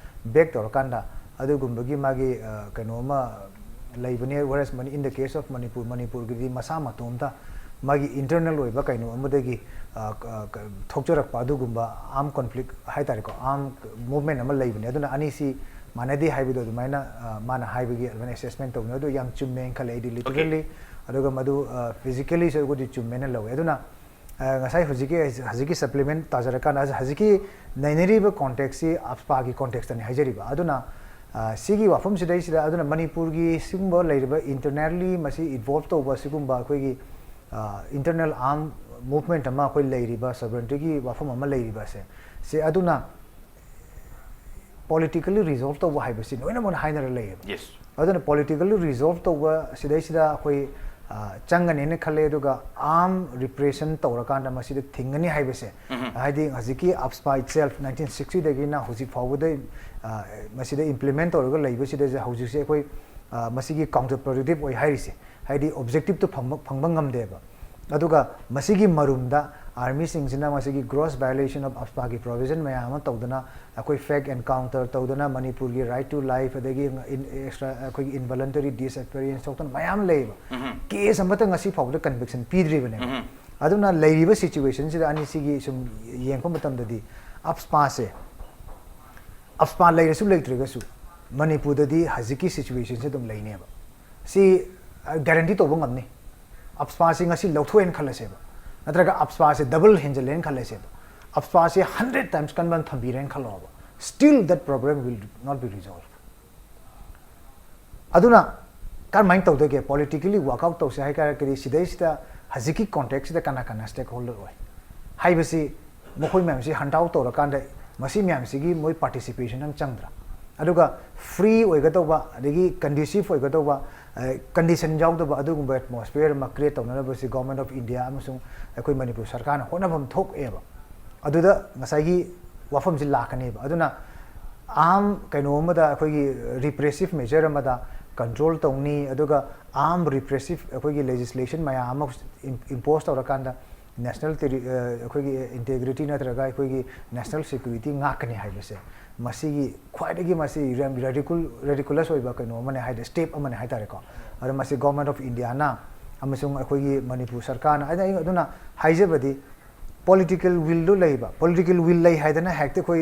ꯕꯦꯛ ꯇꯧꯔꯀꯥꯟꯗ ꯑꯗꯨꯒꯨꯝꯕꯒꯤ ꯃꯥꯒꯤ ꯀꯩꯅꯣ ꯑꯃ ꯂꯩꯕꯅꯦ꯫ Whereas in the case of Manipur, ꯃꯅꯤꯄꯨꯔꯒꯤꯗꯤ ꯃꯁꯥ ꯃꯇꯣꯝꯇ ꯃꯥꯒꯤ ꯏꯟꯇꯔꯅꯦꯜ ꯑꯣꯏꯕ ꯀꯩꯅꯣ ꯑꯃꯗꯒꯤ ꯊꯣꯛꯆꯔꯛꯄ ꯑꯗꯨꯒꯨꯝꯕ ꯑꯥꯔꯝ ꯀꯣꯟꯐ꯭ꯂꯤꯛ ꯍꯥꯏꯇꯥꯔꯦꯀꯣ, ꯑꯥꯔꯝ ꯃꯨꯚꯃꯦꯟ ꯑꯃ ꯂꯩꯕꯅꯦ꯫ ꯑꯗꯨꯅ ꯑꯅꯤꯁꯤ ꯃꯥꯟꯅꯗꯦ ꯍꯥꯏꯕꯗꯣ ꯑꯗꯨꯃꯥꯏꯅ ꯃꯥꯅ ꯍꯥꯏꯕꯒꯤ ꯑꯗꯨꯃꯥꯏꯅ ꯑꯦꯁꯦꯁꯃꯦꯟ ꯇꯧꯕꯅꯦ꯫ ꯑꯗꯨ ꯌꯥꯝ ꯆꯨꯝꯃꯦꯅ ꯈꯜꯂꯦ ꯑꯩꯗꯤ, ꯂꯤꯇꯔꯦꯜꯂꯤ꯫ ꯑꯗꯨꯒ ꯃꯗꯨ ꯐꯤꯖꯤꯀꯦꯜꯂꯤꯁꯨ ꯑꯩꯈꯣꯏꯗꯤ ꯆꯨꯝꯃꯦꯅ ꯂꯧꯋꯦ꯫ ꯑꯗꯨꯅ ꯉꯁꯥꯏ ꯍꯧꯖꯤꯛꯀꯤ ꯍꯧꯖꯤꯛꯀꯤ ꯁꯄ꯭ꯂꯤꯃꯦꯟ ꯇꯥꯖꯔꯀꯥꯟꯗ ꯍꯧꯖꯤꯛꯀꯤ ꯅꯩꯅꯔꯤꯕ ꯀꯣꯟꯇꯦꯛꯁꯁꯤ ꯑꯞꯁꯄꯥꯒꯤ ꯀꯣꯟꯇꯦꯛꯁꯇꯅꯤ ꯍꯥꯏꯖꯔꯤꯕ꯫ ꯑꯗꯨꯅ ꯁꯤꯒꯤ ꯋꯥꯐꯝꯁꯤꯗꯩꯁꯤꯗ ꯑꯗꯨꯅ ꯃꯅꯤꯄꯨꯔꯒꯤ ꯁꯤꯒꯨꯝꯕ ꯂꯩꯔꯤꯕ ꯏꯟꯇꯔꯅꯦꯜꯂꯤ ꯃꯁꯤ ꯏꯟꯚꯣꯜꯕ ꯇꯧꯕ ꯁꯤꯒꯨꯝꯕ ꯑꯩꯈꯣꯏꯒꯤ ꯏꯟꯇꯔꯅꯦꯜ ꯑꯥꯔꯝ ꯃꯨꯚꯃꯦꯟ ꯑꯃ ꯑꯩꯈꯣꯏ ꯂꯩꯔꯤꯕ, ꯁꯣꯕꯔꯦꯟꯇꯤꯒꯤ ꯋꯥꯐꯝ ꯑꯃ ꯂꯩꯔꯤꯕꯁꯦ, ꯁꯤ ꯑꯗꯨꯅ ꯄꯣꯂꯤꯇꯤꯀꯦꯜꯂꯤ ꯔꯤꯖꯣꯜꯕ ꯇꯧꯕ ꯍꯥꯏꯕꯁꯤ ꯂꯣꯏꯅꯃꯛꯅ ꯍꯥꯏꯅꯔ ꯂꯩꯌꯦꯕ꯫ ꯌꯦꯁ꯫ ꯑꯗꯨꯅ ꯄꯣꯂꯤꯇꯤꯀꯦꯜꯂꯤ ꯔꯤꯖꯣꯜꯕ ꯇꯧꯕ ꯁꯤꯗꯩꯁꯤꯗ ꯑꯩꯈꯣꯏ ꯆꯪꯒꯅꯦꯅ ꯈꯜꯂꯦ꯫ ꯑꯗꯨꯒ ꯑꯥꯔꯝ ꯔꯤꯄ꯭ꯔꯦꯁꯟ ꯇꯧꯔꯀꯥꯟꯗ ꯃꯁꯤꯗ ꯊꯤꯡꯒꯅꯤ ꯍꯥꯏꯕꯁꯦ, ꯍꯥꯏꯗꯤ ꯍꯧꯖꯤꯛꯀꯤ ꯑꯞꯁꯄꯥ ꯏꯠꯁꯦꯜꯐ ꯅꯥꯏꯟꯇꯤꯟ ꯁꯤꯛꯁꯇꯤꯗꯒꯤꯅ ꯍꯧꯖꯤꯛ ꯐꯥꯎꯕꯗ ꯃꯁꯤꯗ ꯏꯝꯄ꯭ꯂꯤꯃꯦꯟ ꯇꯧꯔꯒ ꯂꯩꯕꯁꯤꯗ ꯍꯧꯖꯤꯛꯁꯦ ꯑꯩꯈꯣꯏ ꯃꯁꯤꯒꯤ ꯀꯥꯎꯟꯇꯔ ꯄ꯭ꯔꯗꯛꯇꯤꯞ ꯑꯣꯏ ꯍꯥꯏꯔꯤꯁꯦ, ꯍꯥꯏꯗꯤ ꯑꯣꯕꯖꯦꯛꯇꯤꯞꯇꯨ ꯐꯪꯕ ꯐꯪꯕ ꯉꯝꯗꯦꯕ꯫ ꯑꯗꯨꯒ ꯃꯁꯤꯒꯤ ꯃꯔꯨꯝꯗ ꯑꯥꯔꯃꯤꯁꯤꯡꯁꯤꯅ ꯃꯁꯤꯒꯤ ꯒ꯭ꯔꯣꯁ ꯚꯥꯏꯑꯣꯂꯦꯁꯟ ꯑꯣꯐ ꯑꯞꯁꯄꯥꯒꯤ ꯄ꯭ꯔꯣꯚꯤꯖꯟ ꯃꯌꯥꯝ ꯑꯃ ꯇꯧꯗꯅ, ꯑꯩꯈꯣꯏ ꯐꯦꯛ ꯑꯦꯟꯀꯥꯎꯟꯇꯔ ꯇꯧꯗꯅ, ꯃꯅꯤꯄꯨꯔꯒꯤ ꯔꯥꯏꯠ ꯇꯨ ꯂꯥꯏꯐ, ꯑꯗꯒꯤ ꯑꯦꯛꯁꯇ꯭ꯔꯥ ꯑꯩꯈꯣꯏꯒꯤ ꯏꯟꯚꯣꯂꯟꯇꯔꯤ ꯗꯤꯁꯑꯦꯄꯤꯌꯔꯦꯟꯁ ꯊꯣꯛꯇꯅ ꯃꯌꯥꯝ ꯂꯩꯌꯦꯕ꯫ ꯀꯦꯁ ꯑꯃꯇ ꯉꯁꯤ ꯐꯥꯎꯕꯗ ꯀꯟꯚꯤꯛꯁꯟ ꯄꯤꯗ꯭ꯔꯤꯕꯅꯦꯕ꯫ ꯑꯗꯨꯅ ꯂꯩꯔꯤꯕ ꯁꯤꯆꯨꯋꯦꯁꯟꯁꯤꯗ ꯑꯅꯤꯁꯤꯒꯤ ꯁꯨꯝ ꯌꯦꯡꯕ ꯃꯇꯝꯗꯗꯤ, ꯑꯞꯁꯄꯥꯁꯦ, ꯑꯞꯁꯄꯥ ꯂꯩꯔꯁꯨ ꯂꯩꯇ꯭ꯔꯒꯁꯨ ꯃꯅꯤꯄꯨꯔꯗꯗꯤ ꯍꯧꯖꯤꯛꯀꯤ ꯁꯤꯆꯨꯋꯦꯁꯟꯁꯦ ꯑꯗꯨꯝ ꯂꯩꯅꯦꯕ꯫ ꯁꯤ ꯒꯦꯔꯦꯟꯇꯤ ꯇꯧꯕ ꯉꯝꯅꯤ꯫ ꯑꯞꯁꯄꯥꯁꯤ ꯉꯁꯤ ꯂꯧꯊꯣꯛꯑꯦꯅ ꯈꯜꯂꯁꯦꯕ, ꯅꯠꯇ꯭ꯔꯒ ꯑꯞꯁꯄꯥꯁꯤ ꯗꯕꯜ ꯍꯦꯟꯖꯜꯂꯦꯅ ꯈꯜꯂꯁꯦꯕ, ꯑꯞꯁꯄꯥꯁꯤ ꯍꯟꯗ꯭ꯔꯦꯠ ꯇꯥꯏꯝꯁ ꯀꯟꯕ ꯊꯝꯕꯤꯔꯦꯅ ꯈꯜꯂꯣꯕ, still that problem will not be resolved꯫ ꯑꯗꯨꯅ ꯀꯔꯝꯍꯥꯏꯅ ꯇꯧꯗꯒꯦ? ꯄꯣꯂꯤꯇꯤꯀꯦꯜꯂꯤ ꯋꯥꯛꯑꯥꯎꯠ ꯇꯧꯁꯦ ꯍꯥꯏ ꯇꯥꯔꯒꯗꯤ, ꯁꯤꯗꯩꯁꯤꯗ ꯍꯧꯖꯤꯛꯀꯤ ꯀꯣꯟꯇꯦꯛꯁꯤꯗ ꯀꯅꯥ ꯀꯅꯥ ꯁ꯭ꯇꯦꯛ ꯍꯣꯜꯗꯔ ꯑꯣꯏ ꯍꯥꯏꯕꯁꯤ, ꯃꯈꯣꯏ ꯃꯌꯥꯝꯁꯤ ꯍꯟꯇ ꯑꯥꯎꯠ ꯇꯧꯔꯀꯥꯟꯗ ꯃꯁꯤ ꯃꯌꯥꯝꯁꯤꯒꯤ ꯃꯣꯏ ꯄꯥꯔꯇꯤꯁꯤꯄꯦꯁꯟ ꯑꯃ ꯆꯪꯗ꯭ꯔꯥ? ꯑꯗꯨꯒ ꯐ꯭ꯔꯤ ꯑꯣꯏꯒꯗꯧꯕ, ꯑꯗꯒꯤ ꯀꯟꯗ꯭ꯌꯨꯁꯤꯞ ꯑꯣꯏꯒꯗꯧꯕ ꯀꯟꯗꯤꯁꯟ ꯌꯥꯎꯗꯕ ꯑꯗꯨꯒꯨꯝꯕ ꯑꯦꯠꯃꯣꯁꯐꯤꯌꯔ ꯑꯃ ꯀ꯭ꯔꯤꯌꯦꯠ ꯇꯧꯅꯅꯕꯁꯤ ꯒꯣꯔꯃꯦꯟ ꯑꯣꯐ ꯏꯟꯗꯤꯌꯥ ꯑꯃꯁꯨꯡ ꯑꯩꯈꯣꯏ ꯃꯅꯤꯄꯨꯔ ꯁꯔꯀꯥꯔꯅ ꯍꯣꯠꯅꯐꯝ ꯊꯣꯛꯑꯦꯕ꯫ ꯑꯗꯨꯗ ꯉꯁꯥꯏꯒꯤ ꯋꯥꯐꯝꯁꯤ ꯂꯥꯛꯀꯅꯦꯕ꯫ ꯑꯗꯨꯅ ꯑꯥꯔꯝ ꯀꯩꯅꯣ ꯑꯃꯗ, ꯑꯩꯈꯣꯏꯒꯤ ꯔꯤꯄ꯭ꯔꯦꯁꯤꯞ ꯃꯦꯖꯔ ꯑꯃꯗ ꯀꯟꯇ꯭ꯔꯣꯜ ꯇꯧꯅꯤ, ꯑꯗꯨꯒ ꯑꯥꯔꯝ ꯔꯤꯄ꯭ꯔꯦꯁꯤꯞ ꯑꯩꯈꯣꯏꯒꯤ ꯂꯦꯖꯤꯁꯂꯦꯁꯟ ꯃꯌꯥꯝ ꯑꯃ ꯏꯝꯄꯣꯁ ꯇꯧꯔꯀꯥꯟꯗ ꯅꯦꯁꯅꯦꯜ ꯇꯦꯔꯤ ꯑꯩꯈꯣꯏꯒꯤ ꯏꯟꯇꯦꯒ꯭ꯔꯤꯇꯤ ꯅꯠꯇ꯭ꯔꯒ ꯑꯩꯈꯣꯏꯒꯤ ꯅꯦꯁꯅꯦꯜ ꯁꯦꯀ꯭ꯌꯨꯔꯤꯇꯤ ꯉꯥꯛꯀꯅꯤ ꯍꯥꯏꯕꯁꯦ, ꯃꯁꯤꯒꯤ ꯈ꯭ꯋꯥꯏꯗꯒꯤ ꯃꯁꯤ ꯌꯥꯝ ꯔꯦꯗꯤꯀꯨꯜ ꯔꯦꯗꯤꯀꯨꯂꯁ ꯑꯣꯏꯕ ꯀꯩꯅꯣ ꯑꯃꯅꯦ ꯍꯥꯏꯗꯤ, ꯁ꯭ꯇꯦꯞ ꯑꯃꯅꯦ ꯍꯥꯏꯇꯥꯔꯦꯀꯣ꯫ ꯑꯗꯣ ꯃꯁꯤ ꯒꯣꯔꯃꯦꯟ ꯑꯣꯐ ꯏꯟꯗꯤꯌꯥꯅ ꯑꯃꯁꯨꯡ ꯑꯩꯈꯣꯏꯒꯤ ꯃꯅꯤꯄꯨꯔ ꯁꯔꯀꯥꯔꯅ, ꯑꯩꯅ ꯑꯩ ꯑꯗꯨꯅ ꯍꯥꯏꯖꯕꯗꯤ, ꯄꯣꯂꯤꯇꯤꯀꯦꯜ ꯋꯤꯜꯗꯣ ꯂꯩꯕ, ꯄꯣꯂꯤꯇꯤꯀꯦꯜ ꯋꯤꯜ ꯂꯩ ꯍꯥꯏꯗꯅ ꯍꯦꯛꯇ ꯑꯩꯈꯣꯏ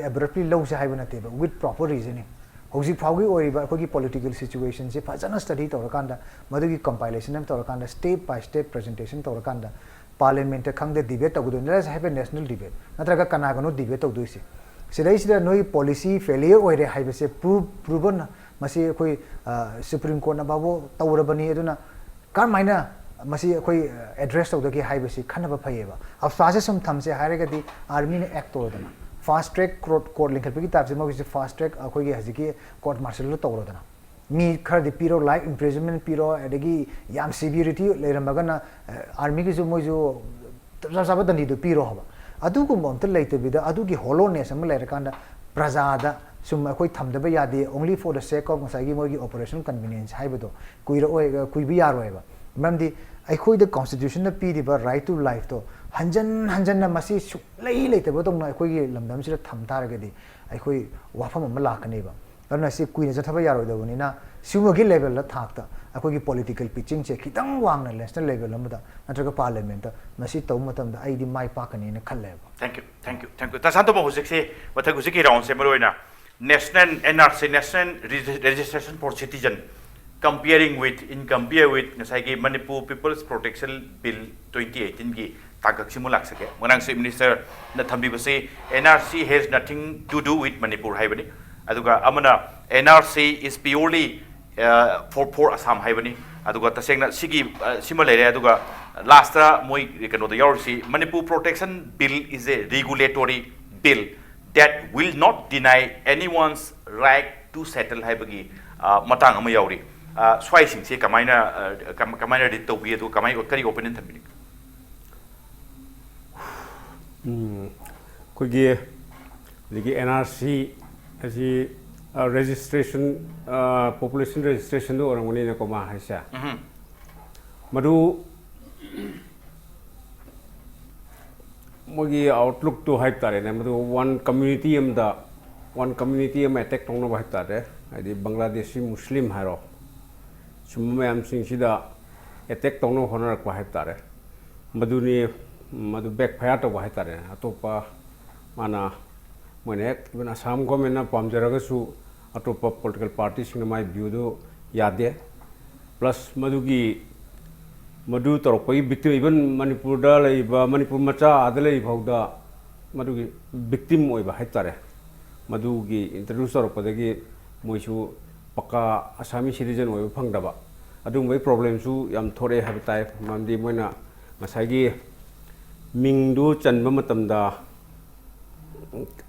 ꯑꯦꯕ꯭ꯔꯞꯂꯤ ꯂꯧꯁꯦ ꯍꯥꯏꯕ ꯅꯠꯇꯦꯕ, with proper reasoning꯫ ꯍꯧꯖꯤꯛ ꯐꯥꯎꯒꯤ ꯑꯣꯏꯔꯤꯕ ꯑꯩꯈꯣꯏꯒꯤ ꯄꯣꯂꯤꯇꯤꯀꯦꯜ ꯁꯤꯆꯨꯋꯦꯁꯟꯁꯦ ꯐꯖꯅ ꯁ꯭ꯇꯗꯤ ꯇꯧꯔꯀꯥꯟꯗ, ꯃꯗꯨꯒꯤ ꯀꯝꯄꯥꯏꯂꯦꯁꯟ ꯑꯃ ꯇꯧꯔꯀꯥꯟꯗ, ꯁ꯭ꯇꯦꯞ ꯕꯥꯏ ꯁ꯭ꯇꯦꯞ ꯄ꯭ꯔꯖꯦꯟꯇꯦꯁꯟ ꯇꯧꯔꯀꯥꯟꯗ, ꯄꯥꯔꯂꯤꯌꯥꯃꯦꯟꯠꯇ ꯈꯪꯗꯦ, debate ꯇꯧꯒꯗꯣꯏꯅꯤ꯫ Let's have a national debate꯫ ꯅꯠꯇ꯭ꯔꯒ ꯀꯅꯥꯒꯅꯣ ꯗꯤꯕꯦꯠ ꯇꯧꯗꯣꯏꯁꯦ? ꯁꯤꯗꯩꯁꯤꯗ ꯅꯣꯏ ꯄꯣꯂꯤꯁꯤ ꯐꯦꯂꯤꯌꯔ ꯑꯣꯏꯔꯦ ꯍꯥꯏꯕꯁꯦ ꯄ꯭ꯔꯨꯐ ꯄ꯭ꯔꯨꯚꯟ, ꯃꯁꯤ ꯑꯩꯈꯣꯏ ꯁꯨꯄ꯭ꯔꯤꯝ ꯀꯣꯔꯠꯅ ꯐꯥꯎꯕ ꯇꯧꯔꯕꯅꯤ꯫ ꯑꯗꯨꯅ ꯀꯔꯝꯍꯥꯏꯅ ꯃꯁꯤ ꯑꯩꯈꯣꯏ ꯑꯦꯗ꯭ꯔꯦꯁ ꯇꯧꯗꯒꯦ ꯍꯥꯏꯕꯁꯤ ꯈꯟꯅꯕ ꯐꯩꯌꯦꯕ꯫ ꯑꯞꯁꯥꯁꯦ ꯁꯨꯝ ꯊꯝꯁꯦ ꯍꯥꯏꯔꯒꯗꯤ ꯑꯥꯔꯃꯤꯅ ꯑꯦꯛ ꯇꯧꯔꯗꯅ, ꯐꯥꯁ ꯇ꯭ꯔꯦꯛ ꯀꯣꯔꯠ ꯀꯣꯔꯠ ꯂꯤꯡꯈꯠꯄꯒꯤ ꯇꯥꯏꯞꯁꯦ ꯃꯣꯏꯒꯤꯁꯦ ꯐꯥꯁ ꯇ꯭ꯔꯦꯛ ꯑꯩꯈꯣꯏꯒꯤ ꯍꯧꯖꯤꯛꯀꯤ ꯀꯣꯔꯠ ꯃꯥꯔꯁꯦꯜꯗ ꯇꯧꯔꯗꯅ, ꯃꯤ ꯈꯔꯗꯤ ꯄꯤꯔꯣ, ꯂꯥꯏꯐ ꯏꯝꯄ꯭ꯔꯤꯖꯟꯃꯦꯟ ꯄꯤꯔꯣ, ꯑꯗꯒꯤ ꯌꯥꯝ ꯁꯤꯚꯤꯌꯔꯤꯇꯤ ꯂꯩꯔꯝꯃꯒꯅ ꯑꯥꯔꯃꯤꯒꯤꯁꯨ ꯃꯣꯏꯁꯨ ꯆꯞ ꯆꯥꯕ ꯗꯟꯗꯤꯗꯨ ꯄꯤꯔꯣ ꯍꯥꯏꯕ꯫ ꯑꯗꯨꯒꯨꯝꯕ ꯑꯝꯇ ꯂꯩꯇꯕꯤꯗ, ꯑꯗꯨꯒꯤ ꯍꯣꯂꯣꯅꯦꯁ ꯑꯃ ꯂꯩꯔꯀꯥꯟꯗ ꯄ꯭ꯔꯖꯥꯗ ꯁꯨꯝ ꯑꯩꯈꯣꯏ ꯊꯝꯗꯕ ꯌꯥꯗꯦ, only for the sake of ꯉꯁꯥꯏꯒꯤ ꯃꯣꯏꯒꯤ ꯑꯣꯄꯔꯦꯁꯟ ꯀꯟꯚꯤꯅꯤꯌꯦꯟꯁ ꯍꯥꯏꯕꯗꯣ ꯀꯨꯏꯔꯛꯑꯣꯏ, ꯀꯨꯏꯕ ꯌꯥꯔꯣꯏꯕ꯫ ꯃꯔꯝꯗꯤ ꯑꯩꯈꯣꯏꯗ ꯀꯣꯟꯁꯇꯤꯇ꯭ꯌꯨꯁꯟꯅ ꯄꯤꯔꯤꯕ ꯔꯥꯏꯠ ꯇꯨ ꯂꯥꯏꯐꯇꯣ ꯍꯟꯖꯟ ꯍꯟꯖꯟꯅ ꯃꯁꯤ ꯁꯨꯡꯂꯩ ꯂꯩꯇꯕꯗꯧꯅ ꯑꯩꯈꯣꯏꯒꯤ ꯂꯝꯗꯝꯁꯤꯗ ꯊꯝ ꯇꯥꯔꯒꯗꯤ ꯑꯩꯈꯣꯏ ꯋꯥꯐꯝ ꯑꯃ ꯂꯥꯛꯀꯅꯦꯕ꯫ ꯑꯗꯨꯅ ꯁꯤ ꯀꯨꯏꯅ ꯆꯠꯊꯕ ꯌꯥꯔꯣꯏꯗꯕꯅꯤꯅ, ꯁꯤꯒꯨꯝꯕꯒꯤ ꯂꯦꯚꯦꯜꯗ, ꯊꯥꯛꯇ ꯑꯩꯈꯣꯏꯒꯤ ꯄꯣꯂꯤꯇꯤꯀꯦꯜ ꯄꯤꯆꯤꯡꯁꯦ ꯈꯤꯇꯪ ꯋꯥꯡꯅ ꯅꯦꯁꯅꯦꯜ ꯂꯦꯚꯦꯜ ꯑꯃꯗ ꯅꯠꯇ꯭ꯔꯒ ꯄꯥꯔꯂꯤꯌꯥꯃꯦꯟꯠꯇ ꯃꯁꯤ ꯇꯧꯕ ꯃꯇꯝꯗ ꯑꯩꯗꯤ ꯃꯥꯏ ꯄꯥꯛꯀꯅꯤꯅ ꯈꯜꯂꯦꯕ꯫ Thank you, thank you, thank you꯫ ꯇꯥ ꯁꯥꯟꯇꯣꯝꯕ, ꯍꯧꯖꯤꯛꯁꯦ, ꯃꯊꯪ ꯍꯧꯖꯤꯛꯀꯤ ꯔꯥꯎꯟꯁꯦ ꯃꯔꯨ ꯑꯣꯏꯅ national N R C, National Registration for Citizen, comparing with, in compare with ꯉꯁꯥꯏꯒꯤ Manipur People's Protection Bill twenty eighteen ꯒꯤ ꯇꯥꯡꯀꯛꯁꯤꯃꯨꯛ ꯂꯥꯛꯆꯒꯦ꯫ ꯉꯔꯥꯡ chief ꯃꯤꯅꯤꯁꯇꯔꯅ ꯊꯝꯕꯤꯕꯁꯤ, "N R C has nothing to do with Manipur" ꯍꯥꯏꯕꯅꯤ꯫ ꯑꯗꯨꯒ ꯑꯃꯅ, "N R C is purely, uh, for, for Assam" ꯍꯥꯏꯕꯅꯤ꯫ ꯑꯗꯨꯒ ꯇꯁꯦꯡꯅ ꯁꯤꯒꯤ, ꯑ, ꯁꯤꯃ ꯂꯩꯔꯦ꯫ ꯑꯗꯨꯒ ꯂꯥꯁꯇ ꯃꯣꯏ ꯀꯩꯅꯣꯗ ꯌꯥꯎꯔꯤꯁꯤ, "Manipur Protection Bill is a regulatory bill that will not deny anyone's right to settle" ꯍꯥꯏꯕꯒꯤ, ꯑ, ꯃꯇꯥꯡ ꯑꯃ ꯌꯥꯎꯔꯤ꯫ ꯑ, ꯁ꯭ꯋꯥꯏꯁꯤꯡꯁꯦ ꯀꯃꯥꯏꯅ, ꯑ, ꯀꯝ-, ꯀꯃꯥꯏꯅ ꯔꯤꯠ ꯇꯧꯕꯤ, ꯑꯗꯨꯒ ꯀꯃꯥꯏ, ꯀꯔꯤ ꯑꯣꯄꯤꯅꯤꯌꯟ ꯊꯝꯕꯤꯅꯤ? ꯎꯝ, ꯑꯩꯈꯣꯏꯒꯤ ꯍꯧꯖꯤꯛꯀꯤ N R C ꯑꯁꯤ ꯔꯦꯖꯤꯁꯇ꯭ꯔꯦꯁꯟ, ꯄꯣꯄꯨꯂꯦꯁꯟ ꯔꯦꯖꯤꯁꯇ꯭ꯔꯦꯁꯟꯗꯨ ꯑꯣꯏꯔꯝꯒꯅꯤꯅꯦꯀꯣ ꯃꯥ ꯍꯥꯏꯁꯦ꯫ ꯎꯝ꯫ ꯃꯗꯨ ꯃꯣꯏꯒꯤ ꯑꯥꯎꯠꯂꯨꯛꯇꯨ ꯍꯥꯏꯕ ꯇꯥꯔꯦꯅꯦ, ꯃꯗꯨ ꯋꯥꯟ ꯀꯝꯃ꯭ꯌꯨꯅꯤꯇꯤ ꯑꯃꯗ, ꯋꯥꯟ ꯀꯝꯃ꯭ꯌꯨꯅꯤꯇꯤ ꯑꯃ ꯑꯦꯇꯦꯛ ꯇꯧꯅꯕ ꯍꯥꯏꯕ ꯇꯥꯔꯦ, ꯍꯥꯏꯗꯤ ꯕꯪꯒ꯭ꯂꯥꯗꯦꯁꯤ ꯃꯨꯁꯂꯤꯝ ꯍꯥꯏꯔꯣ, ꯁꯨꯝꯕ ꯃꯌꯥꯝꯁꯤꯡꯁꯤꯗ ꯑꯦꯇꯦꯛ ꯇꯧꯅꯕ ꯍꯣꯠꯅꯔꯛꯄ ꯍꯥꯏꯕ ꯇꯥꯔꯦ꯫ ꯃꯗꯨꯅꯤ, ꯃꯗꯨ ꯕꯦꯛ ꯐꯌꯥꯔ ꯇꯧꯕ ꯍꯥꯏꯕ ꯇꯥꯔꯦ꯫ ꯑꯇꯣꯞꯄ ꯃꯥꯅ, ꯃꯣꯏꯅ ꯍꯦꯛ, ꯏꯚꯟ ꯑꯁꯥꯝ ꯒꯣꯔꯃꯦꯟꯅ ꯄꯥꯝꯖꯔꯒꯁꯨ ꯑꯇꯣꯞꯄ ꯄꯣꯂꯤꯇꯤꯀꯦꯜ ꯄꯥꯔꯇꯤꯁꯤꯡꯅ ꯃꯥꯏ ꯚ꯭ꯌꯨꯗꯨ ꯌꯥꯗꯦ꯫ ꯄ꯭ꯂꯁ ꯃꯗꯨꯒꯤ, ꯃꯗꯨ ꯇꯧꯔꯛꯄꯒꯤ ꯚꯤꯛꯇꯤꯝ, ꯏꯚꯟ ꯃꯅꯤꯄꯨꯔꯗ ꯂꯩꯔꯤꯕ, ꯃꯅꯤꯄꯨꯔ ꯃꯆꯥ ꯑꯥꯗ ꯂꯩꯔꯤ ꯐꯥꯎꯗ ꯃꯗꯨꯒꯤ ꯚꯤꯛꯇꯤꯝ ꯑꯣꯏꯕ ꯍꯥꯏꯕ ꯇꯥꯔꯦ꯫ ꯃꯗꯨꯒꯤ ꯏꯟꯇ꯭ꯔꯣꯗ꯭ꯌꯨꯁ ꯇꯧꯔꯛꯄꯗꯒꯤ ꯃꯣꯏꯁꯨ ꯄꯀꯥ ꯑꯁꯥꯃꯤ ꯁꯤꯇꯤꯖꯟ ꯑꯣꯏꯕ ꯐꯪꯗꯕ, ꯑꯗꯨꯒꯨꯝꯕꯒꯤ ꯄ꯭ꯔꯣꯕ꯭ꯂꯦꯝꯁꯨ ꯌꯥꯝ ꯊꯣꯔꯛꯑꯦ ꯍꯥꯏꯕ ꯇꯥꯏ꯫ ꯃꯔꯝꯗꯤ ꯃꯣꯏꯅ ꯉꯁꯥꯏꯒꯤ ꯃꯤꯡꯗꯨ ꯆꯟꯕ ꯃꯇꯝꯗ,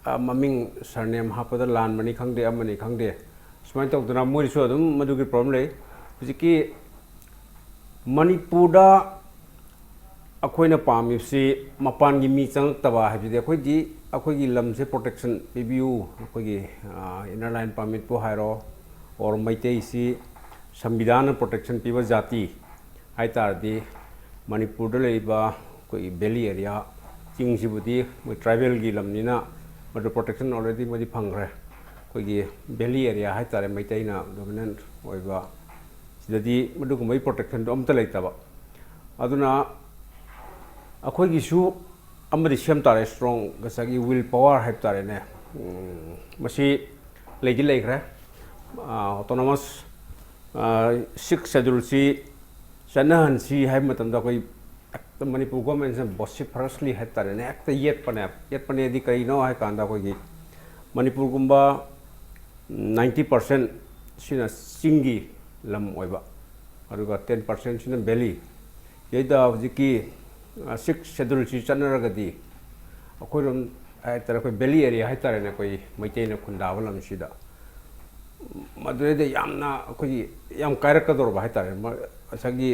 ꯑ, ꯃꯃꯤꯡ ꯁꯔꯅꯦꯝ ꯍꯥꯞꯄꯗ ꯂꯥꯟꯕꯅꯤ ꯈꯪꯗꯦ, ꯑꯃꯅꯤ ꯈꯪꯗꯦ, ꯁꯨꯃꯥꯏꯅ ꯇꯧꯗꯅ ꯃꯣꯏꯁꯨ ꯑꯗꯨꯝ ꯃꯗꯨꯒꯤ ꯄ꯭ꯔꯣꯕ꯭ꯂꯦꯝ ꯂꯩ꯫ ꯍꯧꯖꯤꯛꯀꯤ ꯃꯅꯤꯄꯨꯔꯗ ꯑꯩꯈꯣꯏꯅ ꯄꯥꯝꯃꯤꯕꯁꯤ ꯃꯄꯥꯟꯒꯤ ꯃꯤ ꯆꯪꯉꯛꯇꯕ ꯍꯥꯏꯕꯁꯤꯗꯤ, ꯑꯩꯈꯣꯏꯗꯤ ꯑꯩꯈꯣꯏꯒꯤ ꯂꯝꯁꯦ ꯄ꯭ꯔꯣꯇꯦꯛꯁꯟ ꯄꯤꯕꯤꯌꯨ, ꯑꯩꯈꯣꯏꯒꯤ, ꯑ, ꯏꯟꯅꯔ ꯂꯥꯏꯟ ꯄꯥꯔꯃꯤꯠꯄꯨ ꯍꯥꯏꯔꯣ, ꯑꯣꯔ ꯃꯩꯇꯩꯁꯤ ꯁꯪꯕꯤꯙꯥꯟꯅ ꯄ꯭ꯔꯣꯇꯦꯛꯁꯟ ꯄꯤꯕ ꯖꯥꯇꯤ ꯍꯥꯏ ꯇꯥꯔꯗꯤ, ꯃꯅꯤꯄꯨꯔꯗ ꯂꯩꯔꯤꯕ ꯑꯩꯈꯣꯏꯒꯤ ꯚꯦꯂꯤ ꯑꯦꯔꯤꯌꯥ, ꯆꯤꯡꯁꯤꯕꯨꯗꯤ ꯃꯣꯏ ꯇ꯭ꯔꯥꯏꯕꯦꯜꯒꯤ ꯂꯝꯅꯤꯅ ꯃꯗꯨ ꯄ꯭ꯔꯣꯇꯦꯛꯁꯟ ꯑꯣꯜꯔꯦꯗꯤ ꯃꯣꯏꯗꯤ ꯐꯪꯈ꯭ꯔꯦ꯫ ꯑꯩꯈꯣꯏꯒꯤ ꯚꯦꯂꯤ ꯑꯦꯔꯤꯌꯥ ꯍꯥꯏ ꯇꯥꯔꯦ, ꯃꯩꯇꯩꯅ ꯗꯣꯃꯤꯅꯦꯟ ꯑꯣꯏꯕ, ꯁꯤꯗꯗꯤ ꯃꯗꯨꯒꯨꯝꯕꯒꯤ ꯄ꯭ꯔꯣꯇꯦꯛꯁꯟꯗꯣ ꯑꯝꯇ ꯂꯩꯇꯕ꯫ ꯑꯗꯨꯅ ꯑꯩꯈꯣꯏꯒꯤꯁꯨ ꯑꯃꯗꯤ ꯁꯦꯝ ꯇꯥꯔꯦ, ꯁ꯭ꯇ꯭ꯔꯣꯡ ꯉꯁꯥꯏꯒꯤ ꯋꯤꯜ ꯄꯋꯥꯔ ꯍꯥꯏꯕ ꯇꯥꯔꯦꯅꯦ꯫ ꯎꯝ, ꯃꯁꯤ ꯂꯩꯗꯤ ꯂꯩꯈ꯭ꯔꯦ꯫ ꯑꯣꯇꯣꯅꯣꯃꯁ ꯁꯤꯛꯁ ꯁꯦꯗꯨꯜꯁꯤ ꯆꯠꯅꯍꯟꯁꯤ ꯍꯥꯏꯕ ꯃꯇꯝꯗ ꯑꯩꯈꯣꯏ ꯍꯦꯛꯇ ꯃꯅꯤꯄꯨꯔ ꯒꯣꯔꯃꯦꯟꯁꯤꯅ ꯚꯣꯁꯤꯐꯔꯁꯂꯤ ꯍꯥꯏꯕ ꯇꯥꯔꯦꯅꯦ, ꯍꯦꯛꯇ ꯌꯦꯠꯄꯅꯦꯕ꯫ ꯌꯦꯠꯄꯅꯦꯗꯤ ꯀꯔꯤꯅꯣ ꯍꯥꯏ ꯀꯥꯟꯗ, ꯑꯩꯈꯣꯏꯒꯤ ꯃꯅꯤꯄꯨꯔꯒꯨꯝꯕ ꯅꯥꯏꯟꯇꯤ ꯄꯥꯔꯁꯦꯟ ꯁꯤꯅ ꯆꯤꯡꯒꯤ ꯂꯝ ꯑꯣꯏꯕ, ꯑꯗꯨꯒ ꯇꯦꯟ ꯄꯥꯔꯁꯦꯟꯁꯤꯅ ꯚꯦꯂꯤ꯫ ꯁꯤꯗꯩꯗ ꯍꯧꯖꯤꯛꯀꯤ ꯁꯤꯛꯁ ꯁꯦꯗꯨꯜꯁꯤ ꯆꯠꯅꯔꯒꯗꯤ, ꯑꯩꯈꯣꯏꯔꯣꯝ ꯍꯥꯏꯇꯥꯔꯦ, ꯑꯩꯈꯣꯏ ꯚꯦꯂꯤ ꯑꯦꯔꯤꯌꯥ ꯍꯥꯏꯇꯥꯔꯦꯅꯦ, ꯑꯩꯈꯣꯏ ꯃꯩꯇꯩꯅ ꯈꯨꯟꯗꯥꯕ ꯂꯝꯁꯤꯗ, ꯃꯗꯨꯗꯩꯗ ꯌꯥꯝꯅ ꯑꯩꯈꯣꯏꯒꯤ ꯌꯥꯝ ꯀꯥꯏꯔꯛꯀꯗꯧꯔꯕ ꯍꯥꯏꯇꯥꯔꯦ꯫ ꯃ-, ꯉꯁꯥꯏꯒꯤ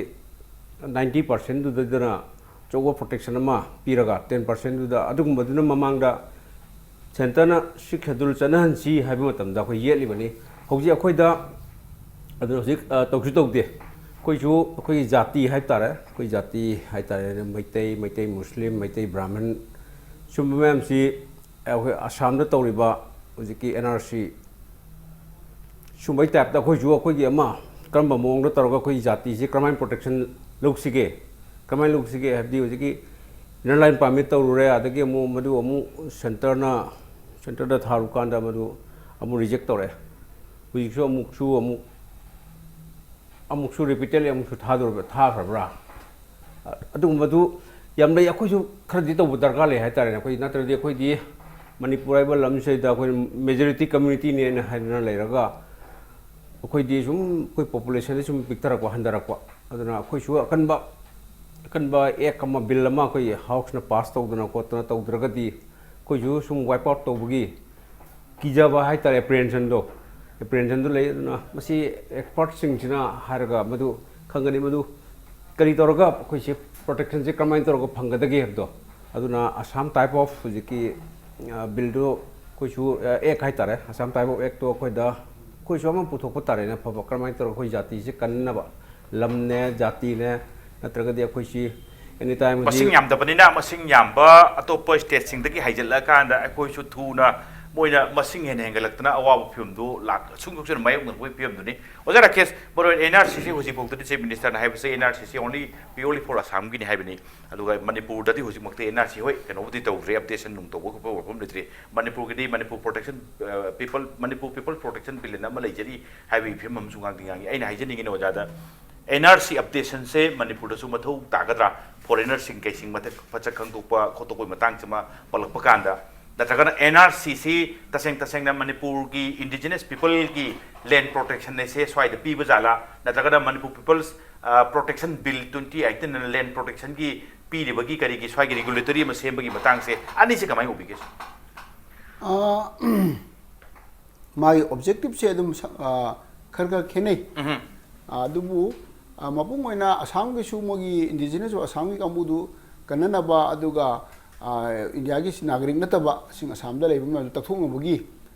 ꯅꯥꯏꯟꯇꯤ ꯄꯥꯔꯁꯦꯟꯗꯨꯗꯅ ꯑꯆꯧꯕ ꯄ꯭ꯔꯣꯇꯦꯛꯁꯟ ꯑꯃ ꯄꯤꯔꯒ, ꯇꯦꯟ ꯄꯥꯔꯁꯦꯟꯗꯨꯗ, ꯑꯗꯨꯒꯨꯝꯕꯗꯨꯅ ꯃꯃꯥꯡꯗ ꯁꯦꯟꯇꯔꯅ ꯁꯤꯛꯁ ꯁꯦꯗꯨꯜ ꯆꯠꯅꯍꯟꯁꯤ ꯍꯥꯏꯕ ꯃꯇꯝꯗ ꯑꯩꯈꯣꯏ ꯌꯦꯠꯂꯤꯕꯅꯤ꯫ ꯍꯧꯖꯤꯛ ꯑꯩꯈꯣꯏꯗ, ꯑꯗꯨꯅ ꯍꯧꯖꯤꯛ, ꯑ, ꯇꯧꯁꯨ ꯇꯧꯗꯦ꯫ ꯑꯩꯈꯣꯏꯁꯨ ꯑꯩꯈꯣꯏꯒꯤ ꯖꯥꯇꯤ ꯍꯥꯏꯕ ꯇꯥꯔꯦ, ꯑꯩꯈꯣꯏ ꯖꯥꯇꯤ ꯍꯥꯏ ꯇꯥꯔꯦ, ꯃꯩꯇꯩ, ꯃꯩꯇꯩ ꯃꯨꯁꯂꯤꯝ, ꯃꯩꯇꯩ ꯕ꯭ꯔꯥꯍꯃꯟ, ꯁꯨꯝꯕ ꯃꯌꯥꯝꯁꯤ ꯑꯩꯈꯣꯏ ꯑꯁꯥꯝꯗ ꯇꯧꯔꯤꯕ ꯍꯧꯖꯤꯛꯀꯤ ꯑꯦꯟ ꯑꯥꯔ ꯁꯤ ꯁꯨꯝꯕꯩ ꯇꯥꯏꯞꯇ ꯑꯩꯈꯣꯏꯁꯨ ꯑꯩꯈꯣꯏꯒꯤ ꯑꯃ ꯀꯔꯝꯕ ꯃꯑꯣꯡꯗ ꯇꯧꯔꯒ ꯑꯩꯈꯣꯏ ꯖꯥꯇꯤꯁꯤ ꯀꯔꯝꯍꯥꯏꯅ ꯄ꯭ꯔꯣꯇꯦꯛꯁꯟ ꯂꯧꯁꯤꯒꯦ, ꯀꯔꯝꯍꯥꯏꯅ ꯂꯧꯁꯤꯒꯦ ꯍꯥꯏꯕꯗꯤ ꯍꯧꯖꯤꯛꯀꯤ ꯏꯅꯔ ꯂꯥꯏꯟ ꯄꯥꯔꯃꯤꯠ ꯇꯧꯔꯨꯔꯦ, ꯑꯗꯒꯤ ꯑꯃꯨꯛ ꯃꯗꯨ ꯑꯃꯨꯛ ꯁꯦꯟꯇꯔꯅ, ꯁꯦꯟꯇꯔꯗ ꯊꯥꯔꯨꯀꯥꯟꯗ ꯃꯗꯨ ꯑꯃꯨꯛ ꯔꯤꯖꯦꯛ ꯇꯧꯔꯛꯑꯦ꯫ ꯍꯧꯖꯤꯛꯁꯨ ꯑꯃꯨꯛꯁꯨ ꯑꯃꯨꯛ, ꯑꯃꯨꯛꯁꯨ ꯔꯤꯄꯤꯇꯦꯠꯂꯤ ꯑꯃꯨꯛꯁꯨ ꯊꯥꯗꯣꯔꯕ, ꯊꯥꯈ꯭ꯔꯕ꯭ꯔꯥ? ꯑꯗꯨꯒꯨꯝꯕꯗꯨ ꯌꯥꯝ ꯂꯩ꯫ ꯑꯩꯈꯣꯏꯁꯨ ꯈꯔꯗꯤ ꯇꯧꯕ ꯗꯔꯀꯥꯔ ꯂꯩ ꯍꯥꯏꯇꯥꯔꯦꯅꯦ꯫ ꯑꯩꯈꯣꯏ ꯅꯠꯇ꯭ꯔꯗꯤ ꯑꯩꯈꯣꯏꯗꯤ ꯃꯅꯤꯄꯨꯔ ꯍꯥꯏꯕ ꯂꯝꯁꯤꯗ ꯑꯩꯈꯣꯏ ꯃꯦꯖꯣꯔꯤꯇꯤ ꯀꯝꯃ꯭ꯌꯨꯅꯤꯇꯤꯅꯦꯅ ꯍꯥꯏꯗꯅ ꯂꯩꯔꯒ ꯑꯩꯈꯣꯏꯗꯤ ꯁꯨꯝ ꯑꯩꯈꯣꯏ ꯄꯣꯄꯨꯂꯦꯁꯟꯗꯤ ꯁꯨꯝ ꯄꯤꯛꯊꯔꯛꯄ, ꯍꯟꯊꯔꯛꯄ꯫ ꯑꯗꯨꯅ ꯑꯩꯈꯣꯏꯁꯨ ꯑꯀꯟꯕ, ꯑꯀꯟꯕ ꯑꯦꯛ ꯑꯃ, ꯕꯤꯜ ꯑꯃ ꯑꯩꯈꯣꯏ ꯍꯥꯎꯁꯅ ꯄꯥꯁ ꯇꯧꯗꯅ ꯈꯣꯠꯇꯅ ꯇꯧꯗ꯭ꯔꯒꯗꯤ ꯑꯩꯈꯣꯏꯁꯨ ꯁꯨꯝ ꯋꯥꯏꯞ ꯑꯥꯎꯠ ꯇꯧꯕꯒꯤ ꯀꯤꯖꯕ ꯍꯥꯏꯇꯥꯔꯦ, ꯑꯦꯄ꯭ꯔꯤꯍꯦꯟꯁꯟꯗꯣ, ꯑꯦꯄ꯭ꯔꯤꯍꯦꯟꯁꯟꯗꯣ ꯂꯩ꯫ ꯑꯗꯨꯅ ꯃꯁꯤ ꯑꯦꯛꯁꯄꯔꯠꯁꯤꯡꯁꯤꯅ ꯍꯥꯏꯔꯒ ꯃꯗꯨ ꯈꯪꯒꯅꯤ, ꯃꯗꯨ ꯀꯔꯤ ꯇꯧꯔꯒ ꯑꯩꯈꯣꯏꯁꯦ ꯄ꯭ꯔꯣꯇꯦꯛꯁꯟꯁꯦ ꯀꯔꯝꯍꯥꯏꯅ ꯇꯧꯔꯒ ꯐꯪꯒꯗꯒꯦ ꯍꯥꯏꯕꯗꯣ꯫ ꯑꯗꯨꯅ ꯑꯁꯥꯝ ꯇꯥꯏꯞ ꯑꯣꯐ ꯍꯧꯖꯤꯛꯀꯤ, ꯑ, ꯕꯤꯜꯗꯣ ꯑꯩꯈꯣꯏꯁꯨ, ꯑ, ꯑꯦꯛ ꯍꯥꯏꯇꯥꯔꯦ, ꯑꯁꯥꯝ ꯇꯥꯏꯞ ꯑꯣꯐ ꯑꯦꯛꯇꯣ ꯑꯩꯈꯣꯏꯗ, ꯑꯩꯈꯣꯏꯁꯨ ꯑꯃ ꯄꯨꯊꯣꯛꯄ ꯇꯥꯔꯦꯅꯦ꯫ ꯑꯐꯕ ꯀꯔꯝꯍꯥꯏꯅ ꯇꯧꯔꯒ ꯑꯩꯈꯣꯏ ꯖꯥꯇꯤꯁꯦ ꯀꯟꯅꯕ, ꯂꯝꯅꯦ, ꯖꯥꯇꯤꯅꯦ, ꯅꯠꯇ꯭ꯔꯒꯗꯤ ꯑꯩꯈꯣꯏꯁꯤ ꯑꯦꯅꯤ ꯇꯥꯏꯝ ꯍꯧꯖꯤꯛ ꯃꯁꯤꯡ ꯌꯥꯝꯗꯕꯅꯤꯅ, ꯃꯁꯤꯡ ꯌꯥꯝꯕ ꯑꯇꯣꯞꯄ ꯁ꯭ꯇꯦꯠꯁꯤꯡꯗꯒꯤ ꯍꯩꯖꯤꯜꯂꯛꯑꯀꯥꯟꯗ ꯑꯩꯈꯣꯏꯁꯨ ꯊꯨꯅ ꯃꯣꯏꯅ ꯃꯁꯤꯡ ꯍꯦꯟꯅ ꯍꯦꯟꯒꯠꯂꯛꯇꯅ ꯑꯋꯥꯕ ꯐꯤꯕꯝꯗꯨ ꯂꯥꯛ-, ꯁꯨꯝ ꯁꯣꯛꯆꯟ ꯃꯥꯌꯣꯛꯅꯔꯛꯄꯒꯤ ꯐꯤꯕꯝꯗꯨꯅꯤ꯫ ꯑꯣꯖꯥ ꯔꯥꯀꯦꯁ, ꯃꯔꯨ ꯑꯣꯏꯅ ꯑꯦꯟ ꯑꯥꯔ ꯁꯤꯁꯤ ꯍꯧꯖꯤꯛꯐꯥꯎꯗꯗꯤ ꯆꯤꯐ ꯃꯤꯅꯤꯁꯇꯔꯅ ꯍꯥꯏꯕꯁꯦ ꯑꯦꯟ ꯑꯥꯔ ꯁꯤꯁꯤ only, purely for ꯑꯁꯥꯝꯒꯤꯅꯤ ꯍꯥꯏꯕꯅꯤ꯫ ꯑꯗꯨꯒ ꯃꯅꯤꯄꯨꯔꯗꯗꯤ ꯍꯧꯖꯤꯛꯃꯛꯇꯤ ꯑꯦꯟ ꯑꯥꯔ ꯁꯤ, ꯍꯣꯏ, ꯀꯩꯅꯣꯕꯨꯗꯤ ꯇꯧꯗ꯭ꯔꯤ, ꯑꯞꯗꯦꯁꯟ ꯅꯨꯡ ꯇꯧꯕ ꯈꯣꯠꯄ ꯋꯥꯐꯝ ꯂꯩꯇ꯭ꯔꯤ꯫ ꯃꯅꯤꯄꯨꯔꯒꯤꯗꯤ ꯃꯅꯤꯄꯨꯔ ꯄ꯭ꯔꯣꯇꯦꯛꯁꯟ, ꯑ, people, Manipur people protection bill ꯑꯅ ꯑꯃ ꯂꯩꯖꯔꯤ ꯍꯥꯏꯕꯒꯤ ꯐꯤꯕꯝ ꯑꯃꯁꯨ ꯉꯥꯡꯗꯤ ꯉꯥꯡꯉꯤ꯫ ꯑꯩꯅ ꯍꯥꯏꯖꯅꯤꯡꯉꯤꯅ ꯑꯣꯖꯥꯗ, ꯑꯦꯟ ꯑꯥꯔ ꯁꯤ ꯑꯞꯗꯦꯁꯟꯁꯦ ꯃꯅꯤꯄꯨꯔꯗꯁꯨ ꯃꯊꯧ ꯇꯥꯒꯗ꯭ꯔꯥ? ꯐꯣꯔꯦꯅꯔꯁꯤꯡ ꯀꯩꯁꯤꯡ ꯃꯊꯛ ꯃꯁꯛ ꯈꯪꯗꯣꯛꯄ ꯈꯣꯠꯇꯣꯛꯄꯒꯤ ꯃꯇꯥꯡꯁꯤꯃ ꯄꯜꯂꯛꯄ ꯀꯥꯟꯗ, ꯅꯠꯇ꯭ꯔꯒꯅ ꯑꯦꯟ ꯑꯥꯔ ꯁꯤꯁꯤ ꯇꯁꯦꯡ ꯇꯁꯦꯡꯅ ꯃꯅꯤꯄꯨꯔꯒꯤ ꯏꯟꯗꯤꯖꯤꯅꯁ ꯄꯤꯄꯜꯒꯤ ꯂꯦꯟ ꯄ꯭ꯔꯣꯇꯦꯛꯁꯟ ꯑꯁꯦ ꯁ꯭ꯋꯥꯏꯗ ꯄꯤꯕ ꯖꯥꯠꯂꯥ? ꯅꯠꯇ꯭ꯔꯒꯅ ꯃꯅꯤꯄꯨꯔ ꯄꯤꯄꯜꯁ, ꯑ, ꯄ꯭ꯔꯣꯇꯦꯛꯁꯟ ꯕꯤꯜ ꯇ꯭ꯋꯦꯟꯇꯤ ꯑꯩꯠꯇꯤꯟ ꯑꯅ ꯂꯦꯟ ꯄ꯭ꯔꯣꯇꯦꯛꯁꯟꯒꯤ ꯄꯤꯔꯤꯕꯒꯤ ꯀꯔꯤꯒꯤ ꯁ꯭ꯋꯥꯏꯒꯤ ꯔꯤꯒꯨꯂꯦꯇꯔꯤ ꯑꯃ ꯁꯦꯝꯕꯒꯤ ꯃꯇꯥꯡꯁꯦ ꯑꯅꯤꯁꯦ ꯀꯃꯥꯏꯅ ꯎꯕꯤꯒꯦ? ꯑ, ꯃꯥꯒꯤ ꯑꯣꯕꯖꯦꯛꯇꯤꯞꯁꯦ ꯑꯗꯨꯝ ꯁ-, ꯑ, ꯈꯔ ꯈꯔ ꯈꯦꯠꯅꯩ꯫ ꯎꯝꯍꯨꯝ꯫ ꯑ, ꯑꯗꯨꯕꯨ, ꯑ, ꯃꯄꯨꯡ ꯑꯣꯏꯅ ꯑꯁꯥꯝꯒꯤꯁꯨ ꯃꯣꯏꯒꯤ ꯏꯟꯗꯤꯖꯤꯅꯁ ꯑꯣꯐ ꯑꯁꯥꯝꯒꯤ ꯀꯥꯡꯕꯨꯗꯨ ꯀꯟꯅꯅꯕ, ꯑꯗꯨꯒ, ꯏꯟꯗꯤꯌꯥꯒꯤ ꯅꯥꯒꯔꯤꯛ ꯅꯠꯇꯕꯁꯤꯡ ꯑꯁꯥꯝꯗ ꯂꯩꯕ ꯃꯌꯥꯝꯗꯨ ꯇꯛꯊꯣꯛꯅꯕꯒꯤ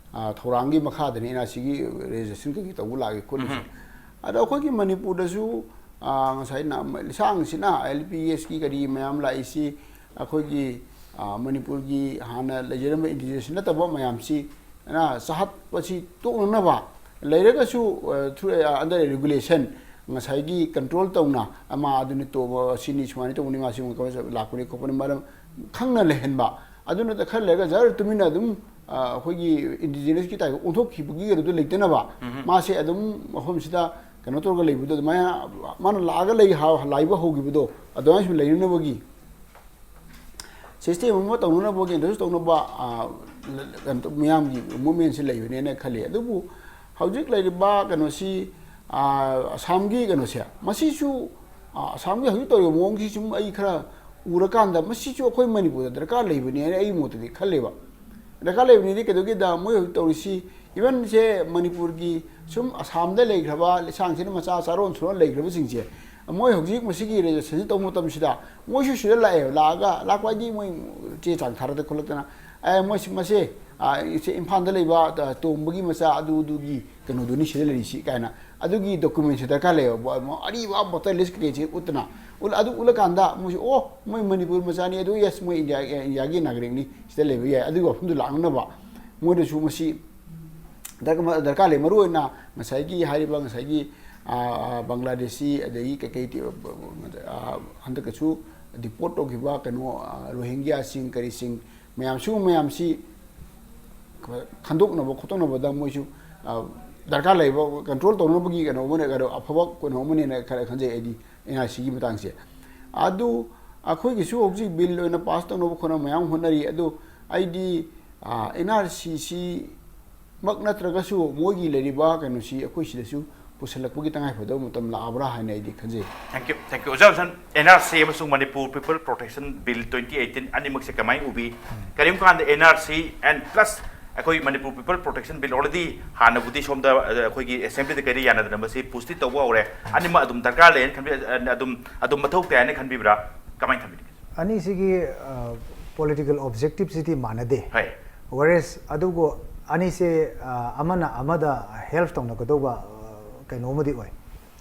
ꯊꯧꯔꯥꯡꯒꯤ ꯃꯈꯥꯗꯅꯤ ꯑꯦꯟ ꯑꯥꯔ ꯁꯤꯒꯤ ꯔꯦꯖꯤꯁꯇ꯭ꯔꯦꯁꯟ ꯀꯩꯀꯩ ꯇꯧꯕ ꯂꯥꯛꯏ ꯈꯣꯠꯂꯤꯁꯦ꯫ ꯑꯗꯣ ꯑꯩꯈꯣꯏꯒꯤ ꯃꯅꯤꯄꯨꯔꯗꯁꯨ ꯉꯁꯥꯏ ꯂꯤꯁꯥꯡꯁꯤꯅ ꯑꯦꯜ ꯄꯤ ꯑꯦꯁꯀꯤ ꯀꯔꯤ ꯃꯌꯥꯝ ꯂꯥꯛꯏꯁꯤ ꯑꯩꯈꯣꯏꯒꯤ ꯃꯅꯤꯄꯨꯔꯒꯤ ꯍꯥꯟꯅ ꯂꯩꯖꯔꯝꯕ ꯏꯟꯗꯤꯖꯤꯅꯁ ꯅꯠꯇꯕ ꯃꯌꯥꯝꯁꯤ ꯆꯥꯍꯠꯄꯁꯤ ꯇꯣꯛꯅꯅꯕ ꯂꯩꯔꯒꯁꯨ ꯊ꯭ꯔꯨ ꯑꯟꯗꯔ ꯔꯤꯒꯨꯂꯦꯁꯟ ꯉꯁꯥꯏꯒꯤ ꯀꯟꯇ꯭ꯔꯣꯜ ꯇꯧꯅ ꯑꯃ ꯑꯗꯨꯅꯤ ꯇꯣꯕ ꯁꯤꯅꯤ ꯁꯨꯃꯥꯏꯅ ꯇꯧꯕꯅꯤ ꯃꯥꯁꯤ ꯂꯥꯛꯄꯅꯤ ꯈꯣꯠꯄꯅꯤ ꯃꯔꯝ ꯈꯪꯅ ꯂꯩꯍꯟꯕ꯫ ꯑꯗꯨ ꯅꯠꯇ ꯈꯔ ꯂꯩꯔꯒ ꯖꯔ ꯇꯨꯃꯤꯟꯅ ꯑꯗꯨꯝ ꯑꯩꯈꯣꯏꯒꯤ ꯏꯟꯗꯤꯖꯤꯅꯁꯀꯤ ꯇꯥꯏꯞꯇ ꯑꯣꯟꯊꯣꯛꯈꯤꯕꯒꯤ ꯀꯩꯅꯣꯗꯣ ꯂꯩꯇꯅꯕ ꯃꯥꯁꯦ ꯑꯗꯨꯝ ꯃꯐꯝꯁꯤꯗ ꯀꯩꯅꯣ ꯇꯧꯔꯒ ꯂꯩꯕꯗꯣ ꯑꯗꯨꯃꯥꯏꯅ ꯃꯥꯅ ꯂꯥꯛꯑꯒ ꯂꯩ ꯂꯥꯏꯕ ꯍꯧꯈꯤꯕꯗꯣ ꯑꯗꯨꯃꯥꯏꯅ ꯁꯨꯝ ꯂꯩꯅꯅꯕꯒꯤ ꯁꯤꯁꯇꯦꯝ ꯑꯃ ꯇꯧꯅꯅꯕꯒꯤ ꯏꯟꯇ꯭ꯔꯣꯗ꯭ꯌꯨꯁ ꯇꯧꯅꯕ ꯃꯤꯌꯥꯝꯒꯤ ꯃꯨꯞꯃꯦꯟꯁꯤ ꯂꯩꯕꯅꯦꯅ ꯈꯜꯂꯤ꯫ ꯑꯗꯨꯕꯨ ꯍꯧꯖꯤꯛ ꯂꯩꯔꯤꯕ ꯀꯩꯅꯣꯁꯤ ꯑꯁꯥꯝꯒꯤ ꯀꯩꯅꯣꯁꯦ ꯃꯁꯤꯁꯨ ꯑꯁꯥꯝꯒꯤ ꯍꯧꯖꯤꯛ ꯇꯧꯔꯤꯕ ꯃꯑꯣꯡꯁꯤ ꯁꯨꯝ ꯑꯩ ꯈꯔ ꯎꯔꯀꯥꯟꯗ ꯃꯁꯤꯁꯨ ꯑꯩꯈꯣꯏ ꯃꯅꯤꯄꯨꯔꯗ ꯗꯔꯀꯥꯔ ꯂꯩꯕꯅꯦꯅ ꯑꯩꯒꯤ ꯃꯣꯠꯇꯗꯤ ꯈꯜꯂꯦꯕ꯫ ꯗꯔꯀꯥꯔ ꯂꯩꯕꯅꯤꯗꯤ ꯀꯩꯗꯧꯒꯦꯗ ꯃꯣꯏ ꯍꯧꯖꯤꯛ ꯇꯧꯔꯤꯁꯤ ꯏꯚꯟꯁꯦ ꯃꯅꯤꯄꯨꯔꯒꯤ ꯁꯨꯝ ꯑꯁꯥꯝꯗ ꯂꯩꯈ꯭ꯔꯕ ꯂꯤꯁꯥꯡꯁꯤꯅ ꯃꯆꯥ ꯆꯥꯔꯣꯟ ꯁꯨꯔꯣꯟ ꯂꯩꯈ꯭ꯔꯕꯁꯤꯡꯁꯦ ꯃꯣꯏ ꯍꯧꯖꯤꯛ ꯃꯁꯤꯒꯤ ꯔꯦꯖꯤꯁꯇ꯭ꯔꯦꯁꯟ ꯇꯧꯕ ꯃꯇꯝꯁꯤꯗ ꯃꯣꯏꯁꯨ ꯁꯤꯗ ꯂꯥꯛꯑꯦꯕ꯫ ꯂꯥꯛꯑꯒ ꯂꯥꯛꯄ ꯍꯥꯏꯗꯤ ꯃꯣꯏ ꯆꯦ ꯆꯥꯡ ꯊꯥꯔꯛꯇ ꯈꯣꯠꯂꯛꯇꯅ ꯑꯦ ꯃꯣꯏꯁꯤ ꯃꯁꯦ ꯏꯝꯐꯥꯜꯗ ꯂꯩꯕ ꯇꯣꯝꯕꯒꯤ ꯃꯆꯥ ꯑꯗꯨꯗꯨꯒꯤ ꯀꯩꯅꯣꯗꯨꯅꯤ ꯁꯤꯗ ꯂꯩꯔꯤꯁꯤ ꯀꯥꯏꯅ ꯑꯗꯨꯒꯤ ꯗꯣꯀꯨꯃꯦꯟꯁꯤ ꯗꯔꯀꯥꯔ ꯂꯩꯌꯦꯕ꯫ ꯑꯔꯤꯕ ꯚꯣꯇꯔ ꯂꯤꯁ ꯀꯩꯀꯩꯁꯤ ꯎꯠꯇꯅ ꯑꯗꯨ ꯎꯠꯂꯀꯥꯟꯗ ꯃꯣꯏꯁꯨ ꯑꯣ ꯃꯣꯏ ꯃꯅꯤꯄꯨꯔ ꯃꯆꯥꯅꯤ ꯑꯗꯨ ꯌꯦꯁ ꯃꯣꯏ ꯏꯟꯗꯤꯌꯥ ꯏꯟꯗꯤꯌꯥꯒꯤ ꯅꯥꯒꯔꯤꯛꯅꯤ ꯁꯤꯗ ꯂꯩꯕ ꯌꯥꯏ ꯑꯗꯨꯒꯤ ꯋꯥꯐꯝꯗꯨ ꯂꯥꯛꯅꯅꯕ ꯃꯣꯏꯗꯁꯨ ꯃꯁꯤ ꯗꯔꯀꯥꯔ ꯂꯩ꯫ ꯃꯔꯨꯑꯣꯏꯅ ꯉꯁꯥꯏꯒꯤ ꯍꯥꯏꯔꯤꯕ ꯉꯁꯥꯏꯒꯤ ꯕꯪꯒ꯭ꯂꯥꯗꯦꯁꯤ ꯑꯗꯒꯤ ꯀꯩꯀꯩ ꯍꯟꯗꯛꯀꯁꯨ ꯗꯤꯄꯣꯔꯠ ꯇꯧꯈꯤꯕ ꯀꯩꯅꯣ ꯔꯣꯍꯤꯡꯒ꯭ꯌꯥꯁꯤꯡ ꯀꯔꯤꯁꯤꯡ ꯃꯌꯥꯝ ꯁꯤꯒꯨꯝꯕ ꯃꯌꯥꯝꯁꯤ ꯈꯟꯗꯣꯛꯅꯕ ꯈꯣꯠꯇꯣꯛꯅꯕꯗ ꯃꯣꯏꯁꯨ ꯗꯔꯀꯥꯔ ꯂꯩꯕ ꯀꯟꯇ꯭ꯔꯣꯜ ꯇꯧꯅꯕꯒꯤ ꯀꯩꯅꯣ ꯑꯃꯅ ꯀꯩꯅꯣ ꯑꯐꯕ ꯀꯩꯅꯣ ꯑꯃꯅꯦꯅ ꯈꯔ ꯈꯟꯖꯩ ꯑꯩꯗꯤ ꯑꯦꯟ ꯑꯥꯔ ꯁꯤꯒꯤ ꯃꯇꯥꯡꯁꯦ꯫ ꯑꯗꯨ ꯑꯩꯈꯣꯏꯒꯤꯁꯨ ꯍꯧꯖꯤꯛ ꯕꯤꯜ ꯑꯣꯏꯅ ꯄꯥꯁ ꯇꯧꯅꯕ ꯈꯣꯠꯅꯕ ꯃꯌꯥꯝ ꯍꯣꯠꯅꯔꯤ꯫ ꯑꯗꯨ ꯑꯩꯗꯤ ꯑꯦꯟ ꯑꯥꯔ ꯁꯤꯁꯤ ꯃꯛ ꯅꯠꯇ꯭ꯔꯒꯁꯨ ꯃꯣꯏꯒꯤ ꯂꯩꯔꯤꯕ ꯀꯩꯅꯣꯁꯤ ꯑꯩꯈꯣꯏ ꯁꯤꯗꯁꯨ ꯄꯨꯁꯤꯜꯂꯛꯄꯒꯤ ꯇꯉꯥꯏꯐꯗꯕ ꯃꯇꯝ ꯂꯥꯛꯑꯕ꯭ꯔꯥ ꯍꯥꯏꯅ ꯑꯩꯗꯤ ꯈꯟꯖꯩ꯫ Thank you, thank you. ꯑꯣꯖꯥ ꯍꯨꯁꯦꯟ, ꯑꯦꯟ ꯑꯥꯔ ꯁꯤ ꯑꯃꯁꯨꯡ Manipur people protection bill twenty eighteen ꯑꯅꯤꯃꯛꯁꯦ ꯀꯃꯥꯏꯅ ꯎꯕꯤ? ꯀꯔꯤꯒꯨꯝꯕ ꯀꯥꯟꯗ N R C and plus ꯑꯩꯈꯣꯏ Manipur people protection bill already ꯍꯥꯟꯅꯕꯨꯗꯤ ꯁꯣꯝꯗ ꯑꯩꯈꯣꯏꯒꯤ ꯑꯦꯁꯦꯝꯕ꯭ꯂꯤꯗ ꯀꯩꯗ ꯌꯥꯅꯗꯅ ꯃꯁꯤ ꯄꯨꯁꯇꯤ ꯇꯧꯕ ꯍꯧꯔꯦ꯫ ꯑꯅꯤꯃꯛ ꯑꯗꯨꯝ ꯗꯔꯀꯥꯔ ꯂꯩꯌꯦꯅ ꯈꯟꯕꯤ, ꯑꯗꯨꯝ ꯑꯗꯨꯝ ꯃꯊꯧ ꯇꯥꯏ ꯍꯥꯏꯅ ꯈꯟꯕꯤꯕ꯭ꯔꯥ? ꯀꯃꯥꯏꯅ ꯈꯟꯕꯤꯒꯦ? ꯑꯅꯤꯁꯤꯒꯤ ꯑ, ꯄꯣꯂꯤꯇꯤꯀꯦꯜ ꯑꯣꯕꯖꯦꯛꯇꯤꯞꯁꯤꯗꯤ ꯃꯥꯟꯅꯗꯦ꯫ ꯍꯣꯏ꯫ Whereas ꯑꯗꯨꯕꯨ ꯑꯅꯤꯁꯦ ꯑ, ꯑꯃꯅ ꯑꯃꯗ ꯍꯦꯜꯞ ꯇꯧꯅꯒꯗꯧꯕ ꯑ, ꯀꯩꯅꯣ ꯑꯃꯗꯤ ꯑꯣꯏ꯫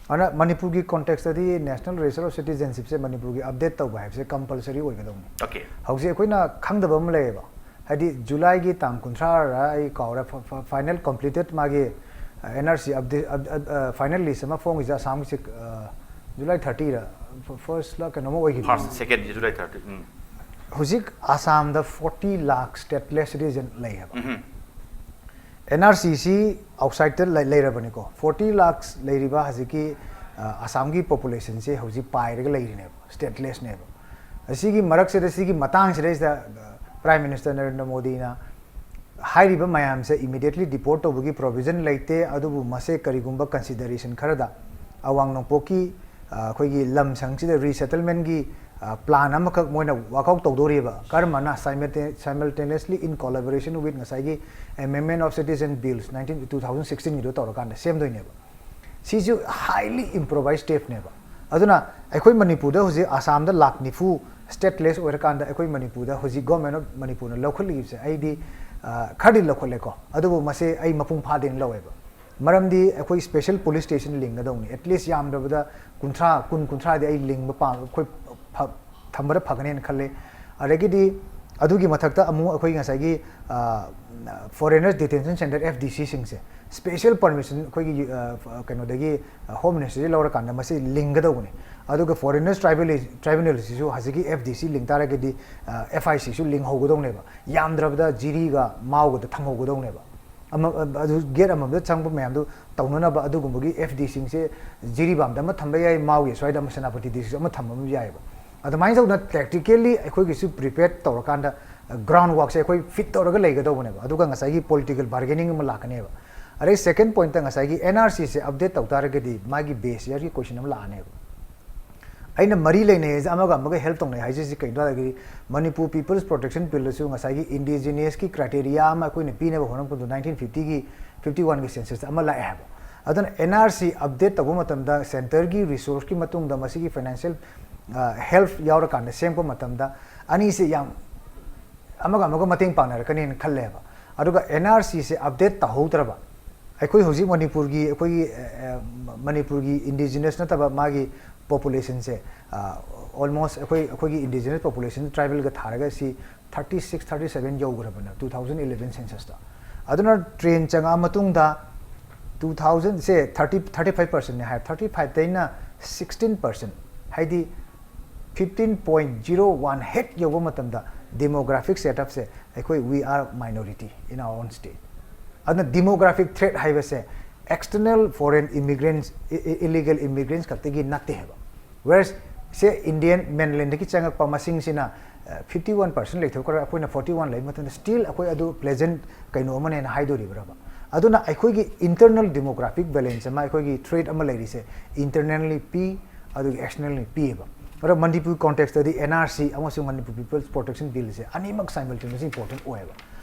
ꯑꯗꯨꯅ ꯃꯅꯤꯄꯨꯔꯒꯤ ꯀꯣꯟꯇꯦꯛꯁꯇꯗꯤ ꯅꯦꯁꯅꯦꯜ ꯔꯦꯖꯤꯁꯇꯔ ꯑꯣꯐ ꯁꯤꯇꯤꯖꯦꯟꯁꯤꯞꯁꯦ ꯃꯅꯤꯄꯨꯔꯒꯤ ꯑꯞꯗꯦꯠ ꯇꯧꯕ ꯍꯥꯏꯕꯁꯦ ꯀꯝꯄꯜꯁꯔꯤ ꯑꯣꯏꯒꯗꯧꯕꯅꯤ꯫ ꯑꯣꯀꯦ꯫ ꯍꯧꯖꯤꯛ ꯑꯩꯈꯣꯏꯅ ꯈꯪꯗꯕ ꯑꯃ ꯂꯩꯌꯦꯕ, ꯍꯥꯏꯗꯤ ꯖꯨꯂꯥꯏꯒꯤ ꯇꯥꯡ ꯀꯨꯟꯊ꯭ꯔꯥꯔ ꯑꯩ ꯀꯥꯎꯔꯦ, ꯐꯥꯏꯅꯦꯜ ꯀꯝꯄ꯭ꯂꯤꯇꯦꯠ ꯃꯥꯒꯤ N R C update, final list ꯑꯃ ꯐꯣꯡꯉꯤꯁꯦ ꯑꯁꯥꯝꯒꯤꯁꯦ ꯖꯨꯂꯥꯏ ꯊꯥꯔꯇꯤꯔ ꯐꯥꯔꯁꯂ ꯀꯩꯅꯣꯝꯃ ꯑꯣꯏꯈꯤꯕꯅꯤ꯫ First second July thirty. ꯎꯝ꯫ ꯍꯧꯖꯤꯛ ꯑꯁꯥꯝꯗ ꯐꯣꯔꯇꯤ ꯂꯥꯛ ꯁ꯭ꯇꯦꯠꯂꯦꯁ ꯁꯤꯇꯤꯖꯦꯟ ꯂꯩꯌꯦꯕ꯫ ꯎꯝ꯫ ꯑꯦꯟ ꯑꯥꯔ ꯁꯤꯁꯤ ꯑꯥꯎꯠꯁꯥꯏꯗꯇ ꯂꯩꯔꯕꯅꯤꯀꯣ꯫ ꯐꯣꯔꯇꯤ ꯂꯥꯛꯁ ꯂꯩꯔꯤꯕ ꯍꯧꯖꯤꯛꯀꯤ ꯑ, ꯑꯁꯥꯝꯒꯤ ꯄꯣꯄꯨꯂꯦꯁꯟꯁꯦ ꯍꯧꯖꯤꯛ ꯄꯥꯏꯔꯒ ꯂꯩꯔꯤꯅꯦꯕ, ꯁ꯭ꯇꯦꯠꯂꯦꯁꯅꯦꯕ꯫ ꯑꯁꯤꯒꯤ ꯃꯔꯛꯁꯤꯗ, ꯁꯤꯒꯤ ꯃꯇꯥꯡꯁꯤꯗꯩꯁꯤꯗ ꯄ꯭ꯔꯥꯏꯝ ꯃꯤꯅꯤꯁꯇꯔ ꯅꯔꯦꯟꯗ꯭ꯔ ꯃꯣꯗꯤꯅ ꯍꯥꯏꯔꯤꯕ ꯃꯌꯥꯝꯁꯦ ꯏꯃꯤꯗꯤꯌꯦꯠꯂꯤ ꯗꯤꯄꯣꯔꯠ ꯇꯧꯕꯒꯤ ꯄ꯭ꯔꯣꯕꯤꯖꯟ ꯂꯩꯇꯦ, ꯑꯗꯨꯕꯨ ꯃꯁꯦ ꯀꯔꯤꯒꯨꯝꯕ ꯀꯟꯁꯤꯗꯔꯦꯁꯟ ꯈꯔꯗ ꯑꯋꯥꯡ ꯅꯣꯡꯄꯣꯛꯀꯤ ꯑ, ꯑꯩꯈꯣꯏꯒꯤ ꯂꯝꯁꯪꯁꯤꯗ ꯔꯤꯁꯦꯇꯜꯃꯦꯟꯒꯤ ꯄ꯭ꯂꯥꯟ ꯑꯃꯈꯛ ꯃꯣꯏꯅ ꯋꯥꯛꯑꯥꯎꯠ ꯇꯧꯗꯣꯔꯤꯕ꯫ ꯀꯔꯝꯕꯅ? Simultaneously in collaboration with ꯉꯁꯥꯏꯒꯤ Amendment of Citizen Bills nineteen two thousand sixteen ꯒꯤꯗꯣ ꯇꯧꯔꯀꯥꯟꯗ ꯁꯦꯝꯗꯣꯏꯅꯦꯕ꯫ ꯁꯤꯁꯨ ꯍꯥꯏꯂꯤ ꯏꯝꯄ꯭ꯔꯣꯚꯥꯏꯁ ꯁ꯭ꯇꯦꯞꯅꯦꯕ꯫ ꯑꯗꯨꯅ ꯑꯩꯈꯣꯏ ꯃꯅꯤꯄꯨꯔꯗ ꯍꯧꯖꯤꯛ ꯑꯁꯥꯝꯗ ꯂꯥꯛ ꯅꯤꯐꯨ ꯁ꯭ꯇꯦꯠꯂꯦꯁ ꯑꯣꯏꯔꯀꯥꯟꯗ ꯑꯩꯈꯣꯏ ꯃꯅꯤꯄꯨꯔꯗ ꯍꯧꯖꯤꯛ ꯒꯣꯔꯃꯦꯟ ꯑꯣꯐ ꯃꯅꯤꯄꯨꯔꯅ ꯂꯧꯈꯠꯂꯤꯕꯁꯦ ꯑꯩꯗꯤ ꯑ, ꯈꯔꯗꯤ ꯂꯧꯈꯠꯂꯦꯀꯣ, ꯑꯗꯨꯕꯨ ꯃꯁꯦ ꯑꯩ ꯃꯄꯨꯡ ꯐꯥꯗꯦꯅ ꯂꯧꯋꯦꯕ꯫ ꯃꯔꯝꯗꯤ ꯑꯩꯈꯣꯏ ꯁ꯭ꯄꯦꯁꯦꯜ ꯄꯨꯂꯤꯁ ꯁ꯭ꯇꯦꯁꯟ ꯂꯤꯡꯒꯗꯧꯅꯤ꯫ ꯑꯦꯠꯂꯤꯁ ꯌꯥꯝꯗ꯭ꯔꯕꯗ ꯀꯨꯟꯊ꯭ꯔꯥ, ꯀꯨꯟ, ꯀꯨꯟꯊ꯭ꯔꯥꯗꯤ ꯑꯩ ꯂꯤꯡꯕ ꯄꯥꯝ ꯑꯩꯈꯣꯏ ꯐ- ꯊꯝꯕꯗ ꯐꯒꯅꯦꯅ ꯈꯜꯂꯦ꯫ ꯑꯗꯒꯤꯗꯤ ꯑꯗꯨꯒꯤ ꯃꯊꯛꯇ ꯑꯃꯨꯛ ꯑꯩꯈꯣꯏ ꯉꯁꯥꯏꯒꯤ foreigner detention centre, F D ꯁꯤꯁꯤꯡꯁꯦ ꯁ꯭ꯄꯦꯁꯦꯜ ꯄꯔꯃꯤꯁꯟ ꯑꯩꯈꯣꯏꯒꯤ ꯑ, ꯀꯩꯅꯣꯗꯒꯤ ꯍꯣꯝ ꯃꯤꯅꯤꯁꯇ꯭ꯔꯤꯗꯒꯤ ꯂꯧꯔꯀꯥꯟꯗ ꯃꯁꯤ ꯂꯤꯡꯒꯗꯧꯕꯅꯤ꯫ ꯑꯗꯨꯒ ꯐꯣꯔꯦꯅꯔꯁ ꯇ꯭ꯔꯥꯏꯕꯦꯜ ꯇ꯭ꯔꯥꯏꯕꯨꯅꯦꯜꯁꯤꯁꯨ ꯍꯧꯖꯤꯛꯀꯤ ꯑꯦꯐ ꯗꯤ ꯁꯤ ꯂꯤꯡ ꯇꯥꯔꯒꯗꯤ ꯑꯦꯐ ꯑꯥꯏ ꯁꯤꯁꯨ ꯂꯤꯡꯍꯧꯒꯗꯧꯅꯦꯕ꯫ ꯌꯥꯝꯗ꯭ꯔꯕꯗ ꯖꯤꯔꯤꯒ ꯃꯥꯎꯒꯗ ꯊꯝꯍꯧꯒꯗꯧꯅꯦꯕ꯫ ꯑꯃ ꯑꯗꯨ ꯒꯦꯠ ꯑꯃꯃꯝꯗ ꯆꯪꯕ ꯃꯌꯥꯝꯗꯨ ꯇꯧꯅꯅꯕ ꯑꯗꯨꯒꯨꯝꯕꯒꯤ ꯑꯦꯐ ꯗꯤ ꯁꯤꯡꯁꯦ ꯖꯤꯔꯤꯕꯥꯝꯗ ꯑꯃ ꯊꯝꯕ ꯌꯥꯏ, ꯃꯥꯎꯒꯤ ꯁ꯭ꯋꯥꯏꯗ ꯑꯃ, ꯁꯦꯅꯥꯄꯇꯤ ꯗꯤꯁꯇ꯭ꯔꯤꯛ ꯑꯃ ꯊꯝꯕ ꯑꯃ ꯌꯥꯏꯑꯕ꯫ ꯑꯗꯨꯃꯥꯏꯅ ꯇꯧꯗꯅ ꯇꯦꯛꯇꯤꯀꯦꯜꯂꯤ ꯑꯩꯈꯣꯏꯒꯤꯁꯨ ꯄ꯭ꯔꯤꯄꯦꯌꯔ ꯇꯧꯔꯀꯥꯟꯗ ꯒ꯭ꯔꯥꯎꯟ ꯋꯥꯛꯁꯦ ꯑꯩꯈꯣꯏ ꯐꯤꯠ ꯇꯧꯔꯒ ꯂꯩꯒꯗꯧꯕꯅꯦꯕ꯫ ꯑꯗꯨꯒ ꯉꯁꯥꯏꯒꯤ ꯄꯣꯂꯤꯇꯤꯀꯦꯜ ꯕꯥꯔꯒꯦꯅꯤꯡ ꯑꯃ ꯂꯥꯛꯀꯅꯦꯕ꯫ ꯑꯗꯩ ꯁꯦꯀꯦꯟ ꯄꯣꯏꯟꯠꯇ ꯉꯁꯥꯏꯒꯤ ꯑꯦꯟ ꯑꯥꯔ ꯁꯤꯁꯦ ꯑꯞꯗꯦꯠ ꯇꯧ ꯇꯥꯔꯒꯗꯤ ꯃꯥꯒꯤ ꯕꯦꯁ ꯌꯔꯒꯤ ꯀꯣꯏꯁꯟ ꯑꯃ ꯂꯥꯛꯑꯅꯦꯕ꯫ ꯑꯩꯅ ꯃꯔꯤ ꯂꯩꯅꯩ ꯍꯥꯏꯁꯦ, ꯑꯃꯒ ꯑꯃꯒ ꯍꯦꯜꯞ ꯇꯧꯅꯩ ꯍꯥꯏꯁꯤꯁꯤ ꯀꯩꯅꯣ ꯍꯥꯏꯔꯒꯗꯤ ꯃꯅꯤꯄꯨꯔ ꯄꯤꯄꯜꯁ ꯄ꯭ꯔꯣꯇꯦꯛꯁꯟ ꯕꯤꯜꯗꯁꯨ ꯉꯁꯥꯏꯒꯤ ꯏꯟꯗꯤꯖꯤꯅꯤꯌꯁꯀꯤ ꯀ꯭ꯔꯥꯏꯇꯦꯔꯤꯌꯥ ꯑꯃ ꯑꯩꯈꯣꯏꯅ ꯄꯤꯅꯕ ꯍꯣꯠꯅꯔꯛꯄꯗꯣ ꯅꯥꯏꯟꯇꯤꯟ ꯐꯤꯐꯇꯤꯒꯤ, ꯐꯤꯐꯇꯤ ꯋꯥꯟꯒꯤ ꯁꯦꯟꯁꯁꯇ ꯑꯃ ꯂꯥꯛꯑꯦ ꯍꯥꯏꯕ꯫ ꯑꯗꯨꯅ ꯑꯦꯟ ꯑꯥꯔ ꯁꯤ ꯑꯞꯗꯦꯠ ꯇꯧꯕ ꯃꯇꯝꯗ ꯁꯦꯟꯇꯔꯒꯤ ꯔꯤꯁꯣꯔꯁꯀꯤ ꯃꯇꯨꯡꯗ ꯃꯁꯤꯒꯤ ꯐꯥꯏꯅꯥꯟꯁꯤꯌꯦꯜ ꯍꯦꯜꯞ ꯌꯥꯎꯔꯀꯥꯟꯗ ꯁꯦꯝꯕ ꯃꯇꯝꯗ ꯑꯅꯤꯁꯦ ꯌꯥꯝ ꯑꯃꯒ ꯑꯃꯒ ꯃꯇꯦꯡ ꯄꯥꯡꯅꯔꯛꯀꯅꯤꯅ ꯈꯜꯂꯦꯕ꯫ ꯑꯗꯨꯒ ꯑꯦꯟ ꯑꯥꯔ ꯁꯤꯁꯦ ꯑꯞꯗꯦꯠ ꯇꯧꯍꯧꯗ꯭ꯔꯕ, ꯑꯩꯈꯣꯏ ꯍꯧꯖꯤꯛ ꯃꯅꯤꯄꯨꯔꯒꯤ, ꯑꯩꯈꯣꯏꯒꯤ ꯃꯅꯤꯄꯨꯔꯒꯤ ꯏꯟꯗꯤꯖꯤꯅꯁ ꯅꯠꯇꯕ ꯃꯥꯒꯤ ꯄꯣꯄꯨꯂꯦꯁꯟꯁꯦ, ꯑꯣꯜꯃꯣꯁ ꯑꯩꯈꯣꯏ ꯑꯩꯈꯣꯏꯒꯤ ꯏꯟꯗꯤꯖꯤꯅꯁ ꯄꯣꯄꯨꯂꯦꯁꯟ ꯇ꯭ꯔꯥꯏꯕꯦꯜꯒ ꯊꯥꯔꯒ ꯁꯤ ꯊꯥꯔꯇꯤ ꯁꯤꯛꯁ ꯊꯥꯔꯇꯤ ꯁꯕꯦꯟ ꯌꯧꯈ꯭ꯔꯕꯅꯦ ꯇꯨ ꯊꯥꯎꯖꯟ ꯏꯂꯦꯚꯦꯟ ꯁꯦꯟꯁꯁꯇ꯫ ꯑꯗꯨꯅ ꯇ꯭ꯔꯦꯟ ꯆꯪꯉꯛꯑ ꯃꯇꯨꯡꯗ ꯇꯨ ꯊꯥꯎꯖꯟꯁꯦ ꯊꯥꯔꯇꯤ ꯊꯥꯔꯇꯤ ꯐꯥꯏꯚ ꯄꯥꯔꯁꯦꯟꯅꯦ ꯍꯥꯏ, ꯊꯥꯔꯇꯤ ꯐꯥꯏꯚꯇꯩꯅ ꯁꯤꯛꯁꯇꯤꯟ ꯄꯥꯔꯁꯦꯟ, ꯍꯥꯏꯗꯤ ꯐꯤꯐꯇꯤꯟ ꯄꯣꯏꯟ ꯖꯤꯔꯣ ꯋꯥꯟ ꯍꯦꯛ ꯌꯧꯕ ꯃꯇꯝꯗ ꯗꯦꯃꯣꯒ꯭ꯔꯥꯐꯤꯛ ꯁꯦꯠꯑꯞꯁꯦ ꯑꯩꯈꯣꯏ we are minority in our own state꯫ ꯑꯗꯨꯅ ꯗꯦꯃꯣꯒ꯭ꯔꯥꯐꯤꯛ ꯊ꯭ꯔꯦꯠ ꯍꯥꯏꯕꯁꯦ ꯑꯦꯛꯁꯇꯔꯅꯦꯜ ꯐꯣꯔꯦꯟ ꯏꯃꯤꯒ꯭ꯔꯦꯟꯁ, ꯏꯂꯤꯒꯦꯜ ꯏꯃꯤꯒ꯭ꯔꯦꯟꯁ ꯈꯛꯇꯒꯤ ꯅꯠꯇꯦ ꯍꯥꯏꯕ꯫ ꯋꯦꯔꯁ ꯁꯦ ꯏꯟꯗꯤꯌꯟ ꯃꯦꯟꯂꯦꯟꯗꯒꯤ ꯆꯪꯉꯛꯄ ꯃꯁꯤꯡꯁꯤꯅ ꯐꯤꯐꯇꯤ ꯋꯥꯟ ꯄꯥꯔꯁꯦꯟ ꯂꯩꯊꯣꯛꯈ꯭ꯔꯒ ꯑꯩꯈꯣꯏꯅ ꯐꯣꯔꯇꯤ ꯋꯥꯟ ꯂꯩꯕ ꯃꯇꯝꯗ ꯁ꯭ꯇꯤꯜ ꯑꯩꯈꯣꯏ ꯑꯗꯨ ꯄ꯭ꯂꯦꯖꯦꯟ ꯀꯩꯅꯣ ꯑꯃꯅꯦꯅ ꯍꯥꯏꯗꯣꯔꯤꯕ꯭ꯔꯕ? ꯑꯗꯨꯅ ꯑꯩꯈꯣꯏꯒꯤ ꯏꯟꯇꯔꯅꯦꯜ ꯗꯦꯃꯣꯒ꯭ꯔꯥꯐꯤꯛ ꯕꯦꯂꯦꯟꯁ ꯑꯃ, ꯑꯩꯈꯣꯏꯒꯤ ꯊ꯭ꯔꯦꯠ ꯑꯃ ꯂꯩꯔꯤꯁꯦ ꯏꯟꯇꯔꯅꯦꯜꯂꯤ ꯄꯤ, ꯑꯗꯨꯒ ꯑꯦꯛꯁꯇꯔꯅꯦꯜꯂꯤ ꯄꯤꯌꯦꯕ꯫ ꯑꯗꯣ ꯃꯅꯤꯄꯨꯔ ꯀꯣꯟꯇꯦꯛꯁꯇꯗꯤ ꯑꯦꯟ ꯑꯥꯔ ꯁꯤ ꯑꯃꯁꯨꯡ ꯃꯅꯤꯄꯨꯔ ꯄꯤꯄꯜꯁ ꯄ꯭ꯔꯣꯇꯦꯛꯁꯟ ꯕꯤꯜꯁꯦ ꯑꯅꯤꯃꯛ ꯁꯥꯏꯃꯜꯇꯦꯅꯤꯌꯁꯂꯤ ꯏꯝꯄꯣꯔꯇꯦꯟ ꯑꯣꯏꯌꯦꯕ꯫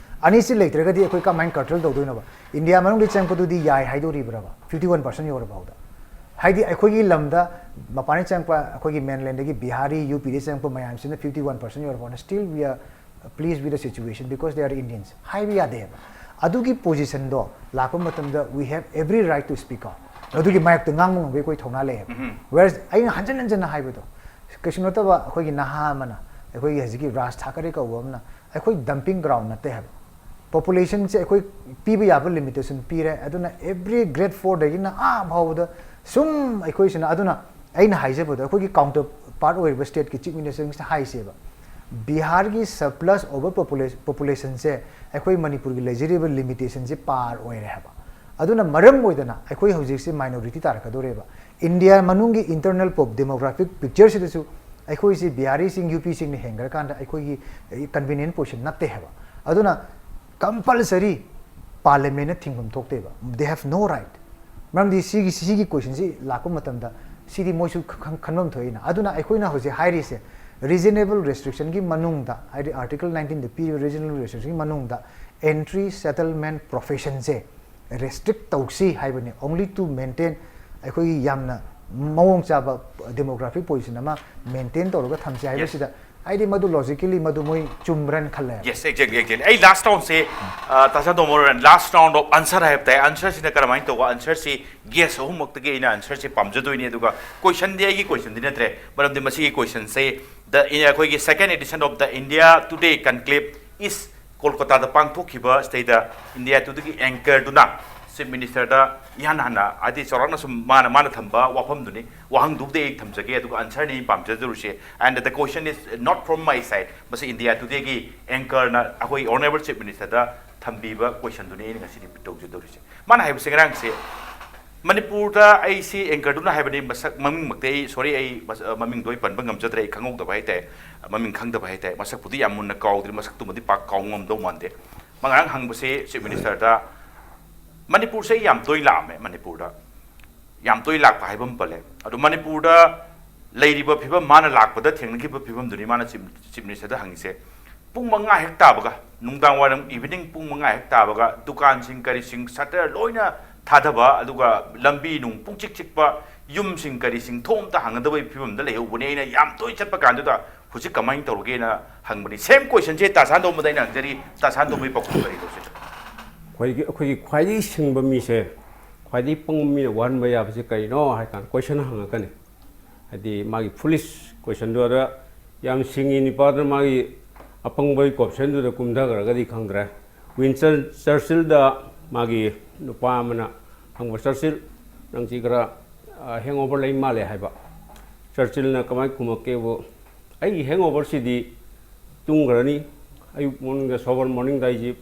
ꯑꯅꯤꯁꯤ ꯂꯩꯇ꯭ꯔꯒꯗꯤ ꯑꯩꯈꯣꯏ ꯀꯃꯥꯏꯅ ꯀꯟꯇ꯭ꯔꯣꯜ ꯇꯧꯗꯣꯏꯅꯣꯕ? ꯏꯟꯗꯤꯌꯥ ꯃꯅꯨꯡꯗ ꯆꯪꯉꯛꯄꯗꯨꯗꯤ ꯌꯥꯏ ꯍꯥꯏꯗꯣꯔꯤꯕ꯭ꯔꯕ ꯐꯤꯐꯇꯤ ꯋꯥꯟ ꯄꯥꯔꯁꯦꯟ ꯌꯧꯔꯐꯥꯎꯗ? ꯍꯥꯏꯗꯤ ꯑꯩꯈꯣꯏꯒꯤ ꯂꯝꯗ ꯃꯄꯥꯟꯗ ꯆꯪꯉꯛꯄ ꯑꯩꯈꯣꯏꯒꯤ ꯃꯦꯟꯂꯦꯟꯗꯒꯤ ꯕꯤꯍꯥꯔꯤ, ꯌꯨ ꯄꯤꯗꯒꯤ ꯆꯪꯉꯛꯄ ꯃꯌꯥꯝꯁꯤꯅ ꯐꯤꯐꯇꯤ ꯋꯥꯟ ꯄꯥꯔꯁꯦꯟ ꯌꯧꯔꯐꯥꯎꯗ still we are pleased with the situation because they are Indians ꯍꯥꯏꯕ ꯌꯥꯗꯦꯕ꯫ ꯑꯗꯨꯒꯤ ꯄꯣꯖꯤꯁꯟꯗꯣ ꯂꯥꯛꯄ ꯃꯇꯝꯗ we have every right to speak out꯫ ꯑꯗꯨꯒꯤ ꯃꯥꯌꯣꯛꯇ ꯉꯥꯡꯕ ꯉꯝꯕꯒꯤ ꯑꯩꯈꯣꯏ ꯊꯧꯅꯥ ꯂꯩꯌꯦꯕ꯫ Whereas ꯑꯩꯅ ꯍꯟꯖꯟ ꯍꯟꯖꯟꯅ ꯍꯥꯏꯕꯗꯣ, ꯀꯩꯁꯨ ꯅꯠꯇꯕ ꯑꯩꯈꯣꯏꯒꯤ ꯅꯍꯥ ꯑꯃꯅ, ꯑꯩꯈꯣꯏꯒꯤ ꯍꯧꯖꯤꯛꯀꯤ ꯔꯥꯖ ꯊꯥꯀꯔꯦ ꯀꯧꯕ ꯑꯃꯅ ꯑꯩꯈꯣꯏ ꯗꯝꯄꯤꯡ ꯒ꯭ꯔꯥꯎꯟ ꯅꯠꯇꯦ ꯍꯥꯏꯕ꯫ ꯄꯣꯄꯨꯂꯦꯁꯟꯁꯦ ꯑꯩꯈꯣꯏ ꯄꯤꯕ ꯌꯥꯕ ꯂꯤꯃꯤꯇꯦꯁꯟ ꯄꯤꯔꯦ꯫ ꯑꯗꯨꯅ every grade fourꯗꯒꯤꯅ ꯑꯥ ꯐꯥꯎꯕꯗ ꯁꯨꯝ ꯑꯩꯈꯣꯏꯁꯤꯅ, ꯑꯗꯨꯅ ꯑꯩꯅ ꯍꯥꯏꯖꯕꯗꯣ ꯑꯩꯈꯣꯏꯒꯤ ꯀꯥꯎꯟꯇꯔ ꯄꯥꯔꯠ ꯑꯣꯏꯔꯤꯕ ꯁ꯭ꯇꯦꯠꯀꯤ ꯆꯤꯐ ꯃꯤꯅꯤꯁꯇꯔꯁꯤꯡꯁꯤꯅ ꯍꯥꯏꯁꯦꯕ, ꯕꯤꯍꯥꯔꯒꯤ ꯁꯔꯄ꯭ꯂꯁ ꯑꯣꯚꯔ ꯄꯣꯄꯨꯂꯦꯁꯟꯁꯦ ꯑꯩꯈꯣꯏ ꯃꯅꯤꯄꯨꯔꯒꯤ ꯂꯩꯖꯔꯤꯕ ꯂꯤꯃꯤꯇꯦꯁꯟꯁꯦ ꯄꯥꯔ ꯑꯣꯏꯔꯦ ꯍꯥꯏꯕ꯫ ꯑꯗꯨꯅ ꯃꯔꯝ ꯑꯣꯏꯗꯅ ꯑꯩꯈꯣꯏ ꯍꯧꯖꯤꯛꯁꯦ ꯃꯥꯏꯅꯣꯔꯤꯇꯤ ꯇꯥꯔꯛꯀꯗꯧꯔꯦꯕ꯫ ꯏꯟꯗꯤꯌꯥ ꯃꯅꯨꯡꯒꯤ ꯏꯟꯇꯔꯅꯦꯜ ꯗꯦꯃꯣꯒ꯭ꯔꯥꯐꯤꯛ ꯄꯤꯛꯆꯔꯁꯤꯗꯁꯨ ꯑꯩꯈꯣꯏꯁꯤ ꯕꯤꯍꯥꯔꯤꯁꯤꯡ, ꯌꯨ ꯄꯤꯁꯤꯡꯅ ꯍꯦꯟꯒ꯭ꯔꯀꯥꯟꯗ ꯑꯩꯈꯣꯏꯒꯤ ꯀꯟꯚꯤꯅꯤꯌꯟ ꯄꯣꯖꯤꯁꯟ ꯅꯠꯇꯦ ꯍꯥꯏꯕ꯫ ꯑꯗꯨꯅ ꯀꯝꯄꯜꯁꯔꯤ ꯄꯥꯔꯂꯤꯌꯥꯃꯦꯟꯅ ꯊꯤꯡꯐꯝ ꯊꯣꯛꯇꯦꯕ꯫ They have no right꯫ ꯃꯔꯝꯗꯤ ꯁꯤꯒꯤ, ꯁꯤꯒꯤ ꯀꯣꯏꯁꯟꯁꯤ ꯂꯥꯛꯄ ꯃꯇꯝꯗ ꯁꯤꯗꯤ ꯃꯣꯏꯁꯨ ꯈ-, ꯈ-, ꯈꯟꯐꯝ ꯊꯣꯛꯏꯅ꯫ ꯑꯗꯨꯅ ꯑꯩꯈꯣꯏꯅ ꯍꯧꯖꯤꯛ ꯍꯥꯏꯔꯤꯁꯦ ꯔꯤꯖꯅꯦꯕꯜ ꯔꯦꯁꯇ꯭ꯔꯤꯛꯁꯟꯒꯤ ꯃꯅꯨꯡꯗ, ꯍꯥꯏꯗꯤ ꯑꯥꯔꯇꯤꯀꯜ ꯅꯥꯏꯟꯇꯤꯟꯗ ꯄꯤꯔꯤꯕ ꯔꯤꯖꯅꯦꯕꯜ ꯔꯦꯁꯇ꯭ꯔꯤꯛꯁꯟꯒꯤ ꯃꯅꯨꯡꯗ ꯑꯦꯟꯇ꯭ꯔꯤ ꯁꯦꯇꯜꯃꯦꯟ ꯄ꯭ꯔꯣꯐꯦꯁꯟꯁꯦ ꯔꯦꯁꯇ꯭ꯔꯤꯛ ꯇꯧꯁꯤ ꯍꯥꯏꯕꯅꯤ, only to maintain ꯑꯩꯈꯣꯏꯒꯤ ꯌꯥꯝꯅ ꯃꯑꯣꯡ ꯆꯥꯕ ꯗꯦꯃꯣꯒ꯭ꯔꯥꯐꯤꯛ ꯄꯣꯖꯤꯁꯟ ꯑꯃ ꯃꯦꯟꯇꯦꯟ ꯇꯧꯔꯒ ꯊꯝꯁꯤ ꯍꯥꯏꯕꯁꯤꯗ ꯑꯩꯗꯤ ꯃꯗꯨ logically ꯃꯗꯨ ꯃꯣꯏ ꯆꯨꯝꯕ꯭ꯔꯅ ꯈꯜꯂꯦ꯫ Yes, exactly, exactly. ꯑꯩ last round ꯁꯦ, ꯑ, ꯇꯥꯖꯥ ꯗꯣꯃꯣꯔ, last round of answer ꯍꯥꯏꯕ ꯇꯥꯏ꯫ Answer ꯁꯤꯅ ꯀꯔꯝꯍꯥꯏꯅ ꯇꯧꯕ? Answer ꯁꯤ guess ꯑꯍꯨꯝꯃꯛꯇꯒꯤ ꯑꯩꯅ answer ꯁꯦ ꯄꯥꯝꯖꯗꯣꯏꯅꯤ꯫ ꯑꯗꯨꯒ question ꯗꯤ ꯑꯩꯒꯤ question ꯗꯤ ꯅꯠꯇ꯭ꯔꯦ, ꯃꯔꯝꯗꯤ ꯃꯁꯤꯒꯤ question ꯁꯦ the, ꯑꯩꯈꯣꯏꯒꯤ second edition of the India Today Conclave is ꯀꯣꯜꯀꯇꯥꯗ ꯄꯥꯡꯊꯣꯛꯈꯤꯕ ꯁꯤꯗꯩꯗ India Today ꯒꯤ anchor ꯗꯨꯅ Chief Minister ꯗ ꯏꯍꯥꯟ ꯍꯥꯟꯅ, ꯍꯥꯏꯗꯤ, ꯆꯥꯎꯔꯥꯛꯅ ꯁꯨꯝ ꯃꯥꯅ, ꯃꯥꯅ ꯊꯝꯕ ꯋꯥꯐꯝꯗꯨꯅꯤ, ꯋꯥꯍꯪꯗꯨꯕꯨꯗꯤ ꯑꯩ ꯊꯝꯖꯒꯦ, ꯑꯗꯨꯒ answer ꯅꯤ ꯑꯩ ꯄꯥꯝꯖꯗꯣꯔꯤꯁꯦ꯫ And the question is not from my side. ꯃꯁꯤ India Today ꯒꯤ anchor ꯅ ꯑꯩꯈꯣꯏ Honourable Chief Minister ꯗ ꯊꯝꯕꯤꯕ question ꯗꯨꯅꯤ ꯑꯩꯅ ꯉꯁꯤꯗꯤ ꯇꯧꯖꯗꯧꯔꯤꯁꯦ꯫ ꯃꯥꯅ ꯍꯥꯏꯕꯁꯦ, ꯉꯔꯥꯡꯁꯦ ꯃꯅꯤꯄꯨꯔꯗ ꯑꯩꯁꯤ anchor ꯗꯨꯅ ꯍꯥꯏꯕꯅꯤ, ꯃꯁꯛ ꯃꯃꯤꯡꯃꯛꯇꯤ ꯑꯩ, sorry, ꯑꯩ ꯃꯁ-, ꯃꯃꯤꯡꯗꯣ ꯑꯩ ꯄꯟꯕ ꯉꯝꯖꯗ꯭ꯔꯦ, ꯑꯩ ꯈꯪꯍꯧꯗꯕ ꯍꯥꯏꯇꯥꯔꯦ, ꯃꯃꯤꯡ ꯈꯪꯗꯕ ꯍꯥꯏꯇꯥꯔꯦ, ꯃꯁꯛꯄꯨꯗꯤ ꯌꯥꯝ ꯃꯨꯟꯅ ꯀꯥꯎꯗ꯭ꯔꯤ, ꯃꯁꯛꯇꯨꯃꯗꯤ ꯄꯥꯛ ꯀꯥꯎ ꯉꯝꯗꯧ ꯃꯥꯟꯗꯦ꯫ ꯃꯥ ꯉꯔꯥꯡ ꯍꯪꯕꯁꯦ Chief Minister ꯗ, ꯃꯅꯤꯄꯨꯔꯁꯦ ꯑꯩ ꯌꯥꯝ ꯇꯣꯏ ꯂꯥꯛꯑꯝꯃꯦ, ꯃꯅꯤꯄꯨꯔꯗ ꯌꯥꯝ ꯇꯣꯏ ꯂꯥꯛꯄ ꯍꯥꯏꯕ ꯑꯃ ꯄꯜꯂꯦ꯫ ꯑꯗꯣ ꯃꯅꯤꯄꯨꯔꯗ ꯂꯩꯔꯤꯕ ꯐꯤꯕꯝ, ꯃꯥꯅ ꯂꯥꯛꯄꯗ ꯊꯦꯡꯅꯈꯤꯕ ꯐꯤꯕꯝꯗꯨꯅꯤ ꯃꯥꯅ Chief, Chief Minister ꯗ ꯍꯪꯉꯤꯁꯦ꯫ ꯄꯨꯡ ꯃꯉꯥ ꯍꯦꯛ ꯇꯥꯕꯒ, ꯅꯨꯡꯗꯥꯡ ꯋꯥꯏꯔꯝ, evening ꯄꯨꯡ ꯃꯉꯥ ꯍꯦꯛ ꯇꯥꯕꯒ ꯗꯨꯀꯥꯟꯁꯤꯡ ꯀꯔꯤꯁꯤꯡ shutter ꯂꯣꯏꯅ ꯊꯥꯗꯕ, ꯑꯗꯨꯒ ꯂꯝꯕꯤ ꯅꯨꯡ ꯄꯨꯡꯆꯤꯛ ꯆꯤꯛꯄ, ꯌꯨꯝꯁꯤꯡ ꯀꯔꯤꯁꯤꯡ ꯊꯣꯡ ꯑꯝꯇ ꯍꯥꯡꯅꯗꯕꯒꯤ ꯐꯤꯕꯝꯗ ꯂꯩꯍꯧꯕꯅꯦ꯫ ꯑꯩꯅ ꯌꯥꯝ ꯇꯣꯏ ꯆꯠꯄ ꯀꯥꯟꯗꯨꯗ ꯍꯧꯖꯤꯛ ꯀꯃꯥꯏꯅ ꯇꯧꯔꯒꯦꯅ ꯍꯪꯕꯅꯤ꯫ Same question ꯁꯦ ꯇꯥꯁꯥꯟꯗꯣꯝꯕꯗ ꯑꯩꯅ ꯍꯪꯖꯔꯤ, ꯇꯥꯁꯥꯟꯗꯣꯝꯕꯒꯤ ꯄꯥꯎꯈꯨꯝ ꯀꯔꯤ ꯇꯧꯁꯤ? ꯑꯩꯈꯣꯏꯒꯤ, ꯑꯩꯈꯣꯏꯒꯤ ꯈ꯭ꯋꯥꯏꯗꯒꯤ ꯁꯤꯡꯕ ꯃꯤꯁꯦ, ꯈ꯭ꯋꯥꯏꯗꯒꯤ ꯄꯪꯕ ꯃꯤꯅ ꯋꯥꯍꯟꯕ ꯌꯥꯕꯁꯦ ꯀꯔꯤꯅꯣ ꯍꯥꯏ ꯀꯥꯟꯗ question ꯍꯪꯉꯛꯀꯅꯤ꯫ ꯍꯥꯏꯗꯤ ꯃꯥꯒꯤ foolish question ꯗꯨ ꯑꯗ ꯌꯥꯝ ꯁꯤꯡꯉꯤ ꯅꯨꯄꯥꯗꯨꯅ ꯃꯥꯒꯤ ꯑꯄꯪꯕꯒꯤ question ꯗꯨꯗ ꯀꯨꯝꯊꯈ꯭ꯔꯒꯗꯤ ꯈꯪꯗ꯭ꯔꯦ꯫ Winston Churchill ꯗ ꯃꯥꯒꯤ ꯅꯨꯄꯥ ꯑꯃꯅ ꯍꯪꯕ, "Churchill, ꯅꯪꯁꯤ ꯈꯔ, ꯑ, hangover ꯂꯩ ꯃꯥꯜꯂꯦ" ꯍꯥꯏꯕ꯫ Churchill ꯅ ꯀꯃꯥꯏꯅ ꯈꯨꯝꯃꯛꯀꯦꯕꯨ, "ꯑꯩꯒꯤ hangover ꯁꯤꯗꯤ ꯇꯨꯝꯈ꯭ꯔꯅꯤ, ꯑꯌꯨꯛ morning ꯗ, sober morning ꯗ ꯑꯩꯁꯤ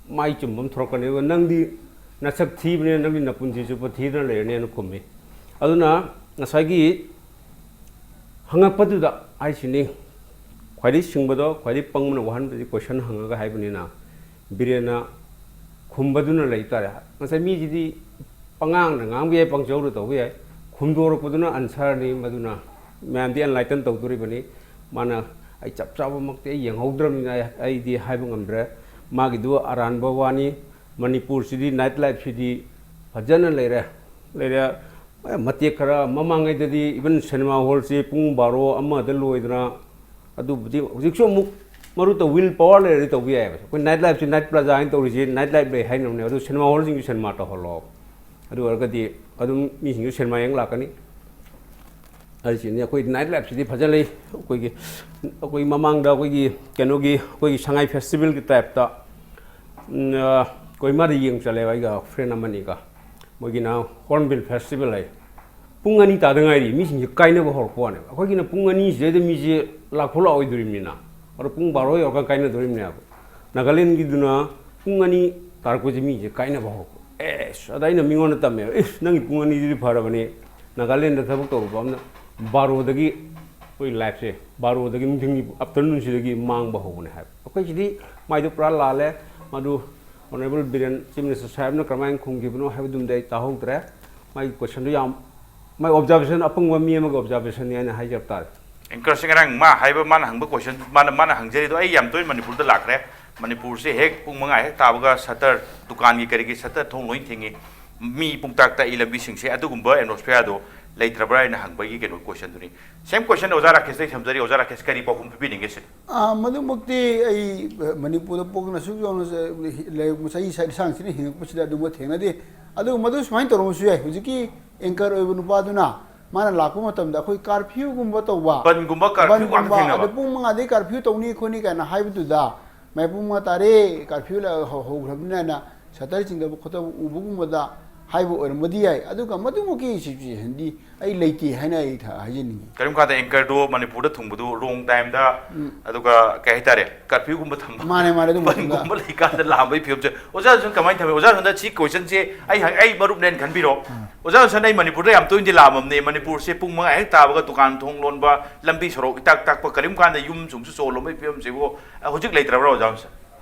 ꯃꯥꯏ ꯆꯨꯝꯕ ꯑꯃ ꯊꯣꯔꯛꯀꯅꯤ, ꯑꯗꯨꯒ ꯅꯪꯗꯤ ꯅꯁꯛ ꯊꯤꯕꯅꯤꯅ ꯅꯪꯗꯤ ꯅꯄꯨꯟꯁꯤ ꯆꯨꯞꯄ ꯊꯤꯗꯅ ꯂꯩꯔꯅꯤꯅ" ꯈꯨꯝꯃꯤ꯫ ꯑꯗꯨꯅ ꯉꯁꯥꯏꯒꯤ ꯍꯪꯉꯛꯄꯗꯨꯗ ꯍꯥꯏꯁꯤꯅꯤ, ꯈ꯭ꯋꯥꯏꯗꯒꯤ ꯁꯤꯡꯕꯗꯣ, ꯈ꯭ꯋꯥꯏꯗꯒꯤ ꯄꯪꯕꯅ ꯋꯥꯍꯟꯕꯗꯤ question ꯍꯪꯉꯒ ꯍꯥꯏꯕꯅꯤꯅ, ꯕꯤꯔꯦꯟꯅ ꯈꯨꯝꯕꯗꯨꯅ ꯂꯩ ꯇꯥꯔꯦ꯫ ꯉꯁꯥꯏ ꯃꯤꯁꯤꯗꯤ ꯄꯉꯥꯡꯗ ꯉꯥꯡꯕ ꯌꯥꯏ, ꯄꯪꯆꯧꯗ ꯇꯧꯕ ꯌꯥꯏ, ꯈꯨꯝꯗꯣꯔꯛꯄꯗꯨꯅ answer ꯅꯤ꯫ ꯃꯗꯨꯅ ꯃꯌꯥꯝꯗꯤ enlighten ꯇꯧꯗꯣꯔꯤꯕꯅꯤ꯫ ꯃꯥꯅ, "ꯑꯩ ꯆꯞ ꯆꯥꯕꯃꯛꯇꯤ ꯑꯩ ꯌꯦꯡꯍꯧꯗ꯭ꯔꯕꯅꯤꯅ ꯑꯩ, ꯑꯩꯗꯤ ꯍꯥꯏꯕ ꯉꯝꯗ꯭ꯔꯦ"꯫ ꯃꯥꯒꯤꯗꯨ ꯑꯔꯥꯟꯕ ꯋꯥꯅꯤ꯫ ꯃꯅꯤꯄꯨꯔꯁꯤꯗꯤ night life ꯁꯤꯗꯤ ꯐꯖꯅ ꯂꯩꯔꯦ, ꯂꯩꯔꯦ꯫ ꯃꯇꯦꯛ ꯈꯔ ꯃꯃꯥꯡꯉꯩꯗꯗꯤ even ꯁꯤꯅꯦꯃꯥ ꯍꯣꯜꯁꯤ ꯄꯨꯡ ꯕꯥꯔꯣ ꯑꯃꯗ ꯂꯣꯏꯗꯅ, ꯑꯗꯨꯕꯨꯗꯤ ꯍꯧꯖꯤꯛꯁꯨ ꯑꯃꯨꯛ ꯃꯔꯨꯠꯇ will power ꯂꯩꯔꯗꯤ ꯇꯧꯕ ꯌꯥꯏꯑꯕ꯫ ꯑꯩꯈꯣꯏ ꯅꯥꯏꯠ ꯂꯥꯏꯐꯁꯤ, ꯅꯥꯏꯠ ꯄ꯭ꯂꯥꯖꯥ ꯍꯥꯏꯅ ꯇꯧꯔꯤꯁꯤ ꯅꯥꯏꯠ ꯂꯥꯏꯐ ꯂꯩ ꯍꯥꯏꯅꯕꯅꯦ꯫ ꯑꯗꯨ ꯁꯤꯅꯦꯃꯥ ꯍꯣꯜꯁꯤꯡꯁꯨ ꯁꯤꯅꯦꯃꯥ ꯇꯧꯍꯜꯂꯣ꯫ ꯑꯗꯨ ꯑꯣꯏꯔꯒꯗꯤ ꯑꯗꯨꯝ ꯃꯤꯁꯤꯡꯁꯨ ꯁꯤꯅꯦꯃꯥ ꯌꯦꯡ ꯂꯥꯛꯀꯅꯤ꯫ ꯑꯗꯨꯁꯤꯅꯤ ꯑꯩꯈꯣꯏ ꯅꯥꯏꯠ ꯂꯥꯏꯐꯁꯤꯗꯤ ꯐꯖꯅ ꯂꯩ꯫ ꯑꯩꯈꯣꯏꯒꯤ, ꯑꯩꯈꯣꯏ ꯃꯃꯥꯡꯗ ꯑꯩꯈꯣꯏꯒꯤ ꯀꯩꯅꯣꯒꯤ, ꯑꯩꯈꯣꯏꯒꯤ ꯁꯉꯥꯏ ꯐꯦꯁꯇꯤꯚꯦꯜꯒꯤ ꯇꯥꯏꯞꯇ, ꯎꯝ, ꯑ, ꯀꯣꯏꯃꯥꯗ ꯌꯦꯡ ꯆꯠꯂꯦꯕ ꯑꯩꯒ ꯐ꯭ꯔꯦꯟ ꯑꯃꯅꯤꯒ꯫ ꯃꯣꯏꯒꯤꯅ ꯍꯣꯔꯟꯕꯤꯜ ꯐꯦꯁꯇꯤꯚꯦꯜ ꯍꯥꯏ꯫ ꯄꯨꯡ ꯑꯅꯤ ꯇꯥꯗ ꯉꯥꯏꯔꯤ, ꯃꯤꯁꯤꯡꯁꯦ ꯀꯥꯏꯅꯕ ꯍꯧꯔꯛꯄ ꯋꯥꯅꯦꯕ꯫ ꯑꯩꯈꯣꯏꯒꯤꯅ ꯄꯨꯡ ꯑꯅꯤꯁꯤꯗꯩꯗ ꯃꯤꯁꯦ ꯂꯥꯛꯐꯧ ꯂꯥꯛꯑꯣꯏꯗꯣꯔꯤꯕꯅꯤꯅ, ꯑꯗꯣ ꯄꯨꯡ ꯕꯥꯔꯣ ꯌꯧꯔꯀꯥꯟ ꯀꯥꯏꯅꯗꯣꯔꯤꯕꯅꯦꯕ꯫ ꯅꯥꯒꯥꯂꯦꯟꯒꯤꯗꯨꯅ ꯄꯨꯡ ꯑꯅꯤ ꯇꯥꯔꯛꯄꯁꯦ ꯃꯤꯁꯦ ꯀꯥꯏꯅꯕ ꯍꯧꯔꯛꯄ꯫ ꯑꯦꯁ! ꯑꯗ ꯑꯩꯅ ꯃꯤꯉꯣꯟꯗ ꯇꯝꯃꯦꯕ, "ꯏꯁ, ꯅꯪꯒꯤ ꯄꯨꯡ ꯑꯅꯤꯗꯨꯗꯤ ꯐꯔꯕꯅꯦ, ꯅꯥꯒꯥꯂꯦꯟꯗ ꯊꯕꯛ ꯇꯧꯔꯨꯕ ꯑꯃꯅ ꯕꯥꯔꯣꯗꯒꯤ ꯑꯩꯈꯣꯏ ꯂꯥꯏꯐꯁꯦ, ꯕꯥꯔꯣꯗꯒꯤ ꯅꯨꯡꯊꯤꯜꯒꯤ ꯑꯥꯐꯇꯔꯅꯨꯟꯁꯤꯗꯒꯤ ꯃꯥꯡꯕ ꯍꯧꯕꯅꯦ" ꯍꯥꯏꯕ꯫ ꯑꯩꯈꯣꯏꯁꯤꯗꯤ ꯃꯥꯏꯗꯣ ꯄꯨꯔꯥ ꯂꯥꯜꯂꯦ꯫ ꯃꯗꯨ ꯑꯣꯅꯔꯦꯕꯜ ꯕꯤꯔꯦꯟ ꯆꯤꯐ ꯃꯤꯅꯤꯁꯇꯔ ꯁꯥꯍꯦꯕꯅ ꯀꯔꯝꯍꯥꯏꯅ ꯈꯨꯝꯈꯤꯕꯅꯣ ꯍꯥꯏꯕꯗꯨꯝꯗꯤ ꯑꯩ ꯇꯥꯍꯧꯗ꯭ꯔꯦ꯫ ꯃꯥꯒꯤ ꯀꯣꯏꯁꯟꯗꯨ ꯌꯥꯝ, ꯃꯥꯒꯤ ꯑꯣꯕꯖꯥꯔꯕꯦꯁꯟ, ꯑꯄꯪꯕ ꯃꯤ ꯑꯃꯒꯤ ꯑꯣꯕꯖꯥꯔꯕꯦꯁꯟꯅꯤ ꯍꯥꯏꯅ ꯍꯥꯏꯖꯕ ꯇꯥꯔꯦ꯫ ꯑꯦꯡꯀꯔꯁꯦ ꯉꯔꯥꯡ ꯃꯥ ꯍꯥꯏꯕ, ꯃꯥꯅ ꯍꯪꯕ ꯀꯣꯏꯁꯟ, ꯃꯥꯅ, ꯃꯥꯅ ꯍꯪꯖꯔꯤꯗꯣ ꯑꯩ ꯌꯥꯝ ꯇꯣꯏꯅ ꯃꯅꯤꯄꯨꯔꯗ ꯂꯥꯛꯈ꯭ꯔꯦ꯫ ꯃꯅꯤꯄꯨꯔꯁꯦ ꯍꯦꯛ ꯄꯨꯡ ꯃꯉꯥ ꯍꯦꯛ ꯇꯥꯕꯒ ꯁꯇꯔ, ꯗꯨꯀꯥꯟꯒꯤ ꯀꯔꯤꯒꯤ ꯁꯇꯔ ꯊꯣꯡ ꯂꯣꯏ ꯊꯤꯡꯉꯤ, ꯃꯤ ꯄꯨꯡꯇꯥꯛ ꯇꯥꯛꯏ ꯂꯝꯕꯤꯁꯤꯡꯁꯦ, ꯑꯗꯨꯒꯨꯝꯕ ꯑꯦꯠꯃꯣꯁꯐꯤꯌꯥꯔꯗꯣ ꯂꯩꯇ꯭ꯔꯕ꯭ꯔꯥ ꯍꯥꯏꯅ ꯍꯪꯕꯒꯤ ꯀꯩꯅꯣ ꯀꯣꯏꯁꯟꯗꯨꯅꯤ꯫ ꯁꯦꯝ ꯀꯣꯏꯁꯟ ꯑꯣꯖꯥ ꯔꯥꯀꯦꯁꯇꯩ ꯊꯝꯖꯔꯤ꯫ ꯑꯣꯖꯥ ꯔꯥꯀꯦꯁ, ꯀꯔꯤ ꯄꯥꯎꯈꯨꯝ ꯄꯤꯕꯤꯅꯤꯡꯒꯦ ꯁꯤꯗ? ꯑꯥ, ꯃꯗꯨꯃꯛꯇꯤ ꯑꯩ ꯃꯅꯤꯄꯨꯔꯗ ꯄꯣꯛꯇꯨꯅ ꯑꯁꯨꯛ ꯌꯧꯅ ꯂꯥꯏꯔꯤꯛ ꯃꯆꯥ ꯏꯁꯥ ꯏꯁꯥꯡꯁꯤꯅ ꯍꯤꯡꯉꯛꯄꯁꯤꯗ ꯑꯗꯨꯝꯕ ꯊꯦꯡꯅꯗꯦ꯫ ꯑꯗꯨꯒ ꯃꯗꯨ ꯁꯨꯃꯥꯏꯅ ꯇꯧꯔꯝꯕꯁꯨ ꯌꯥꯏ꯫ ꯍꯧꯖꯤꯛꯀꯤ ꯑꯦꯡꯀꯔ ꯑꯣꯏꯕ ꯅꯨꯄꯥꯗꯨꯅ ꯃꯥꯅ ꯂꯥꯛꯄ ꯃꯇꯝꯗ ꯑꯩꯈꯣꯏ ꯀꯥꯔꯐ꯭ꯌꯨꯒꯨꯝꯕ ꯇꯧꯕ, ꯕꯟꯒꯨꯝꯕ, ꯀꯥꯔꯐ꯭ꯌꯨ ꯉꯥꯛꯇ ꯕꯟꯒꯨꯝꯕ, ꯊꯦꯡꯅꯕ꯫ ꯑꯗ ꯄꯨꯡ ꯃꯉꯥꯗꯒꯤ ꯀꯥꯔꯐ꯭ꯌꯨ ꯇꯧꯅꯤ ꯈꯣꯠꯅꯤ ꯀꯥꯏꯅ ꯍꯥꯏꯕꯗꯨꯗ, ꯃꯥꯏ ꯄꯨꯡ ꯃꯉꯥ ꯇꯥꯔꯦ, ꯀꯥꯔꯐ꯭ꯌꯨ ꯂ-, ꯍꯧ-, ꯍꯧꯈ꯭ꯔꯕꯅꯤꯅ ꯁꯇꯔ ꯆꯤꯡꯗꯕ ꯈꯣꯠꯇꯕ ꯎꯕꯒꯨꯝꯕꯗ ꯍꯥꯏꯕ ꯑꯣꯏꯔꯝꯕꯗꯤ ꯌꯥꯏ꯫ ꯑꯗꯨꯒ ꯃꯗꯨꯃꯛꯀꯤ ꯁꯤꯆꯨꯋꯦꯁꯟꯗꯤ ꯑꯩ ꯂꯩꯇꯦ ꯍꯥꯏꯅ ꯑꯩ ꯊ-, ꯍꯥꯏꯖꯅꯤꯡꯉꯤ꯫ ꯀꯔꯤꯒꯨꯝꯕ ꯀꯥꯟꯗ ꯑꯦꯡꯀꯔꯗꯨ ꯃꯅꯤꯄꯨꯔꯗ ꯊꯨꯡꯕꯗꯨ ꯔꯣꯡ ꯇꯥꯏꯝꯗ, ꯎꯝ꯫ ꯑꯗꯨꯒ ꯀꯩ ꯍꯥꯏꯇꯥꯔꯦ, ꯀꯥꯔꯐ꯭ꯌꯨꯒꯨꯝꯕ ꯊꯝꯕ, ꯃꯥꯅꯦ, ꯃꯥꯅꯦ, ꯑꯗꯨꯒꯨꯝꯕ ꯃꯇꯝꯗ꯫ ꯕꯟꯒꯨꯝꯕ ꯂꯩꯀꯥꯟꯗ ꯂꯥꯛꯑꯝꯕꯒꯤ ꯐꯤꯕꯝꯁꯦ꯫ ꯑꯣꯖꯥ ꯖꯣꯟꯁꯟ ꯀꯃꯥꯏꯅ ꯊꯝꯃꯤ? ꯑꯣꯖꯥ ꯖꯣꯟꯁꯟꯗ ꯁꯤ ꯀꯣꯏꯁꯟꯁꯦ ꯑꯩ ꯍꯪ-, ꯑꯩ ꯃꯔꯨꯞꯅꯦꯅ ꯈꯟꯕꯤꯔꯣ꯫ ꯎꯝ꯫ ꯑꯣꯖꯥ ꯖꯣꯟꯁꯟ, ꯑꯩ ꯃꯅꯤꯄꯨꯔꯗ ꯌꯥꯝ ꯇꯣꯏꯅꯗꯤ ꯂꯥꯛꯑꯝꯃꯕꯅꯦ꯫ ꯃꯅꯤꯄꯨꯔꯁꯦ ꯄꯨꯡ ꯃꯉꯥ ꯍꯦꯛ ꯇꯥꯕꯒ ꯗꯨꯀꯥꯟ ꯊꯣꯡ ꯂꯣꯟꯕ, ꯂꯝꯕꯤ ꯁꯣꯔꯣꯛ ꯏꯇꯥꯛ ꯇꯥꯛꯄ, ꯀꯔꯤꯒꯨꯝꯕ ꯀꯥꯟꯗ ꯌꯨꯝ ꯁꯨꯡꯁꯨ ꯆꯣꯜꯂꯝꯕꯒꯤ ꯐꯤꯕꯝꯁꯤꯕꯨ, ꯑ, ꯍꯧꯖꯤꯛ ꯂꯩꯇ꯭ꯔꯕ꯭ꯔꯥ, ꯑꯣꯖꯥ ꯖꯣꯟꯁꯟ?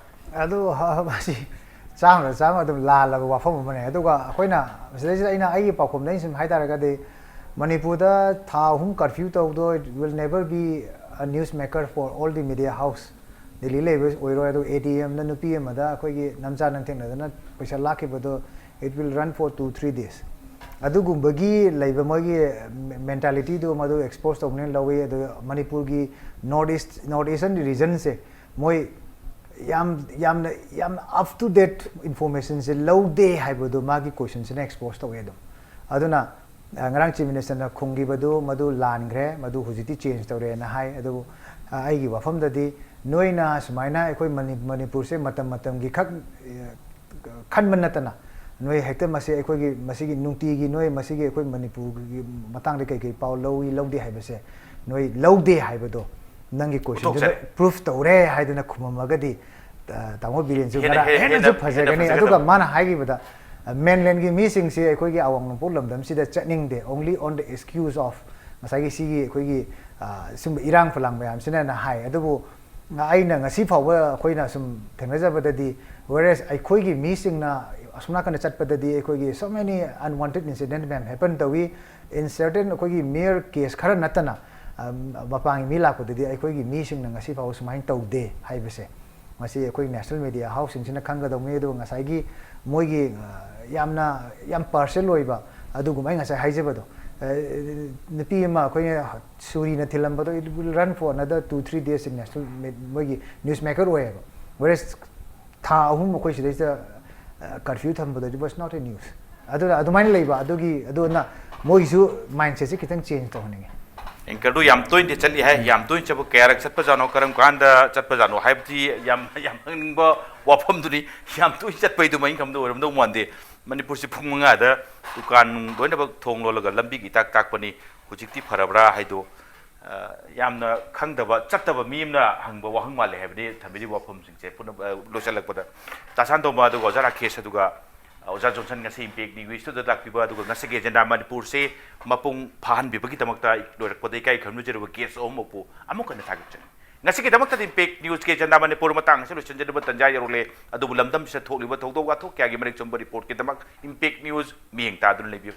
ꯑꯗꯨ, ꯍ-, ꯍ-, ꯃꯁꯤ ꯆꯥꯝꯃꯗ ꯆꯥꯝꯃ ꯑꯗꯨꯝ ꯂꯥꯜꯂꯕ ꯋꯥꯐꯝ ꯑꯃꯅꯦ꯫ ꯑꯗꯨꯒ ꯑꯩꯈꯣꯏꯅ ꯃꯁꯤꯗꯩꯁꯤꯗ ꯑꯩꯅ ꯑꯩꯒꯤ ꯄꯥꯎꯈꯨꯝꯗ ꯑꯩꯅ ꯁꯨꯝ ꯍꯥꯏ ꯇꯥꯔꯒꯗꯤ, ꯃꯅꯤꯄꯨꯔꯗ ꯊꯥ ꯑꯍꯨꯝ ꯀꯥꯔꯐ꯭ꯌꯨ ꯇꯧꯕꯗꯣ, it will never be a news maker for all the media house꯫ Delhi ꯂꯩꯕ ꯑꯣꯏꯔꯣꯏ, ꯑꯗꯨꯒ ꯑꯦ ꯗꯤ ꯑꯦꯝꯗ ꯅꯨꯄꯤ ꯑꯃꯗ ꯑꯩꯈꯣꯏꯒꯤ ꯅꯝꯖꯥ ꯅꯝꯊꯦꯛꯅꯗꯅ ꯄꯩꯁꯥ ꯂꯥꯛꯈꯤꯕꯗꯣ, it will run for two, three days꯫ ꯑꯗꯨꯒꯨꯝꯕꯒꯤ ꯂꯩꯕ ꯃꯣꯏꯒꯤ ꯃꯦꯟꯇꯥꯂꯤꯇꯤꯗꯨ ꯃꯗꯨ ꯑꯦꯛꯁꯄꯣꯖ ꯇꯧꯕꯅꯤꯅ ꯂꯧꯋꯤ꯫ ꯑꯗꯨꯒ ꯃꯅꯤꯄꯨꯔꯒꯤ ꯅꯣꯔꯠ ꯏꯁ ꯅꯣꯔꯠ ꯏꯁꯇꯔꯟ ꯔꯤꯖꯟꯁꯦ ꯃꯣꯏ ꯌꯥꯝ ꯌꯥꯝꯅ ꯌꯥꯝꯅ ꯑꯞ ꯇꯨ ꯗꯦꯠ ꯏꯟꯐꯣꯔꯃꯦꯁꯟꯁꯦ ꯂꯧꯗꯦ ꯍꯥꯏꯕꯗꯨ ꯃꯥꯒꯤ ꯀꯣꯏꯁꯟꯁꯤꯅ ꯑꯦꯛꯁꯄꯣꯖ ꯇꯧꯋꯦ꯫ ꯑꯗꯨꯝ ꯑꯗꯨꯅ ꯉꯔꯥꯡ ꯆꯤꯐ ꯃꯤꯅꯤꯁꯇꯔꯅ ꯈꯨꯝꯈꯤꯕꯗꯨ ꯃꯗꯨ ꯂꯥꯟꯈ꯭ꯔꯦ, ꯃꯗꯨ ꯍꯧꯖꯤꯛꯇꯤ ꯆꯦꯟꯖ ꯇꯧꯔꯦꯅ ꯍꯥꯏ꯫ ꯑꯗꯨꯕꯨ ꯑꯩꯒꯤ ꯋꯥꯐꯝꯗꯗꯤ ꯅꯣꯏꯅ ꯁꯨꯃꯥꯏꯅ ꯑꯩꯈꯣꯏ ꯃꯅꯤꯄꯨꯔꯁꯦ ꯃꯇꯝ ꯃꯇꯝꯒꯤ ꯈꯛ ꯈꯟꯕ ꯅꯠꯇꯅ ꯅꯣꯏ ꯍꯦꯛꯇ ꯃꯁꯤ ꯑꯩꯈꯣꯏꯒꯤ ꯃꯁꯤꯒꯤ ꯅꯨꯡꯇꯤꯒꯤ ꯅꯣꯏ ꯃꯁꯤꯒꯤ ꯑꯩꯈꯣꯏ ꯃꯅꯤꯄꯨꯔꯒꯤ ꯃꯇꯥꯡꯗ ꯀꯩ ꯀꯩ ꯄꯥꯎ ꯂꯧꯏ ꯂꯧꯗꯦ ꯍꯥꯏꯕꯁꯦ ꯅꯣꯏ ꯂꯧꯗꯦ ꯍꯥꯏꯕꯗꯣ ꯅꯪꯒꯤ ꯀꯣꯏꯁꯟꯗꯨꯗ ꯄ꯭ꯔꯨꯐ ꯇꯧꯔꯦ ꯍꯥꯏꯗꯅ ꯈꯨꯝꯃꯝꯃꯒꯗꯤ ꯇꯥꯃꯣ ꯕꯤꯔꯦꯟꯁꯨ ꯉꯔꯥꯡ ꯍꯦꯟꯅꯁꯨ ꯐꯖꯒꯅꯤ꯫ ꯑꯗꯨꯒ ꯃꯥꯅ ꯍꯥꯏꯈꯤꯕꯗ ꯃꯦꯟꯂꯦꯟꯒꯤ ꯃꯤꯁꯤꯡꯁꯤ ꯑꯩꯈꯣꯏꯒꯤ ꯑꯋꯥꯡ ꯅꯣꯡꯄꯣꯛ ꯂꯝꯗꯝꯁꯤꯗ ꯆꯠꯅꯤꯡꯗꯦ, only on the excuse of ꯉꯁꯥꯏꯒꯤ ꯁꯤꯒꯤ ꯑꯩꯈꯣꯏꯒꯤ ꯁꯨꯝꯕ ꯏꯔꯥꯡ ꯐꯂꯥꯡ ꯃꯌꯥꯝꯁꯤꯅꯅ ꯍꯥꯏ꯫ ꯑꯗꯨꯕꯨ ꯑꯩꯅ ꯉꯁꯤ ꯐꯥꯎꯕ ꯑꯩꯈꯣꯏꯅ ꯁꯨꯝ ꯊꯦꯡꯅꯖꯕꯗꯗꯤ, whereas ꯑꯩꯈꯣꯏꯒꯤ ꯃꯤꯁꯤꯡꯅ ꯑꯁꯣꯝ ꯅꯥꯀꯟꯗ ꯆꯠꯄꯗꯗꯤ ꯑꯩꯈꯣꯏꯒꯤ so many unwanted incident ꯃꯌꯥꯝ ꯍꯦꯄꯟ ꯇꯧꯏ꯫ In certain ꯑꯩꯈꯣꯏꯒꯤ ꯃꯤꯌꯔ ꯀꯦꯁ ꯈꯔ ꯅꯠꯇꯅ ꯃꯄꯥꯟꯒꯤ ꯃꯤ ꯂꯥꯛꯄꯗꯗꯤ ꯑꯩꯈꯣꯏꯒꯤ ꯃꯤꯁꯤꯡꯅ ꯉꯁꯤ ꯐꯥꯎꯕ ꯁꯨꯃꯥꯏꯅ ꯇꯧꯗꯦ ꯍꯥꯏꯕꯁꯦ ꯃꯁꯤ ꯑꯩꯈꯣꯏ ꯅꯦꯁꯅꯦꯜ ꯃꯦꯗꯤꯌꯥ ꯍꯥꯎꯁꯁꯤꯡꯁꯤꯅ ꯈꯪꯒꯗꯧꯅꯤ꯫ ꯑꯗꯨꯒ ꯉꯁꯥꯏꯒꯤ ꯃꯣꯏꯒꯤ ꯌꯥꯝꯅ ꯌꯥꯝ ꯄꯥꯔꯁꯦꯜ ꯑꯣꯏꯕ ꯑꯗꯨꯒꯨꯝꯕ ꯑꯩ ꯉꯁꯥꯏ ꯍꯥꯏꯖꯕꯗꯣ, ꯅꯨꯄꯤ ꯑꯃ ꯑꯩꯈꯣꯏꯅ ꯁꯨꯔꯤꯅ ꯊꯤꯜꯂꯝꯕꯗꯣ, it will run for another two three days in national ꯃꯣꯏꯒꯤ ꯅ꯭ꯌꯨꯁ ꯃꯦꯀꯔ ꯑꯣꯏꯌꯦꯕ꯫ Whereas ꯊꯥ ꯑꯍꯨꯝ ꯑꯩꯈꯣꯏ ꯁꯤꯗꯩꯁꯤꯗ ꯀꯔꯐ꯭ꯌꯨ ꯊꯝꯕꯗꯣ, it was not a news꯫ ꯑꯗꯨꯅ ꯑꯗꯨꯃꯥꯏꯅ ꯂꯩꯕ ꯑꯗꯨꯒꯤ ꯑꯗꯨꯅ ꯃꯣꯏꯒꯤꯁꯨ ꯃꯥꯏꯟꯁꯦꯠꯁꯦ ꯈꯤꯇꯪ ꯆꯦꯟꯖ ꯇꯧꯍꯟꯅꯤꯡꯉꯦ꯫ ꯑꯦꯡꯀꯔꯗꯨ ꯌꯥꯝ ꯇꯣꯏꯅꯗꯤ ꯆꯠꯂꯤ ꯍꯥꯏ꯫ ꯌꯥꯝ ꯇꯣꯏꯅ ꯆꯠꯄ ꯀꯌꯥꯔꯛ ꯆꯠꯄꯖꯥꯠꯅꯣ, ꯀꯔꯝ ꯀꯥꯟꯗ ꯆꯠꯄꯖꯥꯠꯅꯣ ꯍꯥꯏꯕꯗꯤ ꯌꯥꯝ ꯌꯥꯝ ꯈꯪꯅꯤꯡꯕ ꯋꯥꯐꯝꯗꯨꯅꯤ꯫ ꯌꯥꯝ ꯇꯣꯏꯅ ꯆꯠꯄꯩꯗꯨ ꯃꯩ ꯈꯝꯗ ꯑꯣꯏꯔꯝꯗꯧ ꯃꯥꯟꯗꯦ꯫ ꯃꯅꯤꯄꯨꯔꯁꯤ ꯄꯨꯡ ꯃꯉꯥꯗ ꯗꯨꯀꯥꯟ ꯂꯣꯏꯅꯃꯛ ꯊꯣꯡ ꯂꯣꯜꯂꯒ ꯂꯝꯕꯤꯒꯤ ꯏꯇꯥꯛ ꯇꯥꯛꯄꯅꯤ꯫ ꯍꯧꯖꯤꯛꯇꯤ ꯐꯔꯕ꯭ꯔꯥ ꯍꯥꯏꯗꯣ ꯌꯥꯝꯅ ꯈꯪꯗꯕ ꯆꯠꯇꯕ ꯃꯤ ꯑꯃꯅ ꯍꯪꯕ ꯋꯥꯍꯪ ꯃꯥꯜꯂꯦ ꯍꯥꯏꯕꯅꯤ ꯊꯝꯕꯤꯔꯤꯕ ꯋꯥꯐꯝꯁꯤꯡꯁꯦ꯫ ꯄꯨꯟꯅ ꯂꯣꯏꯁꯤꯜꯂꯛꯄꯗ ꯇꯥ ꯁꯥꯟꯇꯣꯝꯕ ꯑꯗꯨꯒ ꯑꯣꯖꯥ ꯔꯥꯀꯦꯁ ꯑꯗꯨꯒ ꯑꯣꯖꯥ ꯖꯣꯟꯁꯟ ꯉꯁꯤ ꯏꯝꯄꯦꯛ ꯅ꯭ꯌꯨꯁ ꯏꯁꯇꯨꯗꯤꯑꯣꯗ ꯂꯥꯛꯄꯤꯕ ꯑꯗꯨꯒ ꯉꯁꯤꯒꯤ ꯑꯦꯖꯦꯟꯗꯥ ꯃꯅꯤꯄꯨꯔꯁꯦ ꯃꯄꯨꯡ ꯐꯥꯍꯟꯕꯤꯕꯒꯤꯗꯃꯛꯇ ꯂꯣꯏꯔꯛꯄꯗ ꯏꯀꯥꯏ ꯈꯨꯝꯅꯖꯔꯤꯕ ꯒꯦꯁ ꯑꯍꯨꯝꯃꯛꯄꯨ ꯑꯃꯨꯛ ꯍꯟꯅ ꯊꯥꯒꯠꯆꯔꯤ꯫ ꯉꯁꯤꯒꯤꯗꯃꯛꯇꯗꯤ ꯏꯝꯄꯦꯛ ꯅ꯭ꯌꯨꯁꯀꯤ ꯑꯦꯖꯦꯟꯗꯥ ꯃꯅꯤꯄꯨꯔ ꯃꯇꯥꯡ ꯑꯁꯤ ꯂꯣꯏꯁꯤꯟꯖꯅꯕ ꯇꯟꯖꯥ ꯌꯧꯔꯛꯂꯦ꯫ ꯑꯗꯨꯕꯨ ꯂꯝꯗꯝꯁꯤꯗ ꯊꯣꯛꯂꯤꯕ ꯊꯧꯗꯣꯛ ꯋꯥꯊꯣꯛ ꯀꯌꯥꯒꯤ ꯃꯔꯤꯛ ꯆꯨꯝꯕ ꯔꯤꯄꯣꯔꯠꯀꯤꯗꯃꯛ ꯏꯝꯄꯦꯛ ꯅ꯭ꯌꯨꯁ ꯃꯤꯠꯌꯦꯡ ꯇꯥꯗꯨꯅ ꯂꯩꯕꯤꯌꯨ꯫